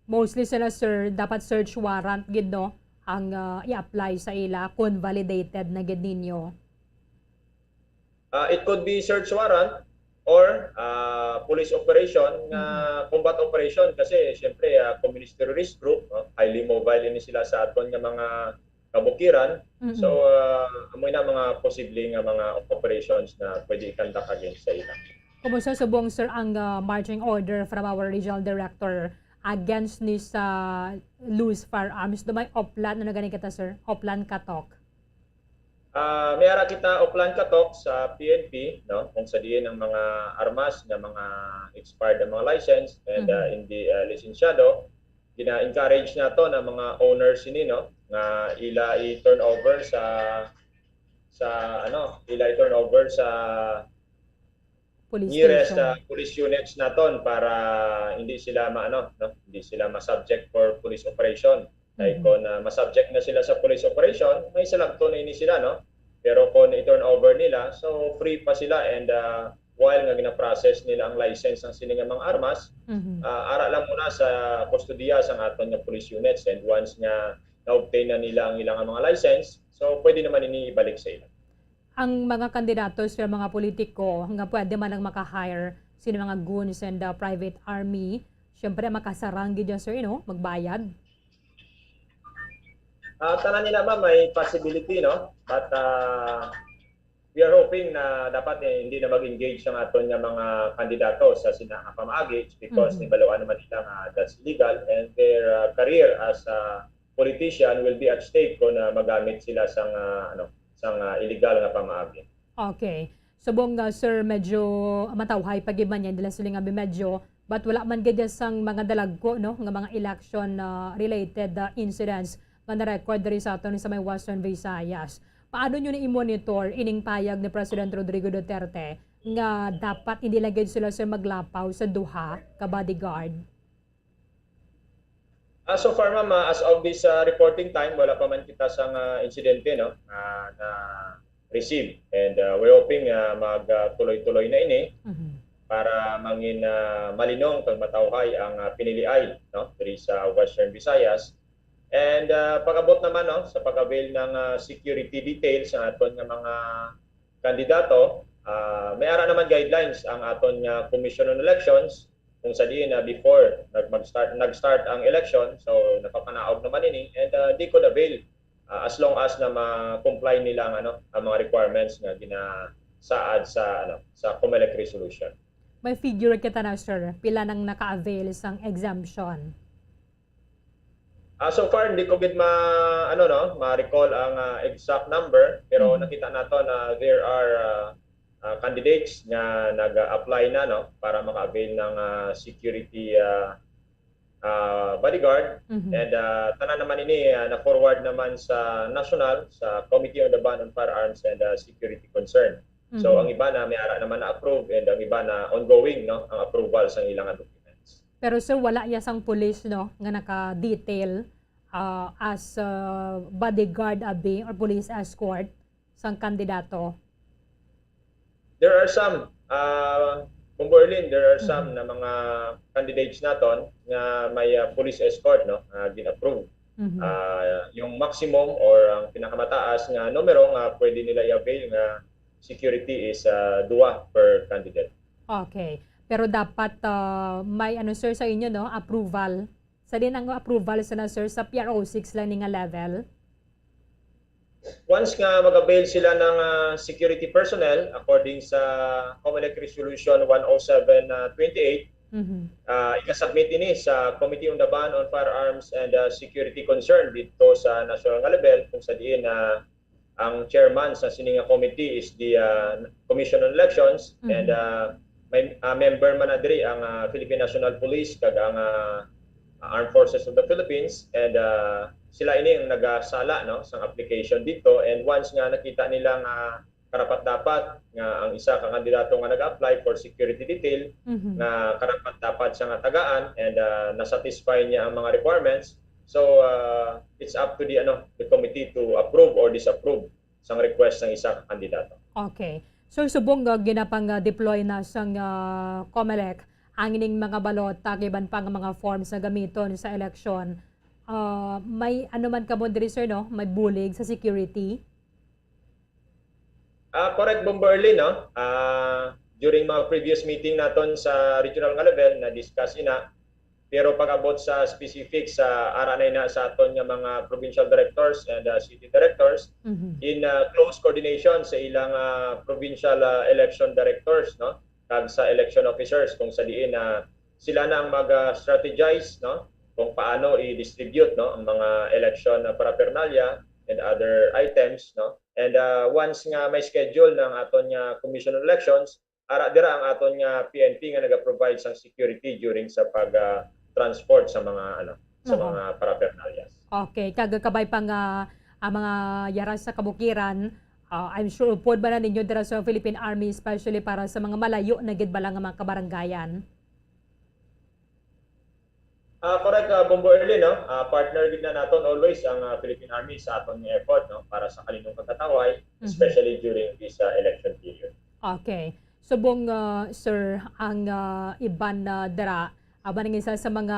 Mostly sila, sir, dapat search warrant gid, no, ang ah, i-apply sa ila kung validated na gid ninyo. Ah, it could be search warrant or ah, police operation nga Mhm. combat operation kasi siyempre ah, communist terrorist group, no? Highly mobile ini sila sa aton nga mga kabukiran. Mm-mm. So ah, amo na mga posible nga mga operations na pwede i-conduct against sa ila. Kumusta subong, sir, ang ah, marching order from our regional director against ni sa loose firearms? Do may oplan, ano gani kita, sir? Oplan katok? Ah, may ara kita oplan katok sa P N P, no? Kung sa diin ang mga armas nga mga expired ang mga license and Mhm. ah, hindi ah, lisensyado, gina-encourage nato na mga owners ini, no, nga ila i-turn over sa sa ano, ila i-turn over sa Police nearest station. ah, police units naton para hindi sila maano, no, hindi sila ma-subject for police operation. Kay Mhm. kung ah, ma-subject na sila sa police operation, may salagto na ini sila, no? Pero kung i-turn over nila, so free pa sila and ah, while nga gina-process nila ang license sang sini nga mga armas, Mhm. ah, ara lang muna sa kustodiya sang aton nga police units, and once nga na-obtain na nila ang ilang mga license, so pwede naman ini ibalik sa ila. Ang mga kandidato, sir, mga politiko nga pwede man lang maka-hire sini mga goons and ah, private army, syempre makasarang gid yan, sir, you know, magbayad. Ah, tanan nila, ma'am, may possibility, no? But ah, we are hoping na dapat eh, hindi na mag-engage ang aton nga mga kandidato sa sina nga pamaagi because Mhm. nibaluan naman nila nga that's illegal and their ah, career as a politician will be at stake kung ah, magamit sila sang ah, ano, sang ah, illegal nga pamaagi. Okay. Subong nga, sir, medyo matawhay pa gid man yan, dila sila nga medyo, but wala man gid sang mga dalagko, no, nga mga election ah, related ah, incidents nga na-record diri sa aton sa may Western Visayas. Paano nyo na i-monitor ining payag ni President Rodrigo Duterte nga dapat hindi lang gid sila, sir, maglapaw sa duha ka bodyguard? Ah, so far, ma'am, ah, as of this ah, reporting time, wala pa man kita sang ah, insidente, no, nga na-receive. And ah, we're hoping ah, mag ah, tuloy-tuloy na ini Mhm. para mangin ah, malinong kag matawhay ang ah, piniliay, no, diri sa Western Visayas. And, ah, pag-abot naman, no, sa pag-avail ng, ah, security details sa aton nga mga kandidato, ah, may ara naman guidelines ang aton nga Commission on Elections kung sa diin na before nag-, mag-start, nag-start ang election, so napapanaog naman ini, and, ah, they could avail, ah, as long as na ma-comply nila ang, ano, ang mga requirements nga ginasaad sa, ano, sa COMELEC resolution. May figure kita na, sir, pila nang naka-avail sang exemption? Ah, so far, hindi ko gid ma-, ano, no, ma-recall ang, ah, exact number, pero Mhm. nakita nato na there are, ah, ah, candidates nga nag-apply na, no, para maka-avail ng, ah, security, ah, ah, bodyguard. Mhm. And, ah, tanan naman ini, ah, na-forward naman sa national, sa Committee on the Ban on Firearms and, ah, Security Concern. So, Mhm. ang iba na may ara naman na-approve and ang iba na ongoing, no, ang approval sa ilang documents. Pero, sir, wala ya sang pulis, no, nga naka-detail, ah, as, ah, bodyguard abi or police escort sang kandidato? There are some, ah, Bombo Erlin, there are some Mhm. na mga candidates naton nga may, ah, police escort, no, nga gin-approve. Mhm. Ah, yung maximum or ang pinakamataas nga numero nga pwede nila i-avail nga security is, ah, duwa per candidate. Okay. Pero dapat, ah, may ano, sir, sa inyo, no, approval. Sa din ang approval sa na, sir, sa P R O six lang ni nga level? Once nga mag-avail sila ng, ah, security personnel, according sa COMELEC Resolution one oh seven, ah, twenty-eight, Mhm. ah, ikasubmit ini sa Committee on the Ban on Firearms and, ah, Security Concern dito sa national nga level, kung sa diin na ang chairman sa sini nga committee is the, ah, Commission on Elections, Mhm. and, ah, may, ah, member man na diri ang, ah, Philippine National Police kag ang, ah, Armed Forces of the Philippines, and, ah, sila ini ang nagasala, no, sang application dito, and once nga nakita nila nga karapat-dapat nga ang isa ka kandidato nga nag-apply for security detail Mhm. nga karapat-dapat siya nga tagaan and, ah, na-satisfy niya ang mga requirements, so, ah, it's up to the, ano, the committee to approve or disapprove sang request sang isa ka kandidato. Okay. So, subong nga ginapang, ah, deploy na sang, ah, COMELEC ang ining mga balota, kag iban pa nga mga forms nga gamiton sa eleksyon, ah, may ano man kamo diri, sir, no? May bulig sa security? Ah, correct, Bombo Erlin, no? Ah, during mga previous meeting naton sa regional nga level, na-discuss ina. Pero pag-abot sa specific sa ara na ina sa aton nga mga provincial directors and, ah, city directors, Mhm. in, ah, close coordination sa ilang, ah, provincial, ah, election directors, no? Kag sa election officers, kung sa diin na sila na ang mag, ah, strategize, no? Kung paano i-distribute, no, ang mga election na paraphernalia and other items, no? And, ah, once nga may schedule ng aton nga Commission on Elections, ara dira ang aton nga P N P nga naga-provide sang security during sa pag, ah, transport sa mga, ano, sa Mhm. mga paraphernalias. Okay, kag kabay pa nga ang mga yara sa kabukiran, ah, I'm sure upod man na ninyo dira sa Philippine Army, especially para sa mga malayo na gid bala nga mga kabarangayan. Ah, correct, ah, Bombo Erlin, no? Ah, partner gid na naton always ang, ah, Philippine Army sa aton nga effort, no, para sa kalinong pagkatawhay, Mhm. especially during this, ah, election period. Okay. Subong, ah, sir, ang, ah, iban na dira, ah, man ang isa sa mga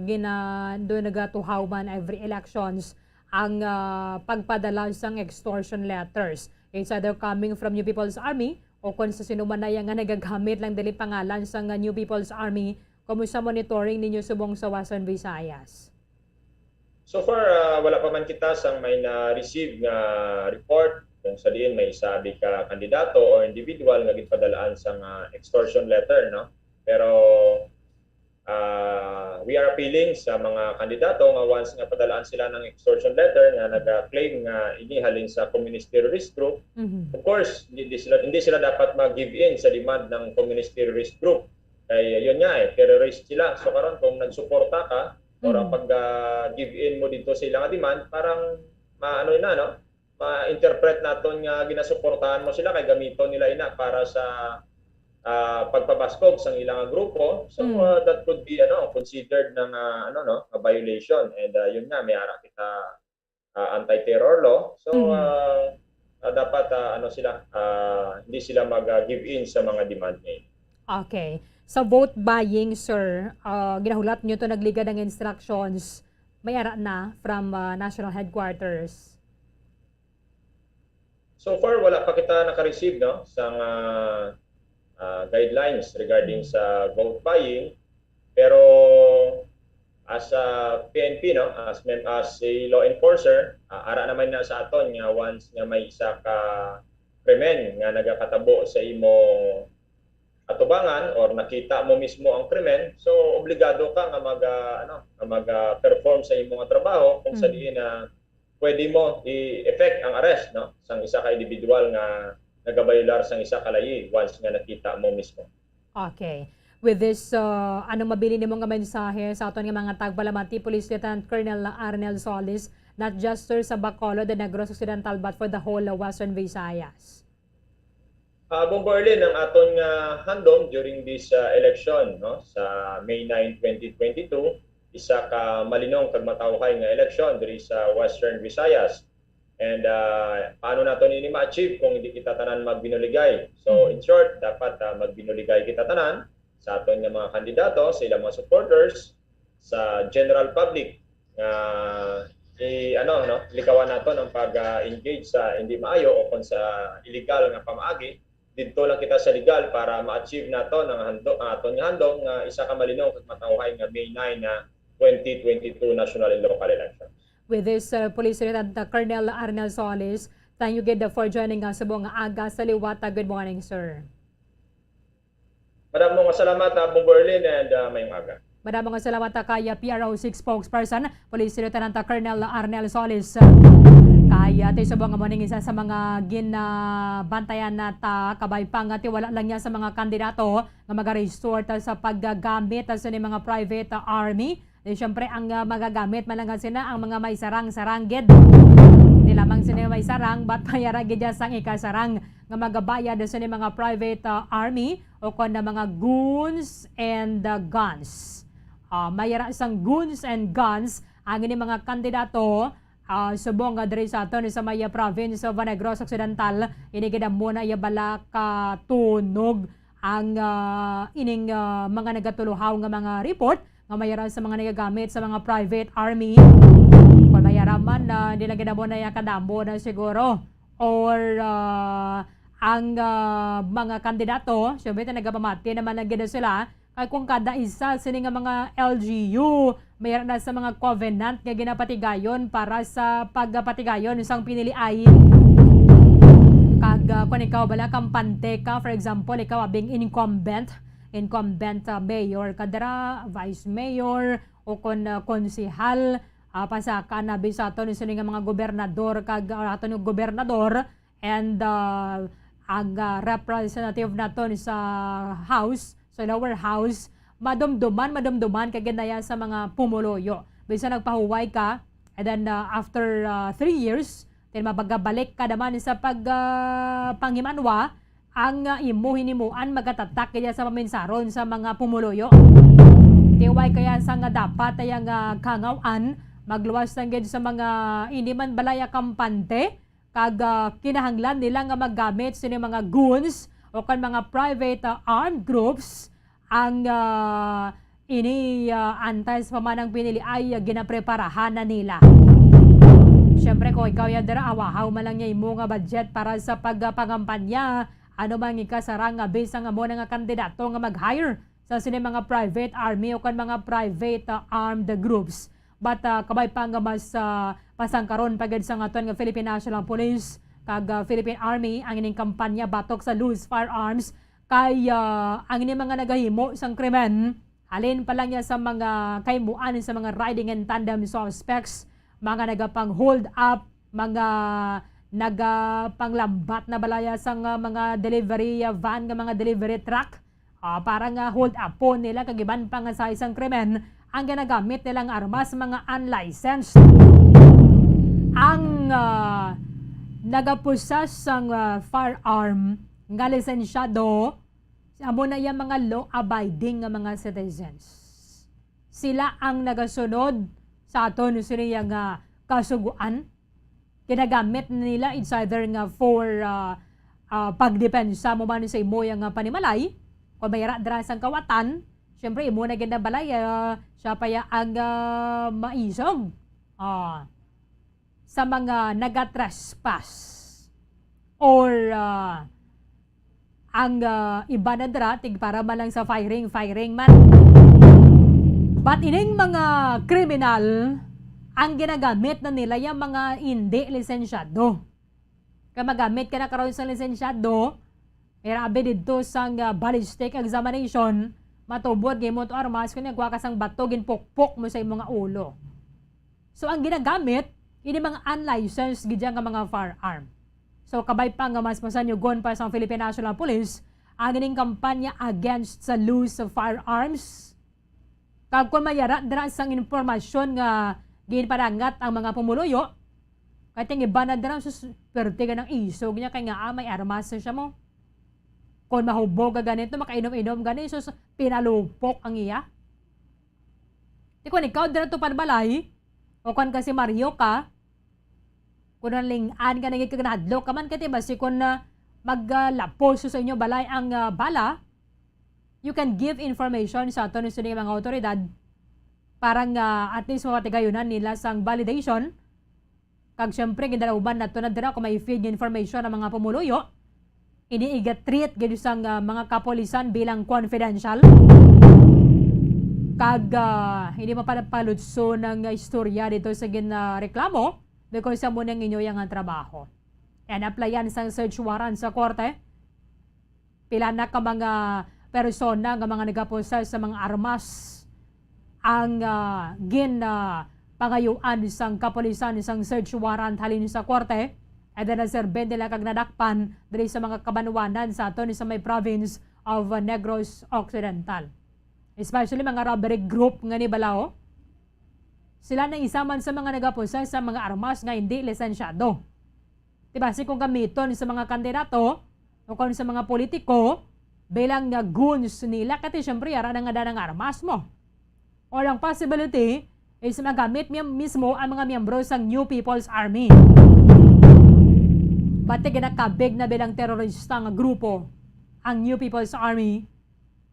gina-, do nagatuhaw man every elections ang, ah, pagpadala sang extortion letters. It's either coming from New People's Army o kon sa sino man na iya nga nagagamit lang dili pangalan sang, ah, New People's Army. Kumusta monitoring ninyo subong sa Western Visayas? So far, ah, wala pa man kita sang may na-receive nga report kung sa diin may isa abi ka kandidato o individual nga ginpadalaan sang, ah, extortion letter, no? Pero, ah, we are appealing sa mga kandidato nga once nga padalaan sila ng extortion letter nga naga-claim nga ini halin sa communist terrorist group, Mhm. of course, hindi, hindi sila, hindi sila dapat mag-give in sa demand ng communist terrorist group. Kay yun nga eh, terrorist sila. So karon kung nagsuporta ka, or ang Mhm. pag, ah, give in mo dito sa ilang demand, parang maano na, no? Ma-interpret naton nga ginasuportahan mo sila kay gamiton nila ina para sa, ah, pagpabaskog sang ilang grupo. So, Mhm. ah, that could be, ano, considered na nga, ano, no, nga violation. And, ah, yun nga, may ara kita, ah, anti-terror law. So, Mhm. ah, ah, dapat, ah, ano sila, ah, hindi sila mag, ah, give in sa mga demand nila. Okay. Sa vote buying, sir, ah, ginahulat nyo to, nagligad ang instructions. may ara na from, ah, national headquarters? So far, wala pa kita naka-receive, no, sang, ah, ah, guidelines regarding sa vote buying. Pero as a P N P, no, as mem-, as a law enforcer, ah, ara naman na sa aton nga once nga may isa ka krimen nga nagakatabo sa imo atubangan or nakita mo mismo ang krimen, so obligado ka nga mag, ah, ano, nga mag-perform sa imo nga trabaho kung sa Mm. diin na pwede mo i-effect ang arrest, no, sang isa ka individual nga nagabayular sang isa ka layi once nga nakita mo mismo. Okay. With this, uh, anong mabilin nimo nga mensahe sa aton nga mga tagpalamati, Police Lieutenant Colonel Arnel Solis, not just, sir, sa Bacolod and Negros Occidental, but for the whole, uh, Western Visayas? Ah, Bombo Arlene, ang aton nga handom during this, ah, election, no, sa May nine, twenty twenty-two, isa ka malinong kag matawhay nga eleksyon diri sa Western Visayas. And, ah, paano naton ini ma-achieve kung hindi kita tanan magbinuligay? So, Mhm. in short, dapat, ah, magbinuligay kita tanan sa aton nga mga kandidato, sa ilang mga supporters, sa general public nga i-, ano, no, likawan naton ang pag-engage sa hindi maayo o kung sa illegal nga pamaagi. Didto lang kita sa legal para ma-achieve naton ang hando-, ang aton nga handom nga isa ka malinong kag matawhay nga May nine na twenty twenty-two national and local election. With this, uh, Police Lieutenant Colonel Arnel Solis, thank you gid for joining us subong nga aga sa liwat. Good morning, sir. Madamo nga salamat, ah, Bombo Arlene, and, ah, mayong aga. Madamo nga salamat, ah, kay, ah, P R O six spokesperson, Police Lieutenant, ah, Colonel Arnel Solis. Kay, ah, ti subong nga mo ning isa sa mga ginabantayan na ta, kabay pa nga ti wala lang niya sa mga kandidato nga magaresort, ah, sa paggamit, ah, sa ni mga private, ah, army. Di, syempre, ang, ah, magagamit man lang sina ang mga may sarang-sarang gid. Di lamang sina may sarang, but mayara gid sang ikasarang nga magabayad sa ni mga private, ah, army o kon na mga goons and, ah, guns. Ah, mayara sang goons and guns ang ini mga kandidato, ah, subong nga diri sa aton sa may province of Negros Occidental, ini gid amo na iya bala ka tunog ang, ah, ining, ah, mga nagatuluhaw nga mga report nga mayara sa mga nagagamit sa mga private army. Kung mayara man, ah, hindi lang gid amo na iya kadamo na siguro. Or, ah, ang, ah, mga kandidato, syempre, nagapamati naman lang gid sila. Kay kung kada isa sini nga mga L G U, mayara na sa mga covenant nga ginapatigayon para sa pagpatigayon sang piniliay. Kag, ah, kung ikaw bala kampante ka, for example, ikaw abing incumbent, incumbent, ah, mayor ka dira, vice mayor, o kon, ah, konsehal, ah, pasaka na bi sa aton sini nga mga gobernador kag, ah, aton nga gobernador and, ah, ang, ah, representative naton sa House, sa lower house, madumduman, madumduman kay ginaya sa mga pumuluyo. Bisan nagpahuway ka, and then, ah, after, ah, three years, then mabagabalik ka naman sa pag, ah, panghimanwa, ang, ah, imo hinimuan magatatak kaya sa paminsaron sa mga pumuluyo. Tiway kaya sa nga dapat ay ang, ah, kangaw-an, magluwas lang gid sa mga hindi man balaya kampante, kag, ah, kinahanglan nila nga maggamit sini mga goons o kan mga private, ah, armed groups ang, ah, ini, ah, antes pa man ang pinili ay, ah, ginapreparahan na nila. Siyempre, kung ikaw yan dira, awahaw man lang niya imo nga budget para sa pagpangampanya, ano man nga ikasarang nga bisan nga mo na nga kandidato nga mag-hire sa sini mga private army o kan mga private, ah, armed groups. But, ah, kabay pa nga mas, ah, pasangkaron pa gid sa aton nga Philippine National Police kag, ah, Philippine Army ang ining kampanya batok sa loose firearms kay, ah, ang ining mga nagahimo sang krimen, halin pa lang niya sa mga kahimuan sa mga riding in tandem suspects, mga nagapang-hold up, mga nagapanglambat na balaya sang, ah, mga delivery, ah, van nga mga delivery truck. Ah, para nga hold upon nila kag iban pa nga sa isang krimen ang ginagamit nilang armas, mga unlicensed. Ang, ah, nagapossess sang, ah, firearm nga lisensyado, amo na iya mga law-abiding nga mga citizens. Sila ang nagasunod sa aton sini nga kasugoan. Ginagamit nila, it's either nga for, ah, ah, pagdepensa mo man sa imo nga panimalay, kung may ara dira sang kawatan, Siyempre, imo na gid na balay, ah, siya pa ya ang, ah, maisog. Ah, sa mga nagatrespass or, ah, ang, ah, iba na dira, tig para man lang sa firing, firing man. But ining mga kriminal, ang ginagamit na nila yung mga hindi lisensyado. Kay magamit ka na karon sa lisensyado, irabi didto sang, ah, ballistic examination, matubod nga imo to armas, kung nagkuha ka sang bato, ginpukpok mo sa imo nga ulo. So, ang ginagamit, ini mga unlicensed gid nga mga firearm. So, kabay pa nga mas masanyugon pa sang Philippine National Police ang ining kampanya against sa loose of firearms. Kag kung mayara dira sang impormasyon nga ginpadangat ang mga pumuluyo, kay ting iba na dira, sus, perte ka ng isog niya, kay nga, ah, may armas siya mo. Kung mahubog ka ganito, makainom-inom gani, sus, pinalupok ang iya. Di kung ikaw dira to panbalay, o kung kasi Mario ka, kung naling-an ka, naging ka, nahadlok ka man, kay di ba, si kung na maglapos sa inyo balay ang, ah, bala, you can give information sa aton sa mga otoridad para nga at least mapatigayunan nila sang validation. Kag siyempre, gindalauban nato na dira kung may feed nga information ang mga pumuluyo. Ini iga-treat gid sang, ah, mga kapulisan bilang confidential. Kag, ah, hindi mapalutso ng istorya dito sa ginareklamo because sa muna ang inyo yang trabaho. And applyan sang search warrant sa korte. Pila na ka mga persona nga mga nagapossess sa mga armas ang, ah, gin, ah, pangayuan sang kapulisan sang search warrant halin sa korte, and then naserben nila kag nadakpan diri sa mga kabanwanan sa aton sa may province of, ah, Negros Occidental. Especially mga robbery group nga ni balaw. Sila na isa man sa mga nagapossess sa mga armas nga hindi lisensyado. Diba, si kung gamiton sa mga kandidato o kung sa mga politiko bilang nga goons nila, kati siyempre, ara na nga danang armas mo. Or ang possibility is magamit mi-, mismo ang mga miyembro sang New People's Army. Bati ginakabig na bilang terorista nga grupo ang New People's Army.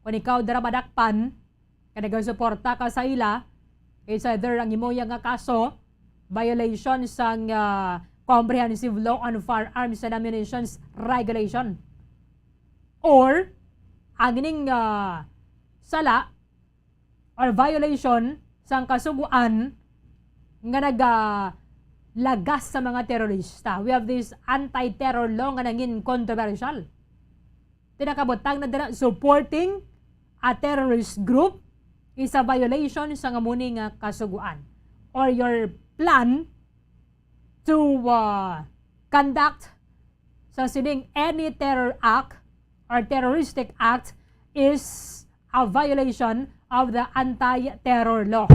Kung ikaw dira madakpan, kay nagasuporta ka sa ila, it's either ang imo yang nga kaso, violation sang, ah, Comprehensive Law on Firearms and Ammunitions Regulation, or ang ining, ah, sala or violation sang kasugoan nga nagalagas sa mga terorista. We have this anti-terror law nga nangin kontrobersyal. Tinakabutang na dira, supporting a terrorist group is a violation sa nga muni nga kasugoan, or your plan to, uh, conduct sa sining any terror act or terroristic act is a violation of the anti-terror law.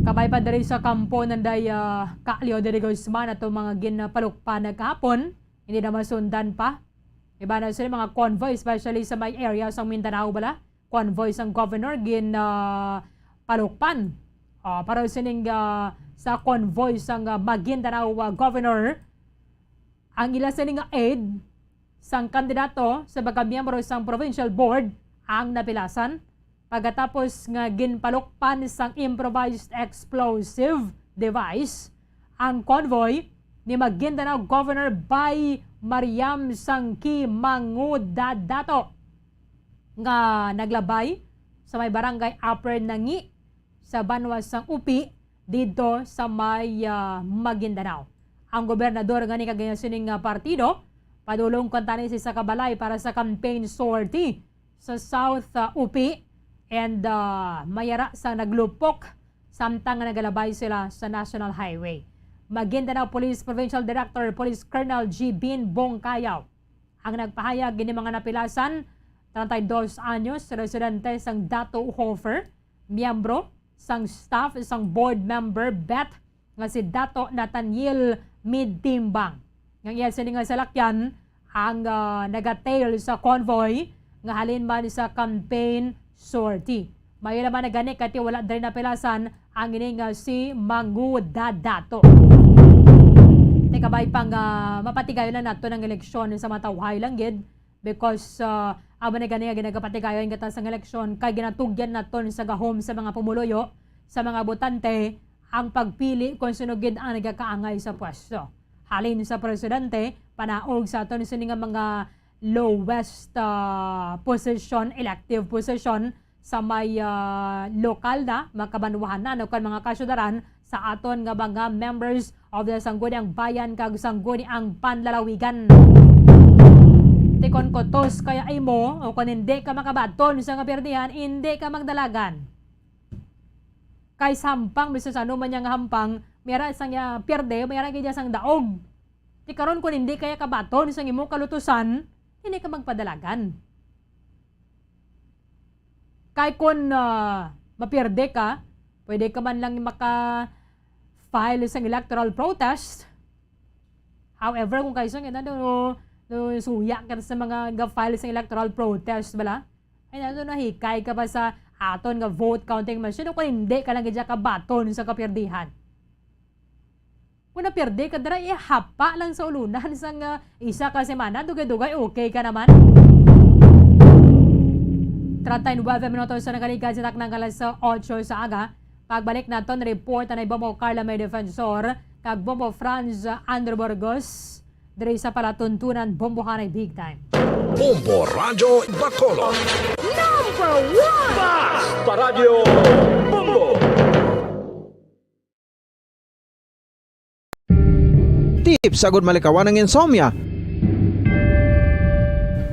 Kabay pa diri sa kampo nanday, uh, Kalyo diri Guzman ato mga ginpalukpan na kahapon, hindi na masundan pa. Iba na sila mga convoy, especially sa may area sa Mindanao bala. Convoy sang governor gin, ah, palukpan. Ah, para sining, ah, sa convoy sang, ah, Maguindanao, ah, governor, ang ila sini nga aide sang kandidato sa pagkamiyembro sang provincial board ang napilasan pagkatapos nga ginpalukpan sang improvised explosive device ang convoy ni Maguindanao Governor Bay Mariam Sangki Mangudadato nga naglabay sa may barangay Upper Nangi sa banwa sang Upi didto sa may, ah, Maguindanao. Ang gobernador gani kag sining, ah, partido padulong kuntani sa isa ka balay para sa campaign sortie sa South, ah, Upi, and, ah, mayara sa naglupok samtang nga nagalabay sila sa National Highway. Maguindanao Police Provincial Director Police Colonel G. Bin Bongkayaw ang nagpahayag ini mga napilasan, treinta y dos anyos, residente sang Dato Hofer, miyembro sang staff sang board member bet nga si Dato Nathaniel Midtimbang. Nga iya sini nga salakyan ang, ah, nagatail sa convoy nga halin man sa campaign sortie. Mayo naman na gani kay wala diri napilasan ang ini nga si Mangudadato. Ti kabay pa nga mapatigayon lang nato ng eleksyon sa matawhay lang gid, Because, ah, amo na gani nga ginagapatigayon kita sang eleksyon, kay ginatugyan naton sa gahom sa mga pumuluyo, sa mga botante, ang pagpili kung sino gid ang nagakaangay sa pwesto. Halin sa presidente, panaog sa aton sini nga mga lowest, ah, position, elective position, sa may, ah, lokal na, mga kabanwahanan, o kan mga kasyudaran sa aton nga mga members of the Sangguniang Bayan kag Sangguniang Panlalawigan. Ti kon kutos kaya imo, o kon hindi ka makabaton sa nga pirdihan, hindi ka magdalagan. Kay sa hampang, bisan sa ano man niya nga hampang, may ara sang iya pierde, may ara gid niya sang daog. Ti karon, kon hindi kaya kabaton sang imo kalutusan, hindi ka magpadalagan. Kay kun, ah, mapierde ka, pwede ka man lang maka-file sang electoral protest. However, kung kaisa nga, no, no, suya ka sa mga ga-file sang electoral protest, bala, ay, nato nahikay ka pa sa aton nga vote counting machine, o kung hindi ka lang gid siya kabaton sa kapirdihan. Kung napirdi ka dira, ihapa lang sa ulunan sang, ah, isa ka semana, dugay-dugay, okay ka naman. Treinta y nueve minutos sa nagalikan sa taknang alas otso sa aga. Pagbalik naton, report na ni Bombo Carla May Defensor kag Bombo Franz Andrew Burgos diri sa palatuntunan Bombohanay Big Time. Bombo Radyo Bacolod. Number one! Mas Paradyo Bombo! Tips agud malikawan ang insomnia.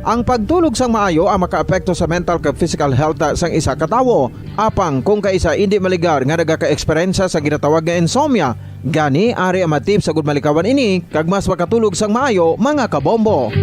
Ang pagtulog sang maayo ang makaapekto sa mental kag physical health sang isa ka tawo. Apang kung kaisa indi maligar nga nagaka-eksperyensya sa ginatawag nga insomnia, gani ari ang mga tips agud malikawan ini kag mas makatulog sang maayo, mga kabombo.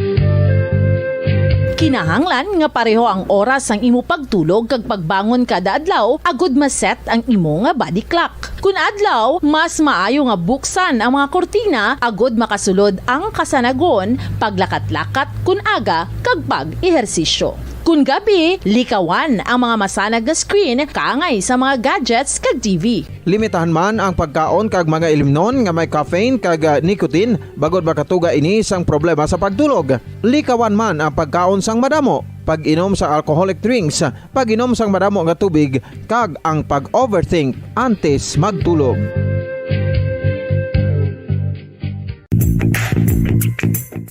Kinahanglan nga pareho ang oras sang imo pagtulog kag pagbangon kada adlaw agud ma-set ang imo nga body clock. Kun adlaw, mas maayo nga buksan ang mga kurtina agud makasulod ang kasanagon, paglakat-lakat kun aga, kag pag-ehersisyo. Kun gabi, likawan ang mga masanag nga screen kaangay sa mga gadgets kag T V. Limitahan man ang pagkaon kag mga ilimnon nga may caffeine kag, ah, nicotine, bangod makatuga ini sang problema sa pagtulog. Likawan man ang pagkaon sang madamo, pag-inom sa alcoholic drinks, pag-inom sang madamo nga tubig, kag ang pag-overthink antes magtulog.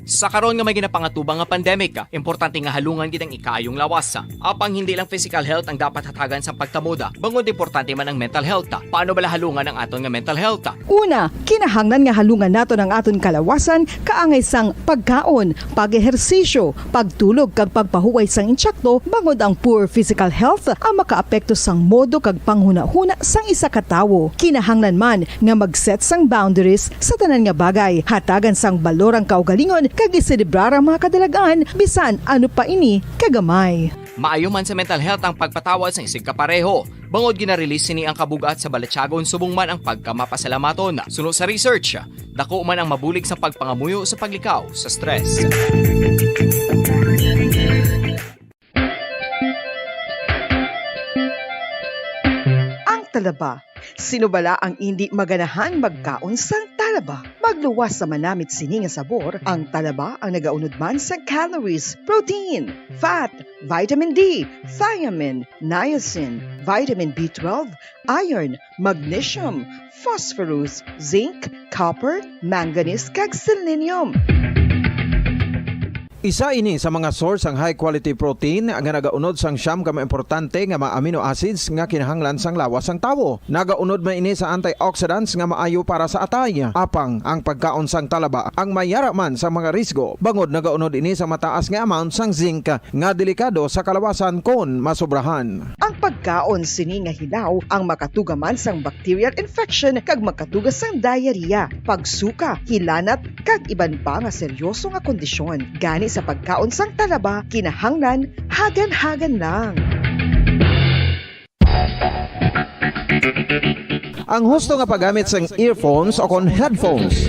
Sa karon nga may ginapangatubang nga pandemic, importante nga halungan gid ang ikaayong lawas. Apang hindi lang physical health ang dapat hatagan sang pagtamod, bangod importante man ang mental health. Paano bala halungan ang aton nga mental health? Una, kinahanglan nga halungan naton ang aton kalawasan kaangay sang pagkaon, pag-ehersisyo, pagtulog kag pagpahuway sang insakto, bangod ang poor physical health ang makaapekto sang modo kag panghunahuna sang isa ka tawo. Kinahanglan man nga mag-set sang boundaries sa tanan nga bagay, hatagan sang balor ang kaugalingon kag iselebrar ang mga kadalag-an bisan ano pa ini kagamay. Maayo man sa mental health ang pagpatawad sang isigkapareho, bangod gina-release sini ang kabug-at sa balatyagon subong man ang pagkamapasalamaton. Suno sa research, dako man ang mabulig sa pagpangamuyo sa paglikaw sa stress. Ang talaba. Sino bala ang indi maganahan magkaon sang talaba? Magluwas sa manamit sini nga sabor, ang talaba ang nagaunod man sa calories, protein, fat, vitamin D, thiamine, niacin, vitamin B twelve, iron, magnesium, phosphorus, zinc, copper, manganese, kag selenium. Isa ini sa mga source sang high quality protein nga nagaunod sang siyam ka mga importante nga mga amino acids nga kinahanglan sang lawas sang tawo. Nagaunod man ini sa antioxidants nga maayo para sa atay. Apang ang pagkaon sang talaba ang may ara man sa mga risgo, bangod nagaunod ini sa mataas nga amount sang zinc nga delikado sa kalawasan kon masobrahan. Ang pagkaon sini nga hilaw ang makatuga man sang bacterial infection kag makatuga sang diarrhea, pagsuka, hilanat, kag iban pa nga seryoso nga kondisyon. Gani sa pagkaon sang talaba, kinahanglan hagan-hagan lang. Ang husto nga paggamit sang earphones o kon headphones.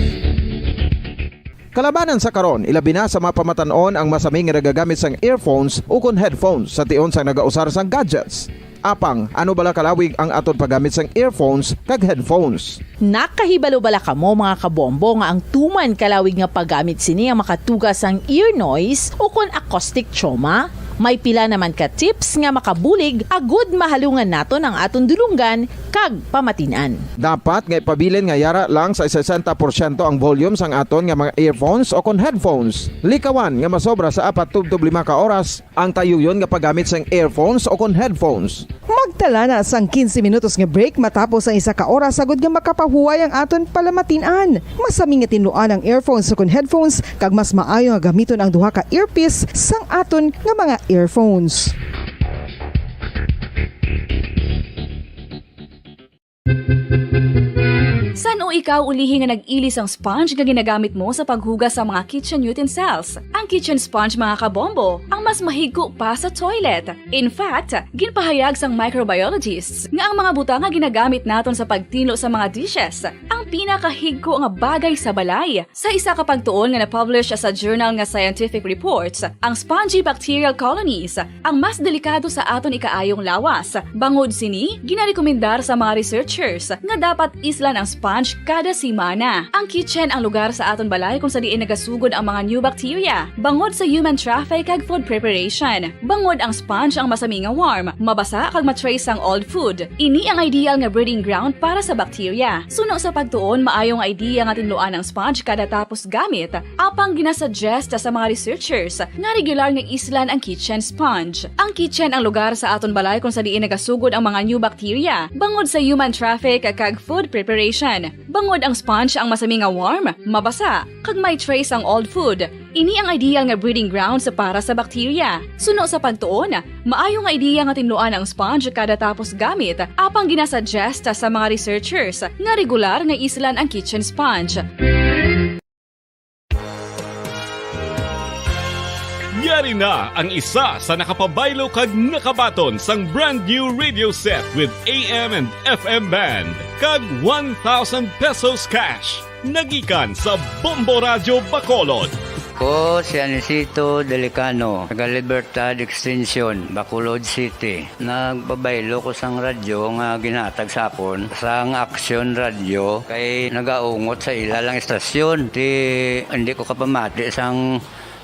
Kalabanan sa karon, ilabi na sa mga pamatan-on ang masami nga nagagamit sang earphones ukon headphones sa tion sang nagausar sang gadgets. Apang, ano bala kalawig ang aton paggamit sang earphones kag headphones? Nakahibalo bala kamo, mga kabombo, nga ang tuman kalawig nga paggamit sini ang makatuga sang ear noise ukon acoustic trauma? May pila naman ka tips nga makabulig agud mahalungan naton ang aton dulonggan kag pamatin-an. Dapat nga ipabilin nga yara lang sa sesenta porsyento ang volume sang aton nga mga earphones o kon headphones. Likawan nga masobra sa apat tubtob lima ka oras ang tayuyon nga paggamit sang earphones o kon headphones. Magtala na sang quince minutos nga break matapos ang isa ka oras, agud nga makapahuway ang aton palamatin-an. Masami nga tinluan ang earphones o kon headphones, kag mas maayo nga gamiton ang duha ka earpiece sang aton nga mga earphones. San-o ikaw ulihi nga nag-ili sang sponge nga ginagamit mo sa paghugas sa mga kitchen utensils? Ang kitchen sponge, mga kabombo, ang mas mahigko pa sa toilet. In fact, ginpahayag sang microbiologists nga ang mga butang nga ginagamit naton sa pagtinlo sa mga dishes ang pinakahigko nga bagay sa balay. Sa isa ka pagtuon nga na-publish sa journal nga Scientific Reports, ang spongy bacterial colonies ang mas delikado sa aton ikaayong lawas. Bangod sini, ginarekomendar sa mga researchers nga dapat islan ang sponge kada semana. Ang kitchen ang lugar sa aton balay kung sa diin nagasugod ang mga new bacteria, bangod sa human traffic kag food preparation. Bangod ang sponge ang masami nga warm, mabasa kag ma-trace ang old food. Ini ang ideal nga breeding ground para sa bacteria. Suno sa pagtuon, maayo nga idea nga tinluan ang sponge kada tapos gamit. Apang ginasuggest sa mga researchers nga regular nga islan ang kitchen sponge. Ang kitchen ang lugar sa aton balay kung sa diin nagasugod ang mga new bacteria, bangod sa human traffic kag food preparation. Bangod ang sponge ang masami nga warm, mabasa, kag may trace ang old food. Ini ang ideal nga breeding grounds para sa bacteria. Suno sa pagtuon, maayo nga idea nga tinluan ang sponge kada tapos gamit, apang ginasuggest sa mga researchers nga regular nga islan ang kitchen sponge. Yari na ang isa sa nakapabaylo kag nakabaton sang brand new radio set with A M and F M band kag one thousand pesos cash. Nagikan sa Bombo Radyo Bacolod. Ko si Anisito Delicano, taga Libertad Extension, Bacolod City. Nagpabaylo ko sang radyo nga ginhatag sa akon sang Action Radio kay nagaungot sa ila lang istasyon. Ti, hindi ko kapamati sang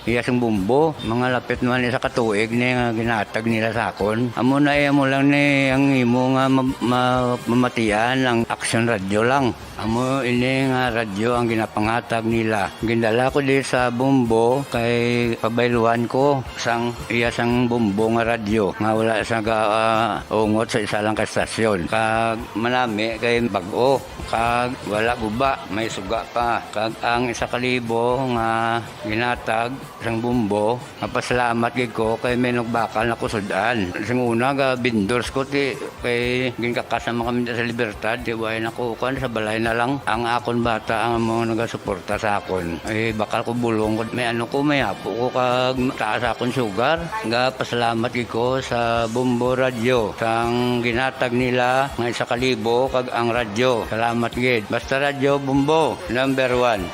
iya sang bumbo. Mga lapit man isa ka tuig ni nga ginhatag nila sa akon. Amo na, eh, amo lang ni ang imo nga ma-, ma-, mamatian ang Action Radio lang. Amo ini nga radyo ang ginapangatag nila. Gindala ko di sa Bombo kay pabayluan ko sang iya sang Bombo nga radyo nga wala sa ga, ah, ungot sa isa lang ka estasyon. Kag manami kay bag-o, kag wala guba, may suga pa. Kag ang isa ka libo nga ginatag sang Bombo, mapasalamat gid ko kay may nagbakal na ko sud-an. Sing una, ga vendors ko, ti, kay ginkakas naman kami sa Libertad, ti, way na ko, kuwan, sa balay na lang. Ang akon bata ang mga nagasuporta sa akon. Eh, bakal ko bulong ko, may ano ko, may apo ko, kag taas akon sugar. Ga pasalamat gid ko sa Bombo Radyo, sang ginatag nila nga isa ka libo, kag ang radyo. Salamat gid. Basta Radyo Bombo, number one.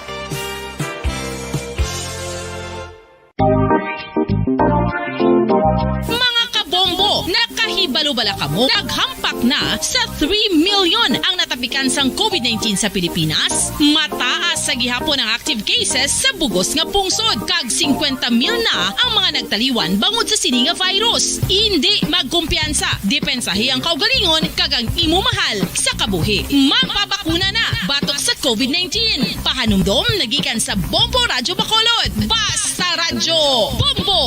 Mga kabombo, nakahibalo bala kamo? Naghampak na sa three million ang natapikan sang covid nineteen sa Pilipinas. Mataas sa gihapon ang active cases sa bugos nga pungsod, kag singkwenta mil na ang mga nagtaliwan bangod sa sini nga virus. Indi magkumpiyansa, depensahi ang kaugalingon kag ang imo mahal sa kabuhi. Magpabakuna na batok sa covid nineteen. Pahanumdom nagikan sa Bombo Radyo Bacolod. Basta Radyo Bombo!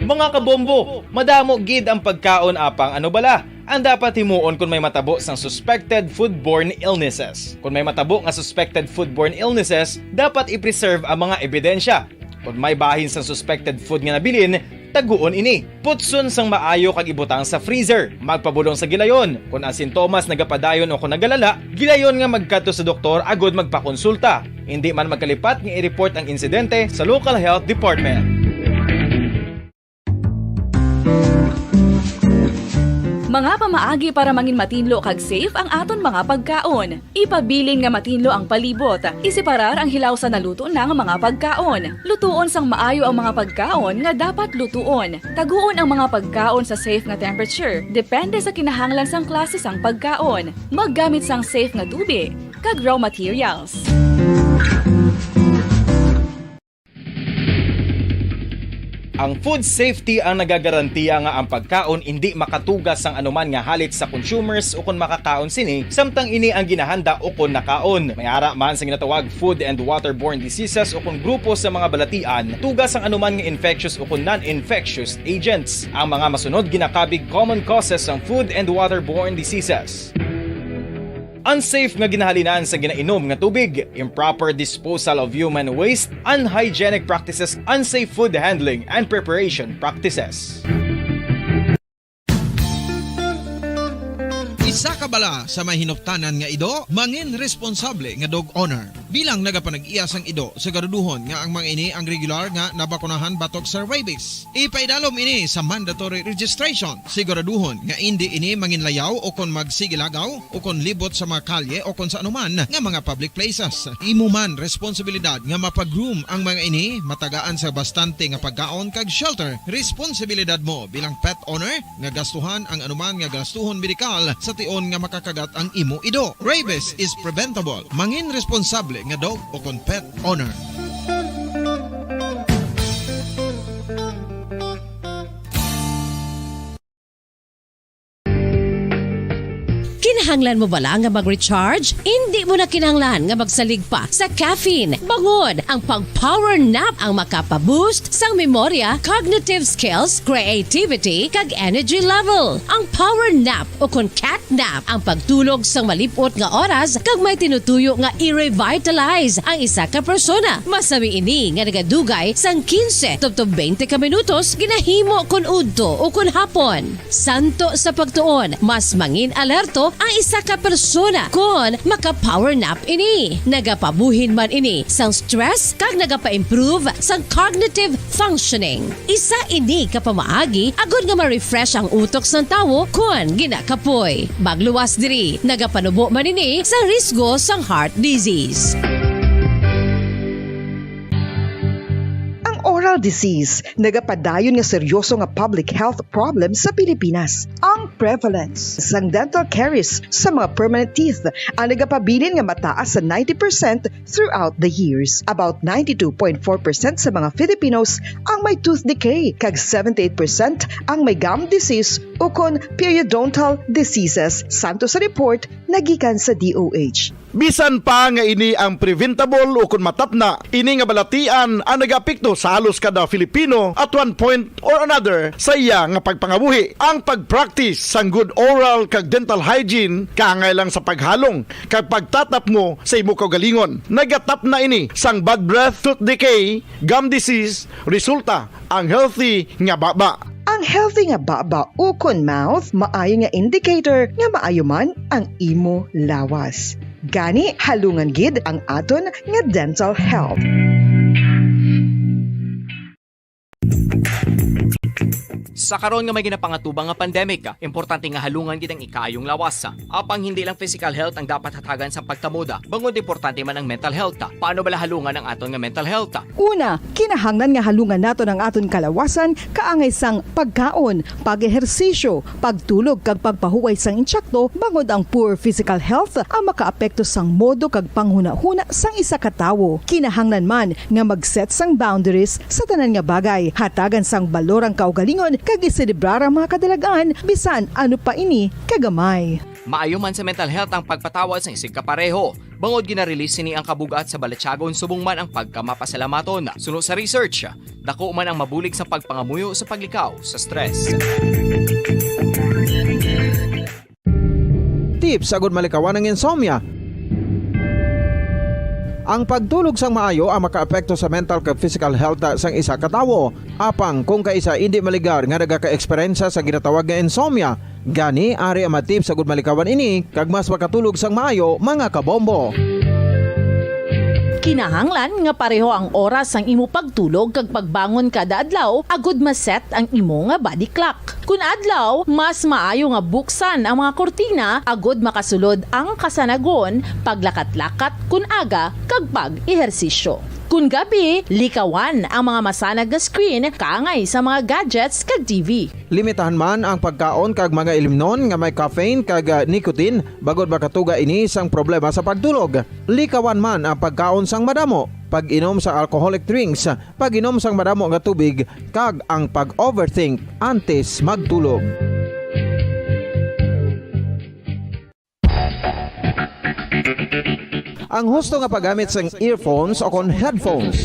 Mga kabombo, madamo gid ang pagkaon, apang ano bala ang dapat himuon kon may matabo sang suspected foodborne illnesses? Kon may matabo nga suspected foodborne illnesses, dapat i-preserve ang mga ebidensya. Kon may bahin sang suspected food nga nabilin, taguon ini. Putson sang maayo kag ibutang sa freezer. Magpabulong sa gilayon. Kon ang sintomas nagapadayon o kon nagalala, gilayon nga magkadto sa doktor agud magpakonsulta. Indi man magkalipat nga i-report ang insidente sa local health department. Mga pamaagi para mangin matinlo kag safe ang aton mga pagkaon. Ipabilin nga matinlo ang palibot. Iseparar ang hilaw sa naluto na nga mga pagkaon. Lutuon sang maayo ang mga pagkaon nga dapat lutuon. Taguon ang mga pagkaon sa safe nga temperature, depende sa kinahanglan sang klase sang pagkaon. Maggamit sang safe nga tubig kag raw materials. Ang food safety ang nagagarantiya nga ang pagkaon indi makatuga sang anuman nga halit sa consumers ukon makakaon sini, samtang ini ang ginahanda ukon nakaon. May ara man sa ginatawag food and waterborne diseases ukon grupo sa mga balatian, tuga sang anuman nga infectious ukon non-infectious agents. Ang mga masunod ginakabig common causes sang food and waterborne diseases. Unsafe nga ginahalinan sa ginainom nga tubig, improper disposal of human waste, unhygienic practices, unsafe food handling and preparation practices. Isa ka bala sa may hinuptanan nga ido, mangin responsable nga dog owner. Bilang nagapanag-iya sang ido, siguraduhon nga ang mga ini ang regular nga nabakunahan batok sa rabies. Ipaidalom ini sa mandatory registration. Siguraduhon nga indi ini manginlayaw o kon magsigilagaw o kon libot sa mga kalye o kon sa anuman nga mga public places. Imo man responsibilidad nga mapa-groom ang mga ini, matagaan sa bastante nga pagkaon kag shelter. Responsibilidad mo bilang pet owner nga gastuhan ang anuman nga gastuhon medikal sa tion nga makakagat ang imo ido. Rabies is preventable. Mangin responsable nga dog o kon pet owner. Kinahanglan mo bala nga mag-recharge? Indi mo na kinahanglan nga magsalig pa sa caffeine. Bangod ang pag-power nap ang makapa-boost sang memorya, cognitive skills, creativity, kag energy level. Ang power nap o kon cat nap ang pagtulog sang malip-ot nga oras kag may tinutuyo nga i-revitalize ang isa ka persona. Masami ini nga nagadugay sang quince tubtob twenty ka minutos ginahimo kon udto o kon hapon. Santo sa pagtuon, mas mangin alerto ang isa ka persona kon maka-power nap ini. Nagapabuhin man ini sang stress kag nagapa-improve sang cognitive functioning. Isa ini ka pamaagi agod nga ma-refresh ang utok sang tawo kon ginakapoy. Magluwas diri, nagapanubo man ini sa risgo sang heart disease. Ang oral disease nagapadayon nga seryoso nga public health problem sa Pilipinas. Ang prevalence sang dental caries sa mga permanent teeth ang nagapabilin nga mataas sa ninety percent throughout the years. About ninety-two point four percent sa mga Filipinos ang may tooth decay, kag seventy-eight percent ang may gum disease ukon periodontal diseases, santo sa report nagikan sa D O H. Bisan pa nga ini ang preventable ukon matapna, ini nga balatian ang nagaapekto sa halos kada Filipino at one point or another sa iya nga pagpangabuhi. Ang pag-practice sang good oral kag dental hygiene kaangay lang sa paghalong kag pagtatapngo sa imo kaugalingon. Nagatapna ini sang bad breath, tooth decay, gum disease, resulta ang healthy nga baba. Ang healthy nga baba ukon mouth maayo nga indicator nga maayo man ang imo lawas. Gani, halungan gid ang aton nga dental health. Sa karon nga may ginapangatubang nga pandemic, importante nga halungan gid ang ikaayong lawas. Apang hindi lang physical health ang dapat hatagan sa pagtamod, bangod importante man ang mental health. Paano bala halungan ang aton nga mental health? Una, kinahanglan nga halungan naton ang aton kalawasan kaangay sang pagkaon, pag-ehersisyo, pagtulog kag pagpahuway sang insakto, bangod ang poor physical health ang makaapekto sang modo kag panghunahuna sang isa ka tawo. Kinahanglan man nga mag-set sang boundaries sa tanan nga bagay, hatagan sang balor ang kaugalingon kag iselebrar ang mga kadalag-an bisan ano pa ini kagamay. Maayo man sa mental health ang pagpatawad sang isigkapareho. Bangod gina-release sini ang kabug-at sa balatyagon subong man ang pagkamapasalamaton. Suno sa research, dako man ang mabulig sa pagpangamuyo sa paglikaw sa stress. Tips agud malikawan ang insomnia. Ang pagtulog sang maayo ang makaapekto sa mental kag physical health sang isa ka tawo. Apang kung kaisa indi maligar nga nagaka-eksperyensya sa ginatawag nga insomnia, gani ari ang mga tips agud malikawan ini kag mas makatulog sang maayo, mga kabombo. Kinahanglan nga pareho ang oras sang imo pagtulog kag pagbangon kada adlaw agud ma-set ang imo nga body clock. Kun adlaw, mas maayo nga buksan ang mga kurtina agud makasulod ang kasanagon, paglakat-lakat kun aga, kag pag-ehersisyo. Kun gabi, likawan ang mga masanag nga screen kaangay sa mga gadgets kag T V. Limitahan man ang pagkaon kag mga ilimnon nga may caffeine kag, ah, nicotine, bangod makatuga ini sang problema sa pagtulog. Likawan man ang pagkaon sang madamo, pag-inom sang alcoholic drinks, pag-inom sang madamo nga tubig, kag ang pag-overthink antes magtulog. Ang husto nga paggamit sang earphones o kon headphones.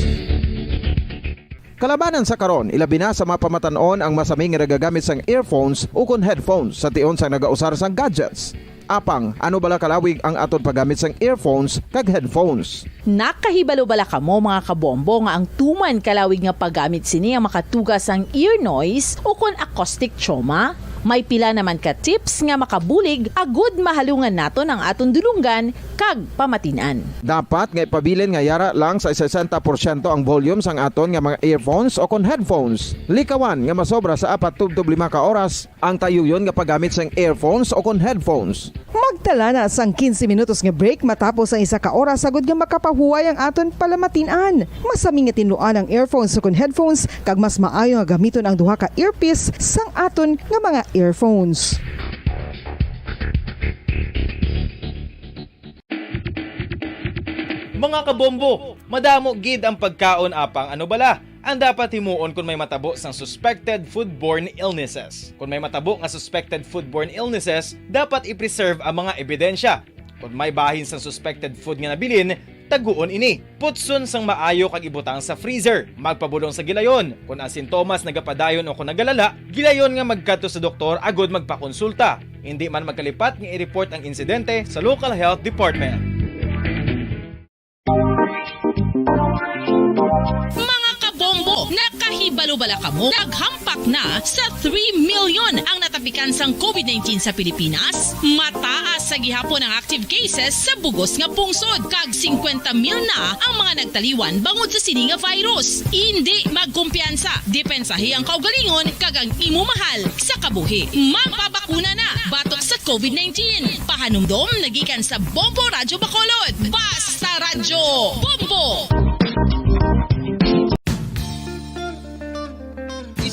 Kalabanan sa karon, ilabi na sa mga pamatan-on ang masami nga nagagamit sang earphones ukon headphones sa tion sang nagausar sang gadgets. Apang, ano bala kalawig ang aton paggamit sang earphones kag headphones? Nakahibalo bala kamo, mga kabombo, nga ang tuman kalawig nga paggamit sini ang makatuga sang ear noise ukon acoustic trauma? May pila naman ka tips nga makabulig agud mahalungan naton ang aton dulonggan kag pamatin-an. Dapat nga ipabilin nga yara lang sa sesenta porsyento ang volume sang aton nga mga earphones o kon headphones. Likawan nga masobra sa apat tubtob lima ka oras ang tayuyon nga paggamit sang earphones o kon headphones. Magtala na sang quince minutos nga break matapos ang isa ka oras, agud nga makapahuway ang aton palamatin-an. Masami nga tinluan ang earphones o kon headphones, kag mas maayo nga gamiton ang duha ka earpiece sang aton nga mga earphones. Mga kabombo, madamo gid ang pagkaon, apang ano bala ang dapat himuon kon may matabo sang suspected foodborne illnesses? Kon may matabo nga suspected foodborne illnesses, dapat i-preserve ang mga ebidensya. Kon may bahin sang suspected food nga nabilin, taguon ini. Putson sang maayo kag ibutang sa freezer. Magpabulong sa gilayon. Kon ang sintomas nagapadayon o kon nagalala, gilayon nga magkadto sa doktor agud magpakonsulta. Indi man magkalipat nga i-report ang insidente sa local health department. Mga kabombo, nakahibalo bala kamo? Naghampak na sa three million ang natapikan sang covid nineteen sa Pilipinas. Mataas sa gihapon ang active cases sa bugos nga pungsod, kag singkwenta mil na ang mga nagtaliwan bangod sa sini nga virus. Indi magkumpiyansa, depensahi ang kaugalingon kag ang imo mahal sa kabuhi. Magpabakuna na batok sa covid nineteen. Pahanumdom na gikan sa Bombo Radyo Bacolod. Basta Radyo Bombo!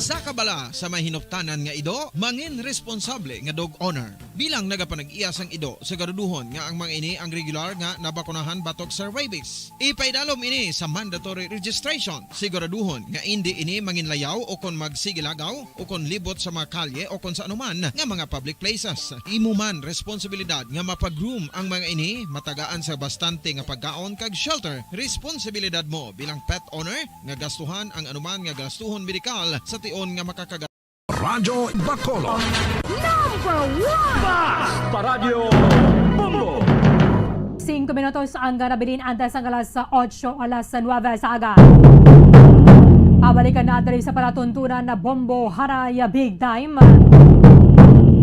Isa ka bala sa may hinuptanan nga ido, mangin responsable nga dog owner. Bilang nagapanag-iya sang ido, siguraduhon nga ang mga ini ang regular nga nabakunahan batok sa rabies. Ipaidalom ini sa mandatory registration. Siguraduhon nga indi ini manginlayaw o kon magsigilagaw o kon libot sa mga kalye o kon sa anuman nga mga public places. Imo man responsibilidad nga mapag-groom ang mga ini, matagaan sa bastante nga pagkaon kag shelter. Responsibilidad mo bilang pet owner nga gastuhan ang anuman nga gastuhon medikal sa tion nga makakaga- Radyo Bacolod. Number one! Basta Radyo Bombo! Singko minutos ang nabilin antes ang alas otso, alas nuebe sa aga. Pabalikan na diri sa palatuntunan na Bombo Haray Big Time.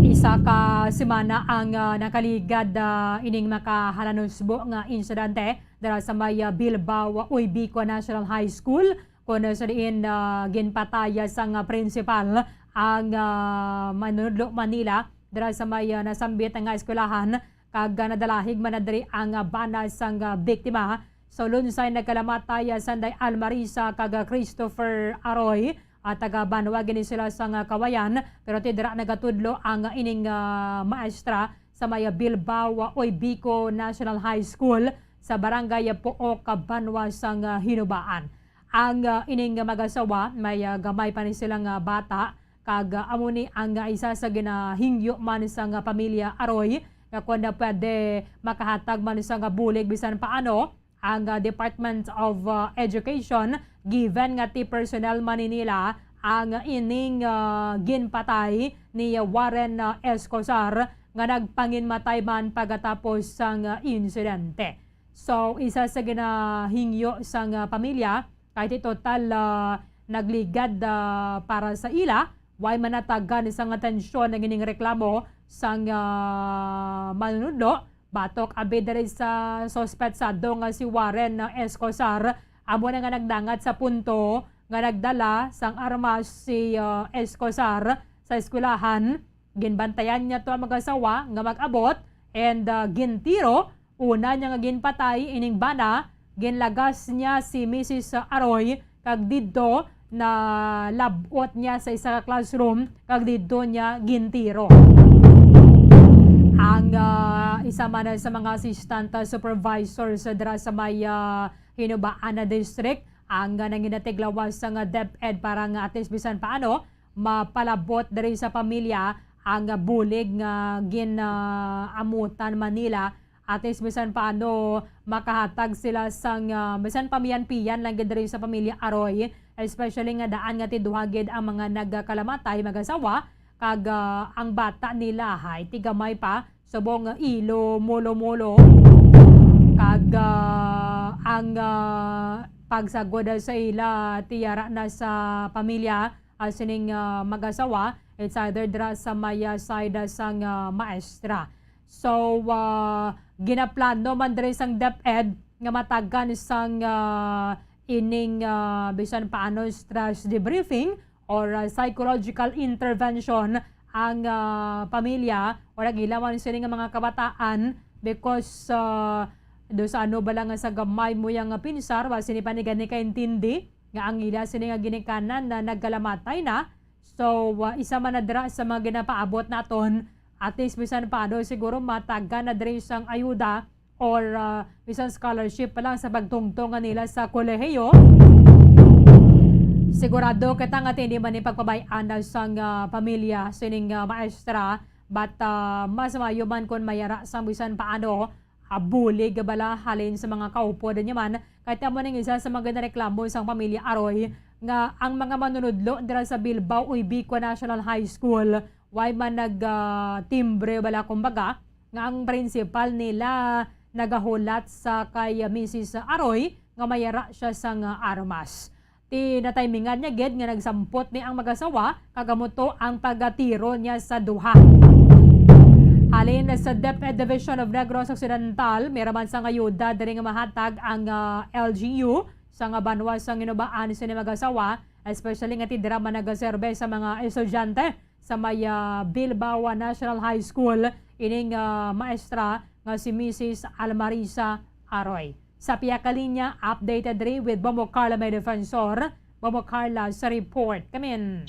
Isa ka semana ang, ah, nakaligad, ah, ining makahalanusbo nga insidente dira sa may, ah, Bilbao, Oybico National High School, kun sa diin, ah, ginpatay sang, ah, principal ang, ah, manunodlo man nila dira sa may, ah, nasambit nga eskwelahan, kag, ah, nadalahig man na diri ang, ah, bana sang, ah, biktima. So, Lunsay nagkalamatay, ah, sanday Almarisa kag, ah, Christopher Aroy, ah, taga banwa gini sila sang, ah, Kawayan, pero ti dira nagatudlo ang, ah, ining, ah, maestra sa may, ah, Bilbao, ah, Oybico National High School sa barangay, ah, Pook, ah, banwa sang, ah, Hinubaan. Ang, ah, ining mag-asawa, may, ah, gamay pa ni silang, ah, bata, kag, ah, amo ni ang, ah, isa sa ginahingyo man sang, ah, pamilya Aroy, nga kon na pwede makahatag man sang, ah, bulig bisan paano ang, ah, Department of, ah, Education, given nga ti personnel man ni nila ang ining, ah, ginpatay ni Warren, ah, Escosar nga nagpanginmatay man pagkatapos sang, ah, insidente. So, isa sa ginahingyo sang, ah, pamilya, kay ti total, ah, nagligad, ah, para sa ila, way manatagan sang atensyon ang ining reklamo sang, ah, manunudlo, Batok abi diri sa suspetsado nga si Warren, uh, Escosar, amo na nga nagdangat sa punto nga nagdala sang armas si, uh, Escosar sa eskwelahan. Ginbantayan niya to ang mag-asawa nga mag-abot and, uh, gintiro. Una niya nga ginpatay ining bana, ginlagas niya si Missus Aroy kag didto na lab-ot niya sa isa ka classroom kag didto niya gintiro. Ang, ah, isa man sa mga assistant, ah, supervisors, ah, dira sa may, ah, Hinubaan na district ang, ah, nanginatiglawas sa nga DepEd para nga at least bisan paano mapalabot diri sa pamilya ang, ah, bulig nga gin, ah, amutan man nila. At least bisan paano makahatag sila sang, ah, bisan pamiyan-piyan lang gid diri sa pamilya Aroy, especially nga daan nga tinduha gid ang mga nagkalamatay mag-asawa, kag, ah, ang bata nila hay tigamay pa, subong nga ilo, mulo-mulo, kag, ah, ang, ah, pagsagod sa ila tiyara na sa pamilya, ah, sining, ah, mag-asawa, it's either dira sa may, ah, side, ah, sang, ah, maestra. So, ah, ginaplano man diri sang DepEd nga matagan sang, ah, ining, ah, bisan paano stress debriefing or, ah, psychological intervention ang, ah, pamilya or ang ila man sini nga mga kabataan because, ah, do sa ano bala nga sa gamay mo yang pinsar, wa sini pa ni gani kaintindi nga ang ila sini nga ginikanan na nagkalamatay na. So, ah, isa man na dira sa mga ginapaabot naton, at least bisan pa, ano, siguro matagan na diri sang ayuda or, ah, bisan scholarship pa lang sa pagtungtong nga nila sa kolehiyo. Sigurado kita nga hindi man ni pagpabay-an na sang, ah, pamilya sining, ah, maestra, but, ah, mas maayo man kung mayara sang bisan paano, ah, bulig bala halin sa mga kaupod niya man. Kay amo ning isa sa mga ginareklamo sang pamilya Aroy nga ang mga manunudlo dira sa Bilbao Uy Bicua National High School, way man nag, ah, timbre bala, kumbaga, nga ang principal nila nagahulat sa kay Missus Aroy nga mayara siya sang armas. Ti natimingan niya gid nga nagsampot ni ang mag-asawa, kag amo to ang pagtiro niya sa duha. Halin sa DepEd Division of Negros Occidental, may raman sang ayuda diri nga mahatag ang, ah, L G U sa nga banwa sang Hinubaan sini mag-asawa, especially nga ti dira man nagaserbe sa mga estudyante sa may, ah, Bilbao National High School, ining, ah, maestra nga si Missus Almarisa Aroy. Sa pihak ka linya, updated diri with Bombo Carla May Defensor. Bombo Carla sa report. Kamin.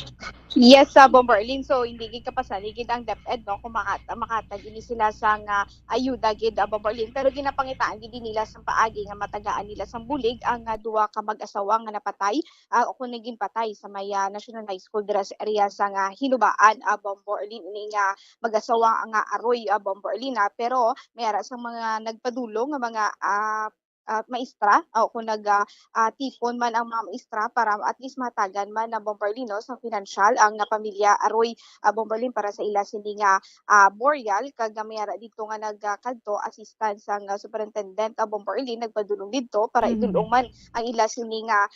Yes, sa Bombo Arlene. So, hindi gid kapasaligid ang DepEd, no, kung maka-, makatag ini sila sang ayuda gid, ah, Bombo Arlene. Pero ginapangitaan gid nila sa paagi nga matagaan nila sang bulig ang, ah, duha ka mag-asawa nga napatay, ah, o kung naging patay sa may, ah, National High School dira sa area sang Hinubaan, ah, Bombo Arlene, ini nga mag-asawa nga Aroy, ah, Bombo Arlene, ah. Pero may ara sang mga nagpadulong nga mga, ah, ah, maestra, ah, o kung nag, ah, ah, tipon man ang mga maestra para at least mahatagan man na Bombo Arlene, no, sa pinansyal ang, ah, pamilya Aroy, ah, Bombo Arlene para sa ila sini nga, ah, burial, kag may ara dito nga nagkadto assistance ang, ah, superintendent, ah, Bombo Arlene, nagpadulong dito para Mhm. idulong man ang ila sini nga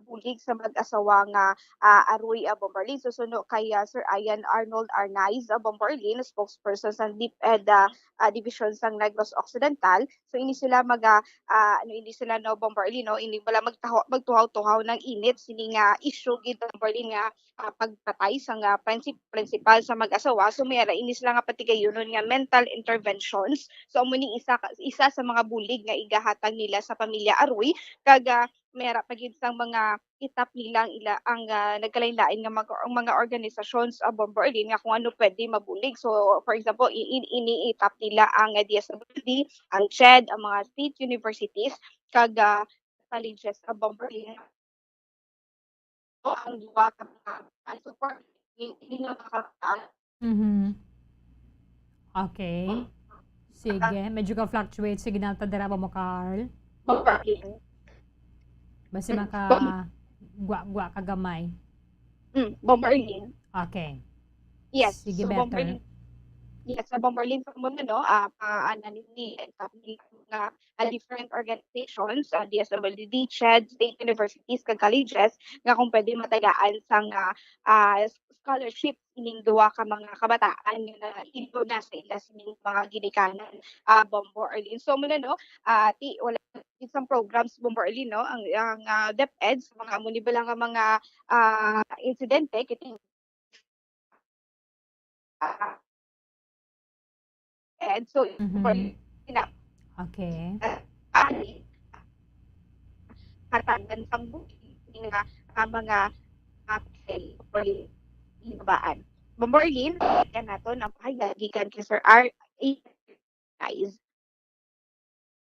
bulig sa mag-asawa nga, ah, Aroy, ah, Bombo Arlene. Susuno kay, ah, Sir Ian Arnold Arnaiz, ah, Bombo Arlene, spokesperson sa DepEd, ah, ah, Division sang Negros Occidental. So, ini sila mag, ah, ah, ano, ini sila, no, Bombo Arlene, no, ini wala magtaho-, magtuhaw-tuhaw ng init sini nga issue gid, Bombo Arlene, nga, ah, pagpatay sa nga princip-, principal sa mag-asawa. So, may ara ini sila nga patigayunon nga mental interventions. So, amo ni isa ka, isa sa mga bulig nga igahatag nila sa pamilya Aroy. Kag, ah, may ara pa gid sang mga itap nila ang ila, ang, ah, nagkalain-lain nga mga, ang mga organisasyon sa Bombo Arlene nga kung ano pwede mabulig. So, for example, i-, i-, iniitap nila ang, ah, D S W D, ang CHED, ang mga state universities, kag, ah, colleges sa Bombo Arlene. O, ang duwa ka mga, ang support, hindi, hindi na makakaan. Mhm. Okay. Sige, medyo ka-fluctuate signal ta dira, Bombo Carl. Bombo Arlene. Basi Mm, maka Bom- gwa-gwa ka gamay. Mm, Bombo Arlene. Okay. Yes, Sige, so, Bombo better. Arlene. Yes, sa Bomberlin, sa muna, no, ah, pa-, ano, ni, ni, nga, ah, different organizations, ah, D S W D, CHED, state universities, kag colleges, nga kung pwede matagaan sang, ah, ah, scholarship ining duha ka mga kabataan nga na, indo na sa ila sining mga ginikanan, ah, Bombo Arlene. So, muna, no, ah, ti, wala isang programs, Bombo Arlene, no, ang, ang, ah, DepEd, sa mga amo ni bala nga mga, ah, insidente, kiti, ah, And so, for Mhm. ina-, Okay. ah, ari, hatagan sang bukid nga, ah, mga, ah, kay, for ibabaan. Bombo Arlene, yan nato ang pahayag gikan kay Sir R A. Guys.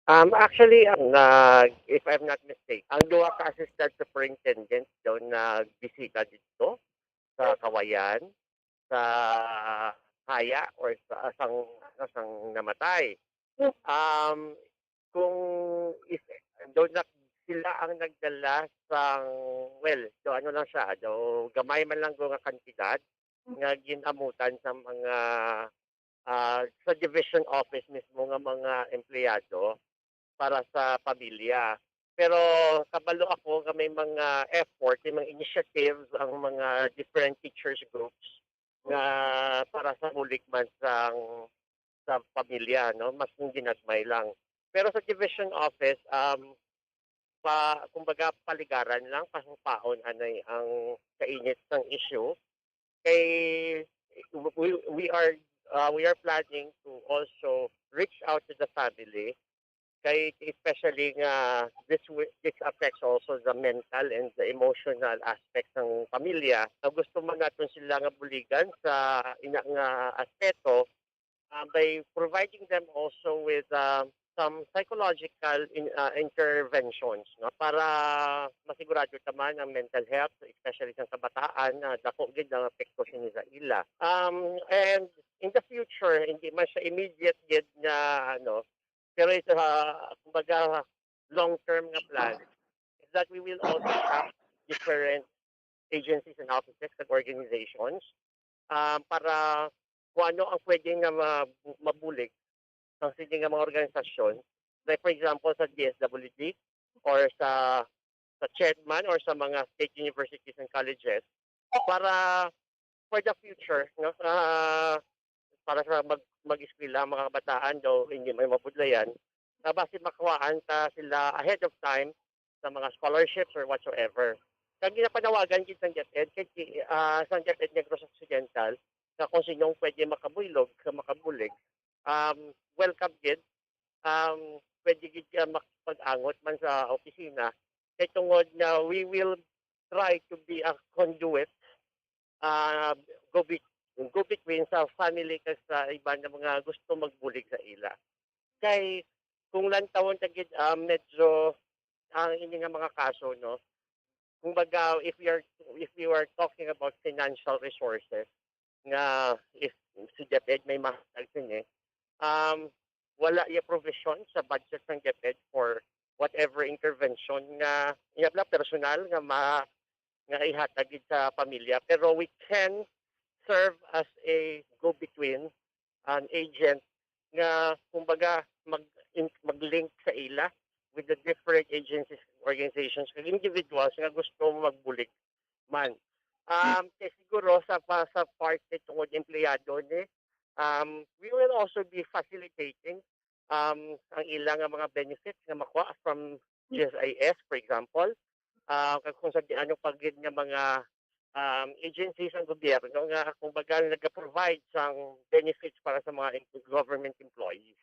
Um, actually, ang nag, if I'm not mistaken, ang duha ka assistant superintendent daw nagbisita dito sa Kawayan, sa Haya or sa sang, ano, sang namatay. Um, kung is, daw na, sila ang nagdala sang, well, so ano lang siya, daw gamay man lang nga kantidad nga ginamutan sa mga, ah, sa division office mismo nga mga empleyado para sa pamilya. Pero kabalo ako nga may mga effort, may mga initiatives ang mga different teachers groups nga para sa bulig man sang, sa pamilya, no? Mas kung ginagmay lang. Pero sa division office, um, pa, kumbaga, paligaran lang, pasapaon anay ang kainit sang issue. Kay we, we are, uh, we are planning to also reach out to the family, kay especially nga this wi-, this affects also the mental and the emotional aspects ng pamilya. So, gusto man naton sila nga buligan sa ina nga aspeto, uh, by providing them also with, uh, some psychological in, uh, interventions, no, para masigurado ta man ang mental health, especially sa kabataan, na dako gid ang epekto sini sa ila. Um, and in the future, hindi man siya immediate gid nga, ano, pero it's, uh, kumbaga, long-term nga plan is that we will also have different agencies and offices and organizations, um, para kung ano ang pwede nga ma-, mabulig sang sige nga mga organisasyon, like, for example, sa D S W D or sa, sa CHED man or sa mga state universities and colleges, para for the future, no, ah, para sa mag-, mag-eskwela ang mga kabataan daw hindi may mabudlayan, na basi makuhaan ta sila ahead of time sa mga scholarships or whatsoever. Kag ginapanawagan gid sang DepEd, kay, ah, sang DepEd Negros Occidental, nga kung sino ang pwede makabuylog, nga makabulig, um, welcome gid. Um, pwede gid ka makipag-angot man sa opisina. Kay tungod nga we will try to be a conduit, ah, go be-, go between sa family kag sa iban nga mga gusto magbulig sa ila. Kay kung lantawon ta gid, ah, medyo ang ini nga mga kaso, no, kumbaga, if we are, if we are talking about financial resources, nga if si DepEd may mahatag sini, um, wala iya provision sa budget sang DepEd for whatever intervention nga iya lang personal nga ma-, nga ihatag gid sa pamilya. Pero we can serve as a go-between, an agent nga, kumbaga, mag-, in-, mag-link sa ila with the different agencies, organizations, kag individuals nga gusto magbulig man. Um, kay siguro sa pa-, sa part ni tungod empleyado ni, um, we will also be facilitating, um, ang ila nga mga benefits nga makuha from G S I S, for example. Ah, kag kung sa di ano pa gid nga mga, um, agencies ang gobyerno nga, kumbaga, nag-provide sang benefits para sa mga em-, government employees.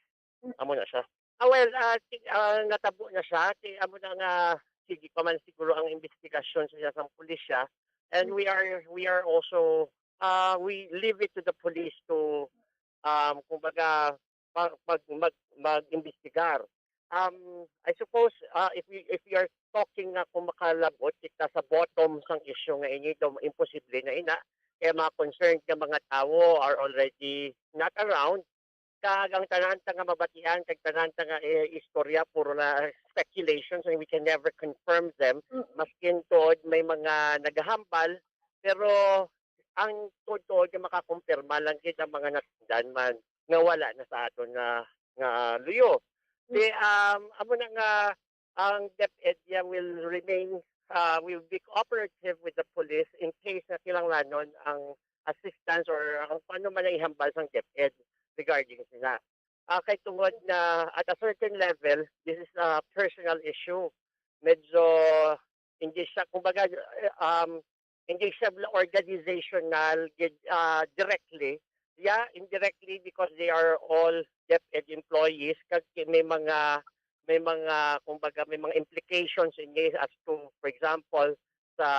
Amo na siya. Ah, well, ah, ti-, ah, natabo na siya. Ti-, amo na nga, sige pa man siguro ang investigasyon sa, sa pulisya. And we are, we are also, ah, we leave it to the police to, um, kumbaga, pa-, pag-, mag-, mag-imbestigar. Um, I suppose, ah, if we, if we are talking nga kung makalabot kita sa bottom sang issue nga ini, daw imposible na ina, kaya mga concerned nga mga tawo are already not around, kag ang tanan ta nga mabatian, kag tanan ta nga, eh, istorya, puro na speculations and we can never confirm them. Mm. Maskin tuod may mga nagahambal, pero ang tuod-tuod nga makakumpirma lang gid ang mga nasundan man nga wala na sa aton nga, nga luyo. Di, um, amo na nga ang DepEd will remain, uh, will be cooperative with the police in case na kinahanglanon ang assistance or ang ano man ang ihambal sang DepEd regarding sina. Ah, kay tungod na at a certain level, this is a personal issue. Medyo hindi siya, kumbaga, eh, um, hindi siya organizational gid, ah, directly. Yeah, indirectly because they are all DepEd employees kag ki-, may mga, may mga, kumbaga, may mga implications ini as to, for example, sa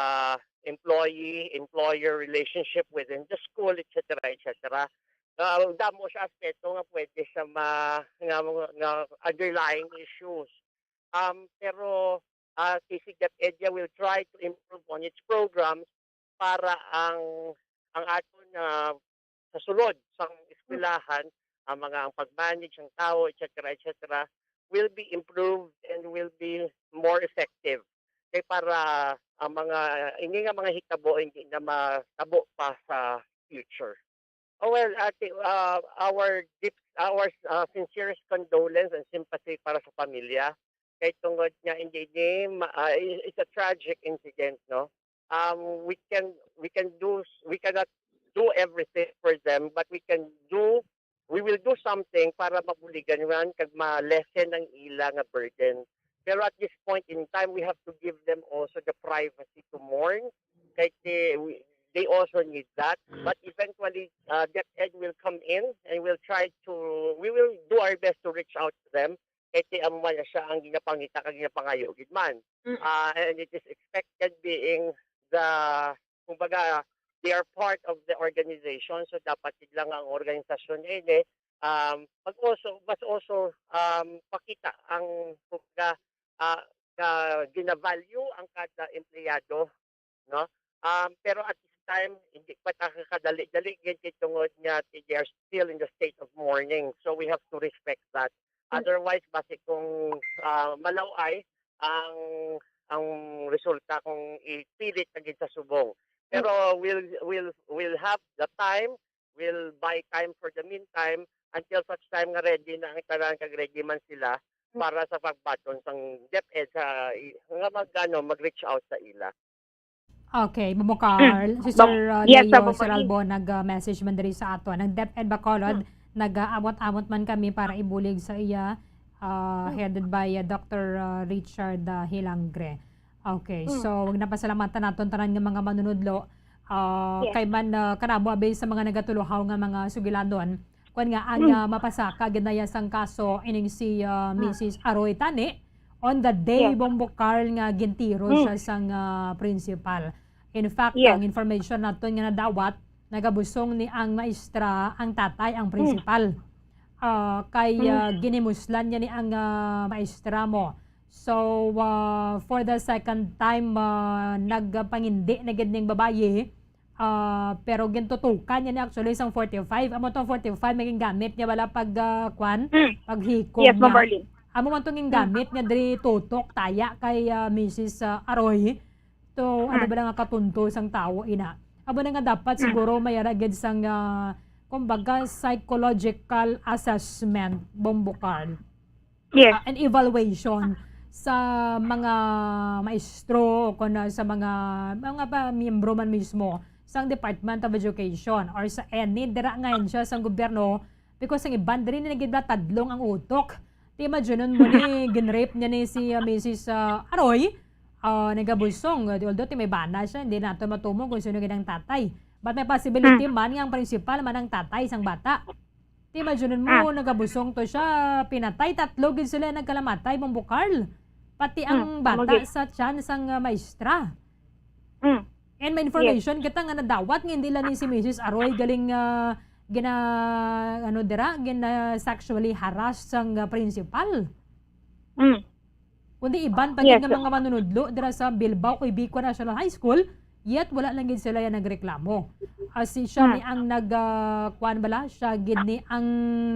employee-employer relationship within the school, et cetera, et cetera. Ah, damo siya aspeto nga pwede siya ma-, nga, nga underlying issues. Um, pero, ah, si DepEd will try to improve on its programs para ang, ang aton, ah, sa sulod sang eskwelahan, ang mga, ang pag-manage ang tao, et cetera, et cetera, will be improved and will be more effective. Kay para ang mga, ini nga mga hitabo hindi na matabo pa sa future. Oh, well, ate, ah, our deep, our, ah, sincerest condolence and sympathy para sa pamilya. Kay tungod nga hindi ni ma-, ah, i-, it's a tragic incident, no? Um, we can, we can do, we cannot do everything for them, but we can do, we will do something para mabuligan man kag ma-lessen ang ila nga burden. Pero at this point in time, we have to give them also the privacy to mourn. Kay they, we, they also need that. But eventually, uh, DepEd will come in and will try to, we will do our best to reach out to them. Kay ti amo man siya ang ginapangita kag ginapangayo gid man. Mm. Ah, and it is expected being the, kumbaga, they are part of the organization, so dapat gid lang ang organisasyon ini, um, mag also, mas also, um, pakita ang, kumbaga, ah, nga gina-value ang kada empleyado, no? Um, pero at this time, hindi pa ta kadali-dali gid kay tungod nga they are still in the state of mourning. So we have to respect that. Mm. Otherwise, basi kung, ah, malaw-ay ang, ang resulta kung ipilit na gid sa subong. Mm. Pero we'll, we'll, we'll have the time, we'll buy time for the meantime until such time nga ready na ang tanan kag ready man sila Mm. para sa pagbaton sang DepEd sa i-, nga mag-, ano, mag-reach out sa ila. Okay, Bombong Carl, Mm. si Bom-, Sir, uh, yes, Leo Bombong Carl. Seralbo nag, uh, message man diri sa ato. Ang DepEd Bacolod, Mm. nag-aamot-amot man kami para ibulig sa iya, uh, Mm. headed by, uh, Doctor, uh, Richard, uh, Hilangre. Okay, Mm. so, wag na pasalamatan naton tanan nga mga manunudlo. Uh, Yes. Kay man, uh, kanamo abi sa mga nagatuluhaw nga mga sugilanon, kuwan nga ang, Mm. ah, mapasaka gid na iya sang kaso ining si, ah, Mm. Misis Aroy tani on the day, Yes. Bombong Carl, nga gintiro Mm. siya sang, ah, principal. In fact, Yes. ang information naton nga nadawat, nagabusong ni ang maestra ang tatay ang Mm. principal. Ah, kay, Mm. ah, ginimuslan niya ni ang, ah, maestra mo. So, ah, for the second time, ah, nagpangindi na gid ning babayi. Ah, pero gintutukan niya ni actually sang forty-five. Amo tong forty-five may gingamit niya bala pag, ah, kwan, Mm. paghikom Yes, Ma'am niya. Arlene. Amo man tong Mm. gingamit niya diri tutok taya kay, ah, Misis, ah, Aroy. To, ano Mm. bala nga katunto sang tawo ina. Amo na nga dapat Mm. siguro may ara gid sang, ah, kumbaga, psychological assessment, Bombong Carl. Yes. Ah, an evaluation sa mga maestro o kon, ah, sa mga, mga pa, miyembro man mismo sang Department of Education or sa any dira nga ahensya sang gobyerno, because ang iban diri ni nagid tadlong ang utok. Ti imaginon mo ni ginrape niya ni si, ah, Misis, ah, Aroy, ah, nagabusong. Although ti may bana siya, hindi nato matumo kung sino gid ang tatay. But may possibility Hmm. man nga ang principal man ang tatay sang bata. Ti imaginon mo, Ah. nagabusong to siya, pinatay, tatlo gid sila nagkalamatay, Bombong Carl. Pati ang Hmm, bata tama gid. sa tiyan sang, ah, maestra. Hmm. And may Yes. information kita nga nadawat nga hindi lang ni si Misis Aroy galing, ah, gina-, ano dira, gina-sexually harass sang, ah, principal. Hmm. Kundi iban pa Yes, gid nga sir. mga manunudlo dira sa Bilbao Quebecoa National High School, yet wala lang gid sila yan nagreklamo. Ah, si siya Hmm. ni ang nag, ah, kuwan bala, siya gid ni ang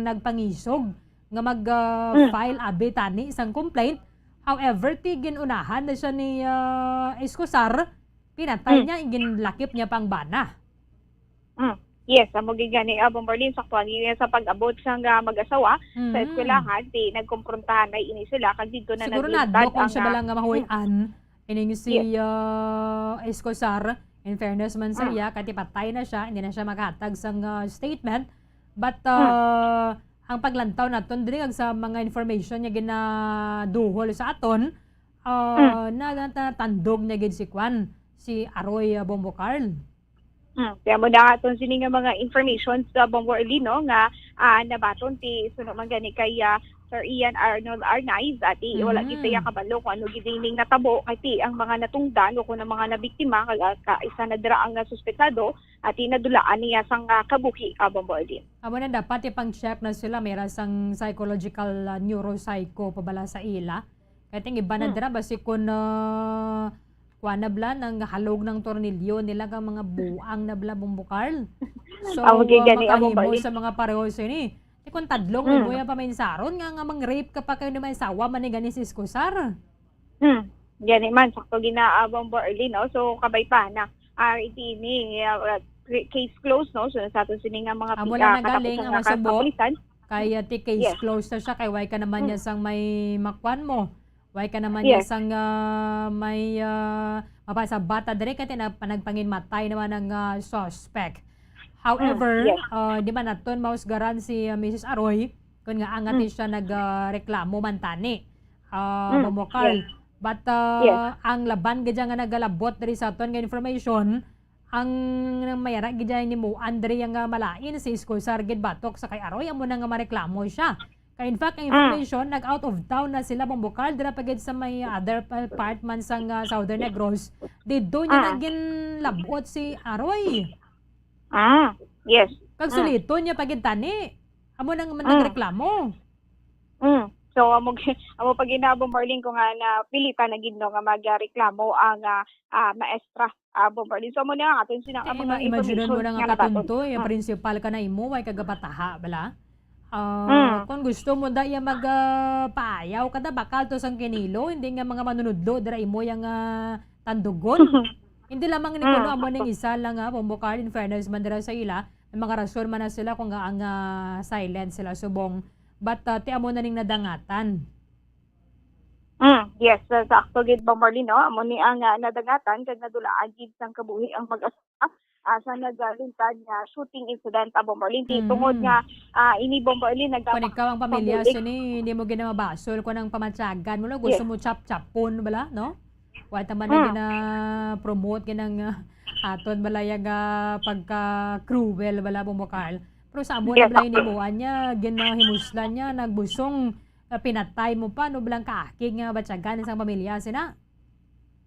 nagpangisog nga mag, ah, Hmm. file abi tani sang complaint. However, ti gin-unahan na siya ni, ah, Escosar, pinatay Hmm. niya, ginlakip niya pang bana. Mm. Yes, amo gid gani, ah, Bombo Arlene, sakto ani sa pag-abot sang, ah, mag-asawa sa Mm. eskwelahan, ti nagkumprontahan na ini sila, kag didto na Siguro naglintad nadlok ang, siya ah, bala nga mm. mahuy-an ining si, Yes. ah, Escosar. In fairness man sa Mm. iya, kay ti patay na siya, hindi na siya makahatag sang, ah, statement. But, Mm. ah, ang paglantaw naton diri kag sa mga information nga ginaduhol sa aton, ah, Mm. na, na, natandog na gid si kwan, si Aroy, ah, Bombo Carl. Hmm, kaya mo na aton sini nga mga information sa Bombo Arlene, no, nga, ah, nabaton ti suno man gani kay, ah, Sir Ian Arnold Arnaiz, ati wala gid Mm. siya kabalo kung ano gid ining natabo, kay ti ang mga natungdan o kung ang mga nabiktima, kag, ah, ka, isa na dira ang, ah, suspetsado, ati nadulaan niya sang, ah, kabuhi, ah, Bombo Arlene. Amo na dapat ipang-check na sila, may ra sang psychological, ah, neuropsycho pa bala sa ila. Kay ting iba na Hmm. dira, basi kun, ah, kuwan na bala, nang halog ng tornilyo nila kang mga buang na bala, Bombo Carl. So, Amo gid ah, gani, amo makahimo bali. sa mga pareho sini. Ti kun tadlong Hmm. mo yung paminsaron nga, nga mang-rape ka pa kayo naman sawa man ni gani si Escosar. Hmm. Gani man, sakto gina, ah, Bombo Arlene, no? So, kabay pa na. Ah, iti ini, ah, case closed, no? So, sa ato sini nga mga Amo pi-, lang ah, na galing katapusan ang nga ka-, subok. kapulisan. Kaya ti case Yes. closed na siya, kay why ka naman Mm. niya sang may makwan mo? Why ka naman niya Yes. sang, ah, may, ah, mapasabata diri kay tina-, nagpanginmatay naman ang, ah, suspect. However, Mm, yes. ah, di man naton mahusgaran si, ah, Missus Aroy kung nga angati Mm. siya nag, ah, reklamo man tani, ah, Mm, Bombo Carl. yes. But, ah, Yes. ang laban gid nga nagalabot diri sa aton nga information, ang may ara gid dyan ni Muan diri nga malain si Escosar gid batok sa kay Aroy, amo na nga mareklamo siya. Kay in fact, ang Mm. information, nag-out of town na sila, Bombo Carl, dira pa gid sa may other pa-, part man sang, ah, Southern Negros. Didto niya Mm. na ginlabot si Aroy. Mm. Yes. Kag Mm. suliton niya pa gid tani. Amo na nga man Mm. nagreklamo. Mm. So, amo gi-, amo pa gid na, Bombo Arlene, ko nga napilitan na gid, no, nga magreklamo ang, ah, ah, maestra, ah, Bombo Arlene. So, amo na nga aton sina-, Kaya ang mga ima-, imagine information mo na nga nga nabaton. katuntoy, ang Mm. principal ka na imo, way ka gapataha, bala? Ah, Mm. kung gusto mo da iya mag, ah, paayaw ka da, bakal to sang kinilo, hindi nga mga manunudlo, dira imo yang, ah, tandugon. Hindi lamang ni Mm. kuno amo ning isa lang, ah, Bombo Carl, in fairness man dira sa ila, may mga rason man na sila kung nga ang, ah, silent sila subong. But, ah, ti amo na ning nadangatan. Mm, yes, sa, sa akto gid, Bombo Arlene, no? Amo ni ang, ah, nadangatan kag nadulaan gid sang kabuhi ang mag-asawa, ah, sa nagalintad nga shooting incident, ah, Bombo Arlene. Ti Mm. tungod nga, ah, ini, Bombo Arlene, Kung ikaw ang pamilya, nagapakapambulig. sini, hindi mo ginamabasol kung ang pamatyagan mo, no? Gusto Yes. mo chap-chapon, bala, no? Wa ta man na Mm. gina-promote, ginang, ah, aton bala yang, ah, pagka-cruel, bala, Bombo Carl. Pero sa amo na Yes, bala, okay. hinimuan niya, ginahimuslan niya, nagbusong, ah, pinatay mo pa, no, bala ang kaakig nga batyagan sang pamilya, sina?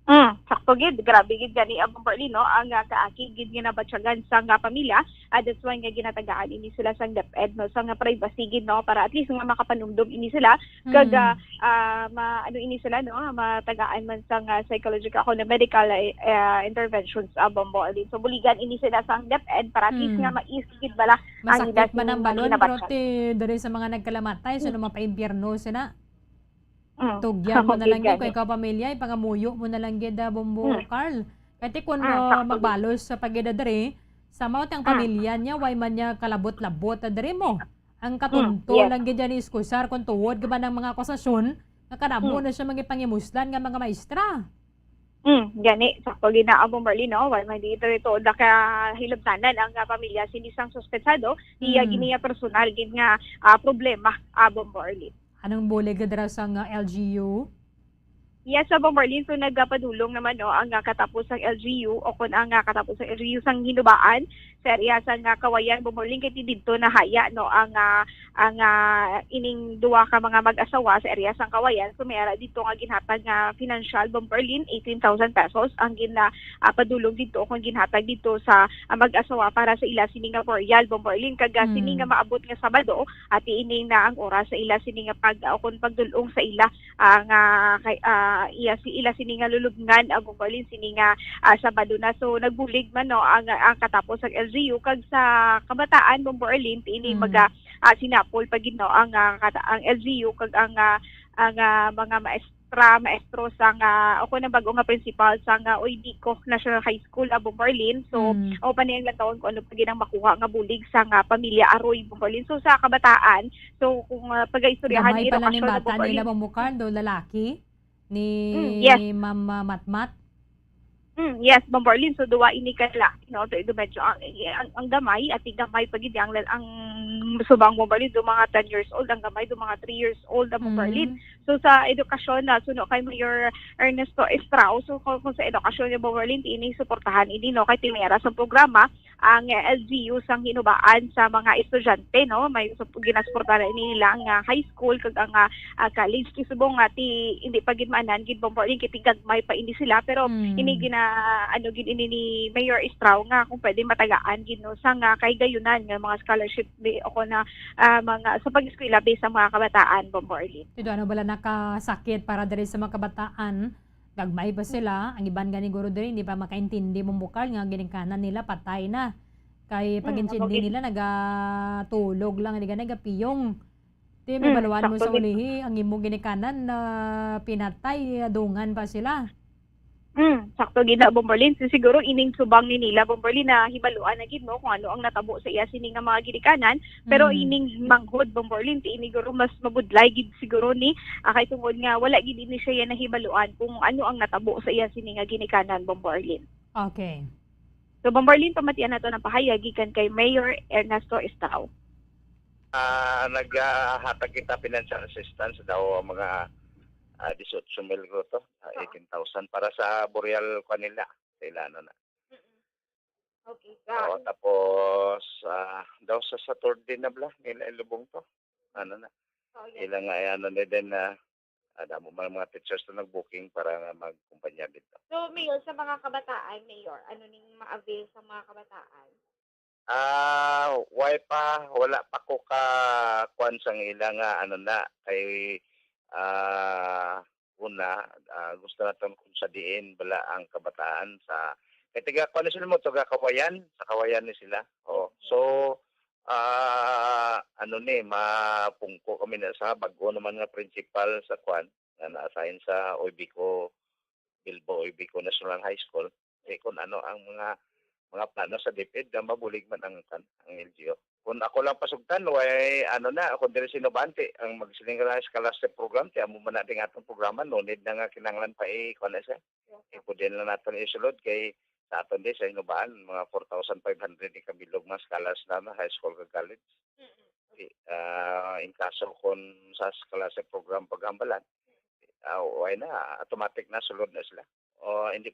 Mm, sakto gid, grabe gid gani, ah, Bombo Arlene, no, ang, ah, kaakig gid nga nabatyagan sang, ah, pamilya. Ah, that's why nga ginatagaan ini sila sang DepEd, no, sang, ah, privacy gid, no, para at least nga makapanumdom ini sila. Kag, Mm. ah, ah, ma-, ano ini sila, no, matagaan man sang, ah, psychological, ako na medical, eh, ah, interventions, ah, Bombo Arlene. So, buligan ini sila sang DepEd para at least Mm. nga mais gid bala ang Masakit ila man sini ang nga balon, pero ginabatyagan. ti, diri sa mga nagkalamatay, so, Mm. no, mapaimpyerno sila. Mm. Tugyan mo na lang gid, kung ikaw pamilya, ipangamuyo mo na lang gid, ah, Bombo Mm. Carl. Kay ti kun, Mm, ah, sakto gid. magbalos sa pagida diri, sa mao ti ang Mm. pamilya niya, way man niya kalabot-labot, ah, diri mo. Ang Mm, katunto yes. lang gid yan ni Escosar kung tuod ka ba ng mga akusasyon nga kadamo Mm. na siya magipangimuslan nga mga maestra. Mm, gani, sakto gid na, Bombo Arlene, no? Way man dito, ito, da ka hilabtanan ang, ah, pamilya sini sang suspetsado, iya Mm. gid niya personal gid nga, ah, problema, ah, Bombo Arlene. Anong bulig ka dira sang, ah, L G U? Yes, sa Bombo Arlene, so nagapadulong naman, no, ang, ah, katapos sang L G U o kung ang, ah, katapos sang L G U sang Hinubaan, sa area sang, ah, Kawayan, Bombo Arlene, kay ti didto nahaya, no, ang, ah, ang, ah, ining duha ka mga mag-asawa sa area sang Kawayan. So may ara didto nga ginhatag nga financial, Bombo Arlene, eighteen thousand pesos ang gina-, ah, padulong didto o kung ginhatag didto sa, ah, mag-asawa para sa ila sini nga burial, Bombo Arlene. Kag, ah, sini nga Mm. maabot nga Sabado, ati ini na ang oras sa ila sini nga pag-, ah, o kung pagdulong sa ila, ah, nga kay, ah, iya si, ila sini nga lulubngan, ah, Bombo Arlene, sini nga, ah, Sabado na. So, nagbulig man, no, ang, ang katapos ang L G U kag sa kabataan, Bombo Arlene, ti ini Mm. maga, ah, sinapol pa gid, no, ang, ah, kata-, ang L G U kag ang, ah, ang, ah, mga maes-, maestra, maestro sa nga, ako na bag-o nga principal sa nga Oybico National High School, ah, Bombarlin. So, Mm. ako pa niyang lantawon kung ano pa gid ang makuha nga bulig sa nga pamilya Aroy, Bombarlin. So, sa kabataan, so, kung, ah, pag-aistoryahan Gamay ni pala ning edukasyon na bata Bombarlin. nila, Ma'am Mukal, do lalaki? Ni Mm, yes. Ma'am, ah, Matmat? Mm, yes, Bombarlin. So, duwa ini ka lalaki, no? So, do medyo ang, ang, ang gamay, at gamay pa gid ang, ang subang Bombarlin, do mga ten years old, ang gamay, do mga three years old ang Bombarlin. Mm. So, sa edukasyon na suno kay Mayor Ernesto Estrao, so, kung, kung sa edukasyon ni Bombarlin, ini suportahan ini, no? Kay tinira sa programa, ang L G U sang hinubaan sa mga estudyante, no? May sup-, ginasuportahan ini nila nga high school kag ang, ah, ah, college. Kay subong nga ti, hindi pa gid maanan gid, Bombarlin, kay tigagmay pa ini sila, pero Mm. ini gina-, ano gid ini ni Mayor Estrao nga kung pwede matagaan gid, no, sa nga kahigayunan nga mga scholarship bi-, o kon na, ah, mga sa pag-eskwela bi sa mga kabataan, Bombarlin. Pero ano bala nakasakit para diri sa mga kabataan, gagmay pa sila. Ang iban gani guro diri hindi pa makaintindi, Ma'am Mukal, nga ginikanan nila patay na. Kay Mm, pag-intindi okay. nila nagatulog lang, hindi ka nagapiyong. Di, may Mm, baluan mo sakto sa gid. ulihi, ang imo ginikanan na pinatay, adungan pa sila. Mm, sakto gid na, Bombarlin. So, siguro ining subang ni nila, Bombarlin, na hibaluan na gid, no, kung ano ang natabo sa iya sini nga mga ginikanan. Pero Mm. ining manghod, Bombarlin, ti ini guro mas mabudlay gid siguro ni, ah, kay tungod nga wala gid ini siya nahibaluan kung ano ang natabo sa iya sini nga ginikanan, Bombarlin. Okay. So, Bombarlin, pamatian nato ng pahayag gikan kay Mayor Ernesto Estrao. Ah, naghatag kita financial assistance daw ang mga, ah, disiotso mil ko to, ah, Oo. eighteen thousand para sa burial ko nila, sa ila, ano na. Mm-mm. Okay, Oo, grabe. Tapos, ah, daw sa Saturday na bala, nila ilubong to. Ano na. Oh, yes. Ila nga, eh, ano na din na, ah, damo man mga teachers na nag-booking para nga magkumpanya dito. So, Mayor, sa mga kabataan, Mayor, ano ning ma-avail sa mga kabataan? Ah, why pa, wala pa ko ka, kuwan sang ila nga, ano na, kay, ah, una, ah, gusto naton kung sa diin bala ang kabataan sa, kay taga, kuwan ni sila mo, taga Kawayan, sa Kawayan ni sila. Oo. So, ah, ano ni, mapungko kami na sa bag-o naman nga principal sa kuwan, nga na-assign sa Oybico, Bilbo Oybico National High School. Kay kung ano ang mga, mga plano sa DepEd nga mabulig man ang, ang L G U. Kung ako lang pasugtan, way ano na, ako diri sa Inobante, ang magsiling ka na scholarship program, ti amo man na ding atong programa, no need na nga kinahanglan pa i-, kuwan na siya. Yes, sir. Ipudin lang naton isulod kay sa aton di sa Hinubaan, mga four thousand five hundred ni kabilog mga scholars na, na high school kag college. Mm-mm. Di, ah, in kaso kung sa scholarship program paghambalan, ah, why na, automatic na sulod na sila. O, hindi